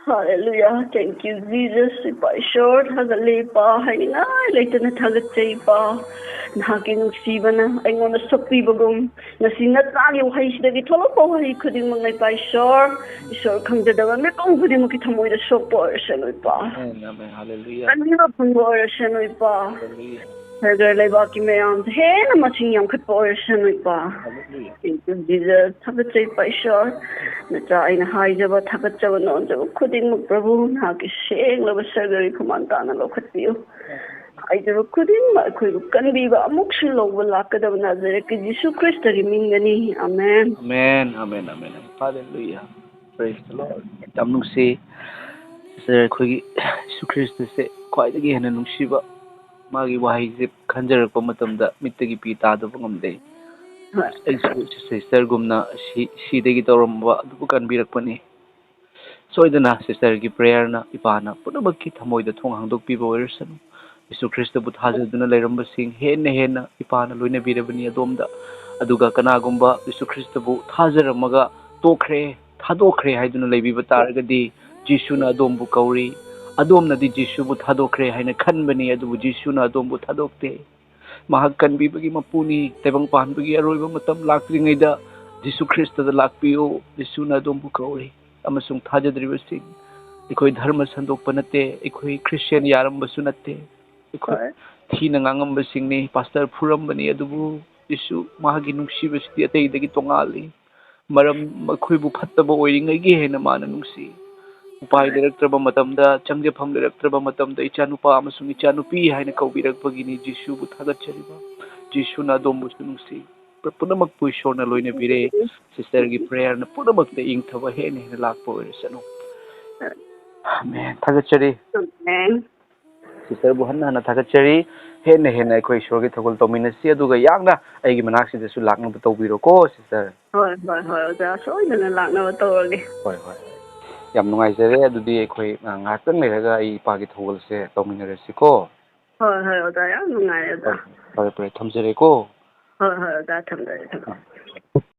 ꯍꯜꯂꯦꯂꯨꯌꯥ꯫ Thank you, Jesus. ꯏꯄꯥ ꯏꯁꯣꯔ, ꯊꯥꯒꯠꯂꯦ ꯏꯄꯥ꯫ ꯍꯥꯏꯅꯤꯡꯉꯥꯏ ꯂꯩꯇꯅ ꯊꯥꯒꯠꯆꯩ ꯏꯄꯥ꯫ ꯅꯍꯥꯛꯀꯤ ꯅꯨꯡꯁꯤꯕꯅ ꯑꯩꯉꯣꯟꯗ ꯁꯣꯛꯄꯤꯕꯒꯨꯝ, ꯉꯁꯤ ꯅꯆꯥꯒꯤ ꯋꯥꯍꯩꯁꯤꯗꯒꯤ ꯊꯣꯛꯂꯛꯄ ꯋꯥꯍꯩ ꯈꯨꯗꯤꯡꯃꯛꯅ ꯏꯄꯥ ꯏꯁꯣꯔ, ꯏꯁꯣꯔ ꯈꯪꯖꯗꯕ ꯃꯤꯄꯨꯝ ꯈꯨꯗꯤꯡꯃꯛꯀꯤ ꯊꯃꯣꯏꯗ ꯁꯣꯛꯄ ꯑꯣꯏꯔꯁꯅꯨ ꯏꯄꯥ꯫ Amen, amen, ꯍꯜꯂꯦꯂꯨꯌꯥ꯫ ꯀꯟꯕꯤꯕ ꯐꯪꯕ ꯑꯣꯏꯔꯁꯅꯨ ꯏꯄꯥ꯫ ꯍꯜꯂꯦꯂꯨꯌꯥ꯫ ꯁꯔꯒꯔ ꯂꯩꯕꯥꯛꯀꯤ ꯃꯌꯥꯝꯁꯦ ꯍꯦꯟꯅ ꯃꯁꯤꯡ ꯌꯥꯝꯈꯠꯄ ꯑꯣꯏꯔꯁꯅꯨ ꯏꯄꯥ꯫ ꯍꯜꯂꯦꯂꯨꯌꯥ꯫ Thank you, Jesus. ꯊꯥꯒꯠꯆꯩ ꯏꯄꯥ ꯏꯁꯣꯔ꯫ ꯅꯆꯥ ꯑꯩꯅ ꯍꯥꯏꯖꯕ, ꯊꯥꯒꯠꯆꯕ, ꯅꯣꯝꯖꯕ ꯈꯨꯗꯤꯡꯃꯛ ꯄ꯭ꯔꯚꯨ ꯅꯍꯥꯛꯀꯤ ꯁꯦꯡꯂꯕ ꯁꯔꯒꯔꯤ ꯈꯨꯃꯥꯟ ꯇꯥꯅ ꯂꯧꯈꯠꯄꯤꯌꯨ꯫ ꯍꯥꯏꯖꯕ ꯈꯨꯗꯤꯡꯃꯛ ꯑꯩꯈꯣꯏꯕꯨ ꯀꯟꯕꯤꯕ ꯑꯃꯨꯛꯁꯨ ꯂꯧꯕ ꯂꯥꯛꯀꯗꯕ ꯅꯥꯖꯔꯦꯠꯀꯤ ꯖꯤꯁꯨ ꯈ꯭ꯔꯤꯁꯇꯒꯤ ꯃꯤꯡꯗꯅꯤ꯫ Amen. Amen, amen, amen, amen. Hallelujah. Praise the Lord. ꯌꯥꯝ ꯅꯨꯡꯁꯤ꯫ ꯁꯤꯁꯇꯔ, ꯑꯩꯈꯣꯏꯒꯤ ꯖꯤꯁꯨ ꯈ꯭ꯔꯤꯁꯇꯁꯦ ꯈ꯭ꯋꯥꯏꯗꯒꯤ ꯍꯦꯟꯅ ꯅꯨꯡꯁꯤꯕ, ꯃꯥꯒꯤ ꯋꯥꯍꯩꯁꯦ ꯈꯟꯖꯔꯛꯄ ꯃꯇꯝꯗ ꯃꯤꯠꯇꯒꯤ ꯄꯤ ꯇꯥꯗꯕ ꯉꯝꯗꯦ꯫ ꯍꯣꯏ꯫ ꯑꯩꯁꯨ ꯁꯤꯁꯇꯔꯒꯨꯝꯅ ꯁꯤ-, ꯁꯤꯗꯒꯤ ꯇꯧꯔꯝꯕ ꯑꯗꯨꯕꯨ ꯀꯟꯕꯤꯔꯛꯄꯅꯤ꯫ ꯁꯣꯏꯗꯅ ꯁꯤꯁꯇꯔꯒꯤ ꯄ꯭ꯔꯦꯌꯔꯅ ꯏꯄꯥꯅ ꯄꯨꯝꯅꯃꯛꯀꯤ ꯊꯃꯣꯏꯗ ꯊꯣꯡ ꯍꯥꯡꯗꯣꯛꯄꯤꯕ ꯑꯣꯏꯔꯁꯅꯨ꯫ ꯌꯦꯁꯨ ꯈ꯭ꯔꯤꯁꯇꯕꯨ ꯊꯥꯖꯗꯨꯅ ꯂꯩꯔꯝꯕꯁꯤꯡ ꯍꯦꯟꯅ ꯍꯦꯟꯅ ꯏꯄꯥꯅ ꯂꯣꯏꯅꯕꯤꯔꯕꯅꯤ ꯑꯗꯣꯝꯗ꯫ ꯑꯗꯨꯒ ꯀꯅꯥꯒꯨꯝꯕ ꯌꯦꯁꯨ ꯈ꯭ꯔꯤꯁꯇꯕꯨ ꯊꯥꯖꯔꯝꯃꯒ ꯇꯣꯛꯈ꯭ꯔꯦ, ꯊꯥꯗꯣꯛꯈ꯭ꯔꯦ ꯍꯥꯏꯗꯨꯅ ꯂꯩꯕꯤꯕ ꯇꯥꯔꯒꯗꯤ, ꯖꯤꯁꯨꯅ ꯑꯗꯣꯝꯕꯨ ꯀꯧꯔꯤ꯫ ꯑꯗꯣꯝꯅꯗꯤ ꯖꯤꯁꯨꯕꯨ ꯊꯥꯗꯣꯛꯈ꯭ꯔꯦ ꯍꯥꯏꯅ ꯈꯟꯕꯅꯤ, ꯑꯗꯨꯕꯨ ꯖꯤꯁꯨꯅ ꯑꯗꯣꯝꯕꯨ ꯊꯥꯗꯣꯛꯇꯦ꯫ ꯃꯍꯥꯛ ꯀꯟꯕꯤꯕꯒꯤ ꯃꯄꯨꯅꯤ꯫ ꯇꯥꯏꯕꯪ ꯄꯥꯟꯕꯒꯤ ꯑꯔꯣꯏꯕ ꯃꯇꯝ ꯂꯥꯛꯇ꯭ꯔꯤꯉꯩꯗ ꯖꯤꯁꯨ ꯈ꯭ꯔꯤꯁꯇꯗ ꯂꯥꯛꯄꯤꯌꯨ꯫ ꯖꯤꯁꯨꯅ ꯑꯗꯣꯝꯕꯨ ꯀꯧꯔꯤ꯫ ꯑꯃꯁꯨꯡ ꯊꯥꯖꯗ꯭ꯔꯤꯕꯁꯤꯡ, ꯑꯩꯈꯣꯏ ꯙꯔꯃ ꯁꯟꯗꯣꯛꯄ ꯅꯠꯇꯦ, ꯑꯩꯈꯣꯏ ꯈ꯭ꯔꯤꯁꯇꯤꯌꯥꯟ ꯌꯥꯔꯝꯕꯁꯨ ꯅꯠꯇꯦ, ꯑꯩꯈꯣꯏ ꯍꯣꯏ꯫ ꯊꯤꯅ ꯉꯥꯡꯉꯝꯕꯁꯤꯡꯅꯤ, ꯄꯥꯁꯇꯔ ꯐꯨꯔꯝꯕꯅꯤ, ꯑꯗꯨꯕꯨ ꯖꯤꯁꯨ ꯃꯍꯥꯛꯀꯤ ꯅꯨꯡꯁꯤꯕꯁꯤꯗꯤ ꯑꯇꯩꯗꯒꯤ ꯇꯣꯉꯥꯜꯂꯤ꯫ ꯃꯔꯝ ꯑꯩꯈꯣꯏꯕꯨ ꯐꯠꯇꯕ ꯑꯣꯏꯔꯤꯉꯩꯒꯤ ꯍꯦꯟꯅ ꯃꯥꯅ ꯅꯨꯡꯁꯤ꯫ ꯎꯄꯥꯏ ꯍꯣꯏ꯫ ꯂꯩꯔꯛꯇ꯭ꯔꯕ ꯃꯇꯝꯗ, ꯆꯪꯖꯐꯝ ꯂꯩꯔꯛꯇ꯭ꯔꯕ ꯃꯇꯝꯗ, "ꯏꯆꯥꯅꯨꯄꯥ ꯑꯃꯁꯨꯡ ꯏꯆꯥꯅꯨꯄꯤ" ꯍꯥꯏꯅ ꯀꯧꯕꯤꯔꯛꯄꯒꯤꯅꯤ꯫ ꯖꯤꯁꯨꯕꯨ ꯊꯥꯒꯠꯆꯔꯤꯕ꯫ ꯖꯤꯁꯨꯅ ꯑꯗꯣꯝꯕꯨꯁꯨ ꯅꯨꯡꯁꯤ꯫ ꯄꯨꯝꯅꯃꯛꯄꯨ ꯏꯁꯣꯔꯅ ꯂꯣꯏꯅꯕꯤꯔꯦ꯫ ꯁꯤꯁꯇꯔꯒꯤ ꯄ꯭ꯔꯦꯌꯔꯅ ꯄꯨꯝꯅꯃꯛꯇ ꯏꯪꯊꯕ ꯍꯦꯟꯅ ꯍꯦꯟꯅ ꯂꯥꯛꯄ ꯑꯣꯏꯔꯁꯅꯨ꯫ ꯑꯃꯦꯟ꯫ ꯊꯥꯒꯠꯆꯔꯤ꯫ ꯑꯃꯦꯟ꯫ ꯁꯤꯁꯇꯔꯕꯨ ꯍꯟꯅ ꯍꯟꯅ ꯊꯥꯒꯠꯆꯔꯤ꯫ ꯍꯦꯟꯅ ꯍꯦꯟꯅ ꯑꯩꯈꯣꯏ ꯏꯁꯣꯔꯒꯤ ꯊꯧꯒꯜ ꯇꯧꯃꯤꯟꯅꯁꯤ, ꯑꯗꯨꯒ ꯌꯥꯝꯅ ꯑꯩꯒꯤ ꯃꯅꯥꯛꯁꯤꯗꯁꯨ ꯂꯥꯛꯅꯕ ꯇꯧꯕꯤꯔꯣꯀꯣ, ꯁꯤꯁꯇꯔ꯫ ꯍꯣꯏ, ꯍꯣꯏ, ꯍꯣꯏ, ꯑꯣꯖꯥ, ꯁꯣꯏꯗꯅ ꯂꯥꯛꯅꯕ ꯇꯧꯔꯒꯦ꯫ ꯍꯣꯏ, ꯍꯣꯏ, ꯍꯣꯏ꯫ ꯌꯥꯝ ꯅꯨꯡꯉꯥꯏꯖꯔꯦ꯫ ꯑꯗꯨꯗꯤ ꯑꯩꯈꯣꯏ, ꯑ, ꯉꯥꯏꯍꯥꯛꯇꯪ ꯂꯩꯔꯒ ꯑꯩ ꯏꯄꯥꯒꯤ ꯊꯧꯒꯜꯁꯦ ꯇꯧꯃꯤꯟꯅꯔꯁꯤꯀꯣ꯫ ꯍꯣꯏ, ꯍꯣꯏ, ꯑꯣꯖꯥ, ꯌꯥꯝ ꯅꯨꯡꯉꯥꯏꯔꯦ, ꯑꯣꯖꯥ꯫ ꯍꯣꯏ, ꯐꯔꯦ, ꯐꯔꯦ, ꯊꯝꯖꯔꯦꯀꯣ꯫ ꯍꯣꯏ, ꯍꯣꯏ, ꯑꯣꯖꯥ, ꯊꯝꯖꯔꯦ, ꯊꯝꯖꯔꯦ꯫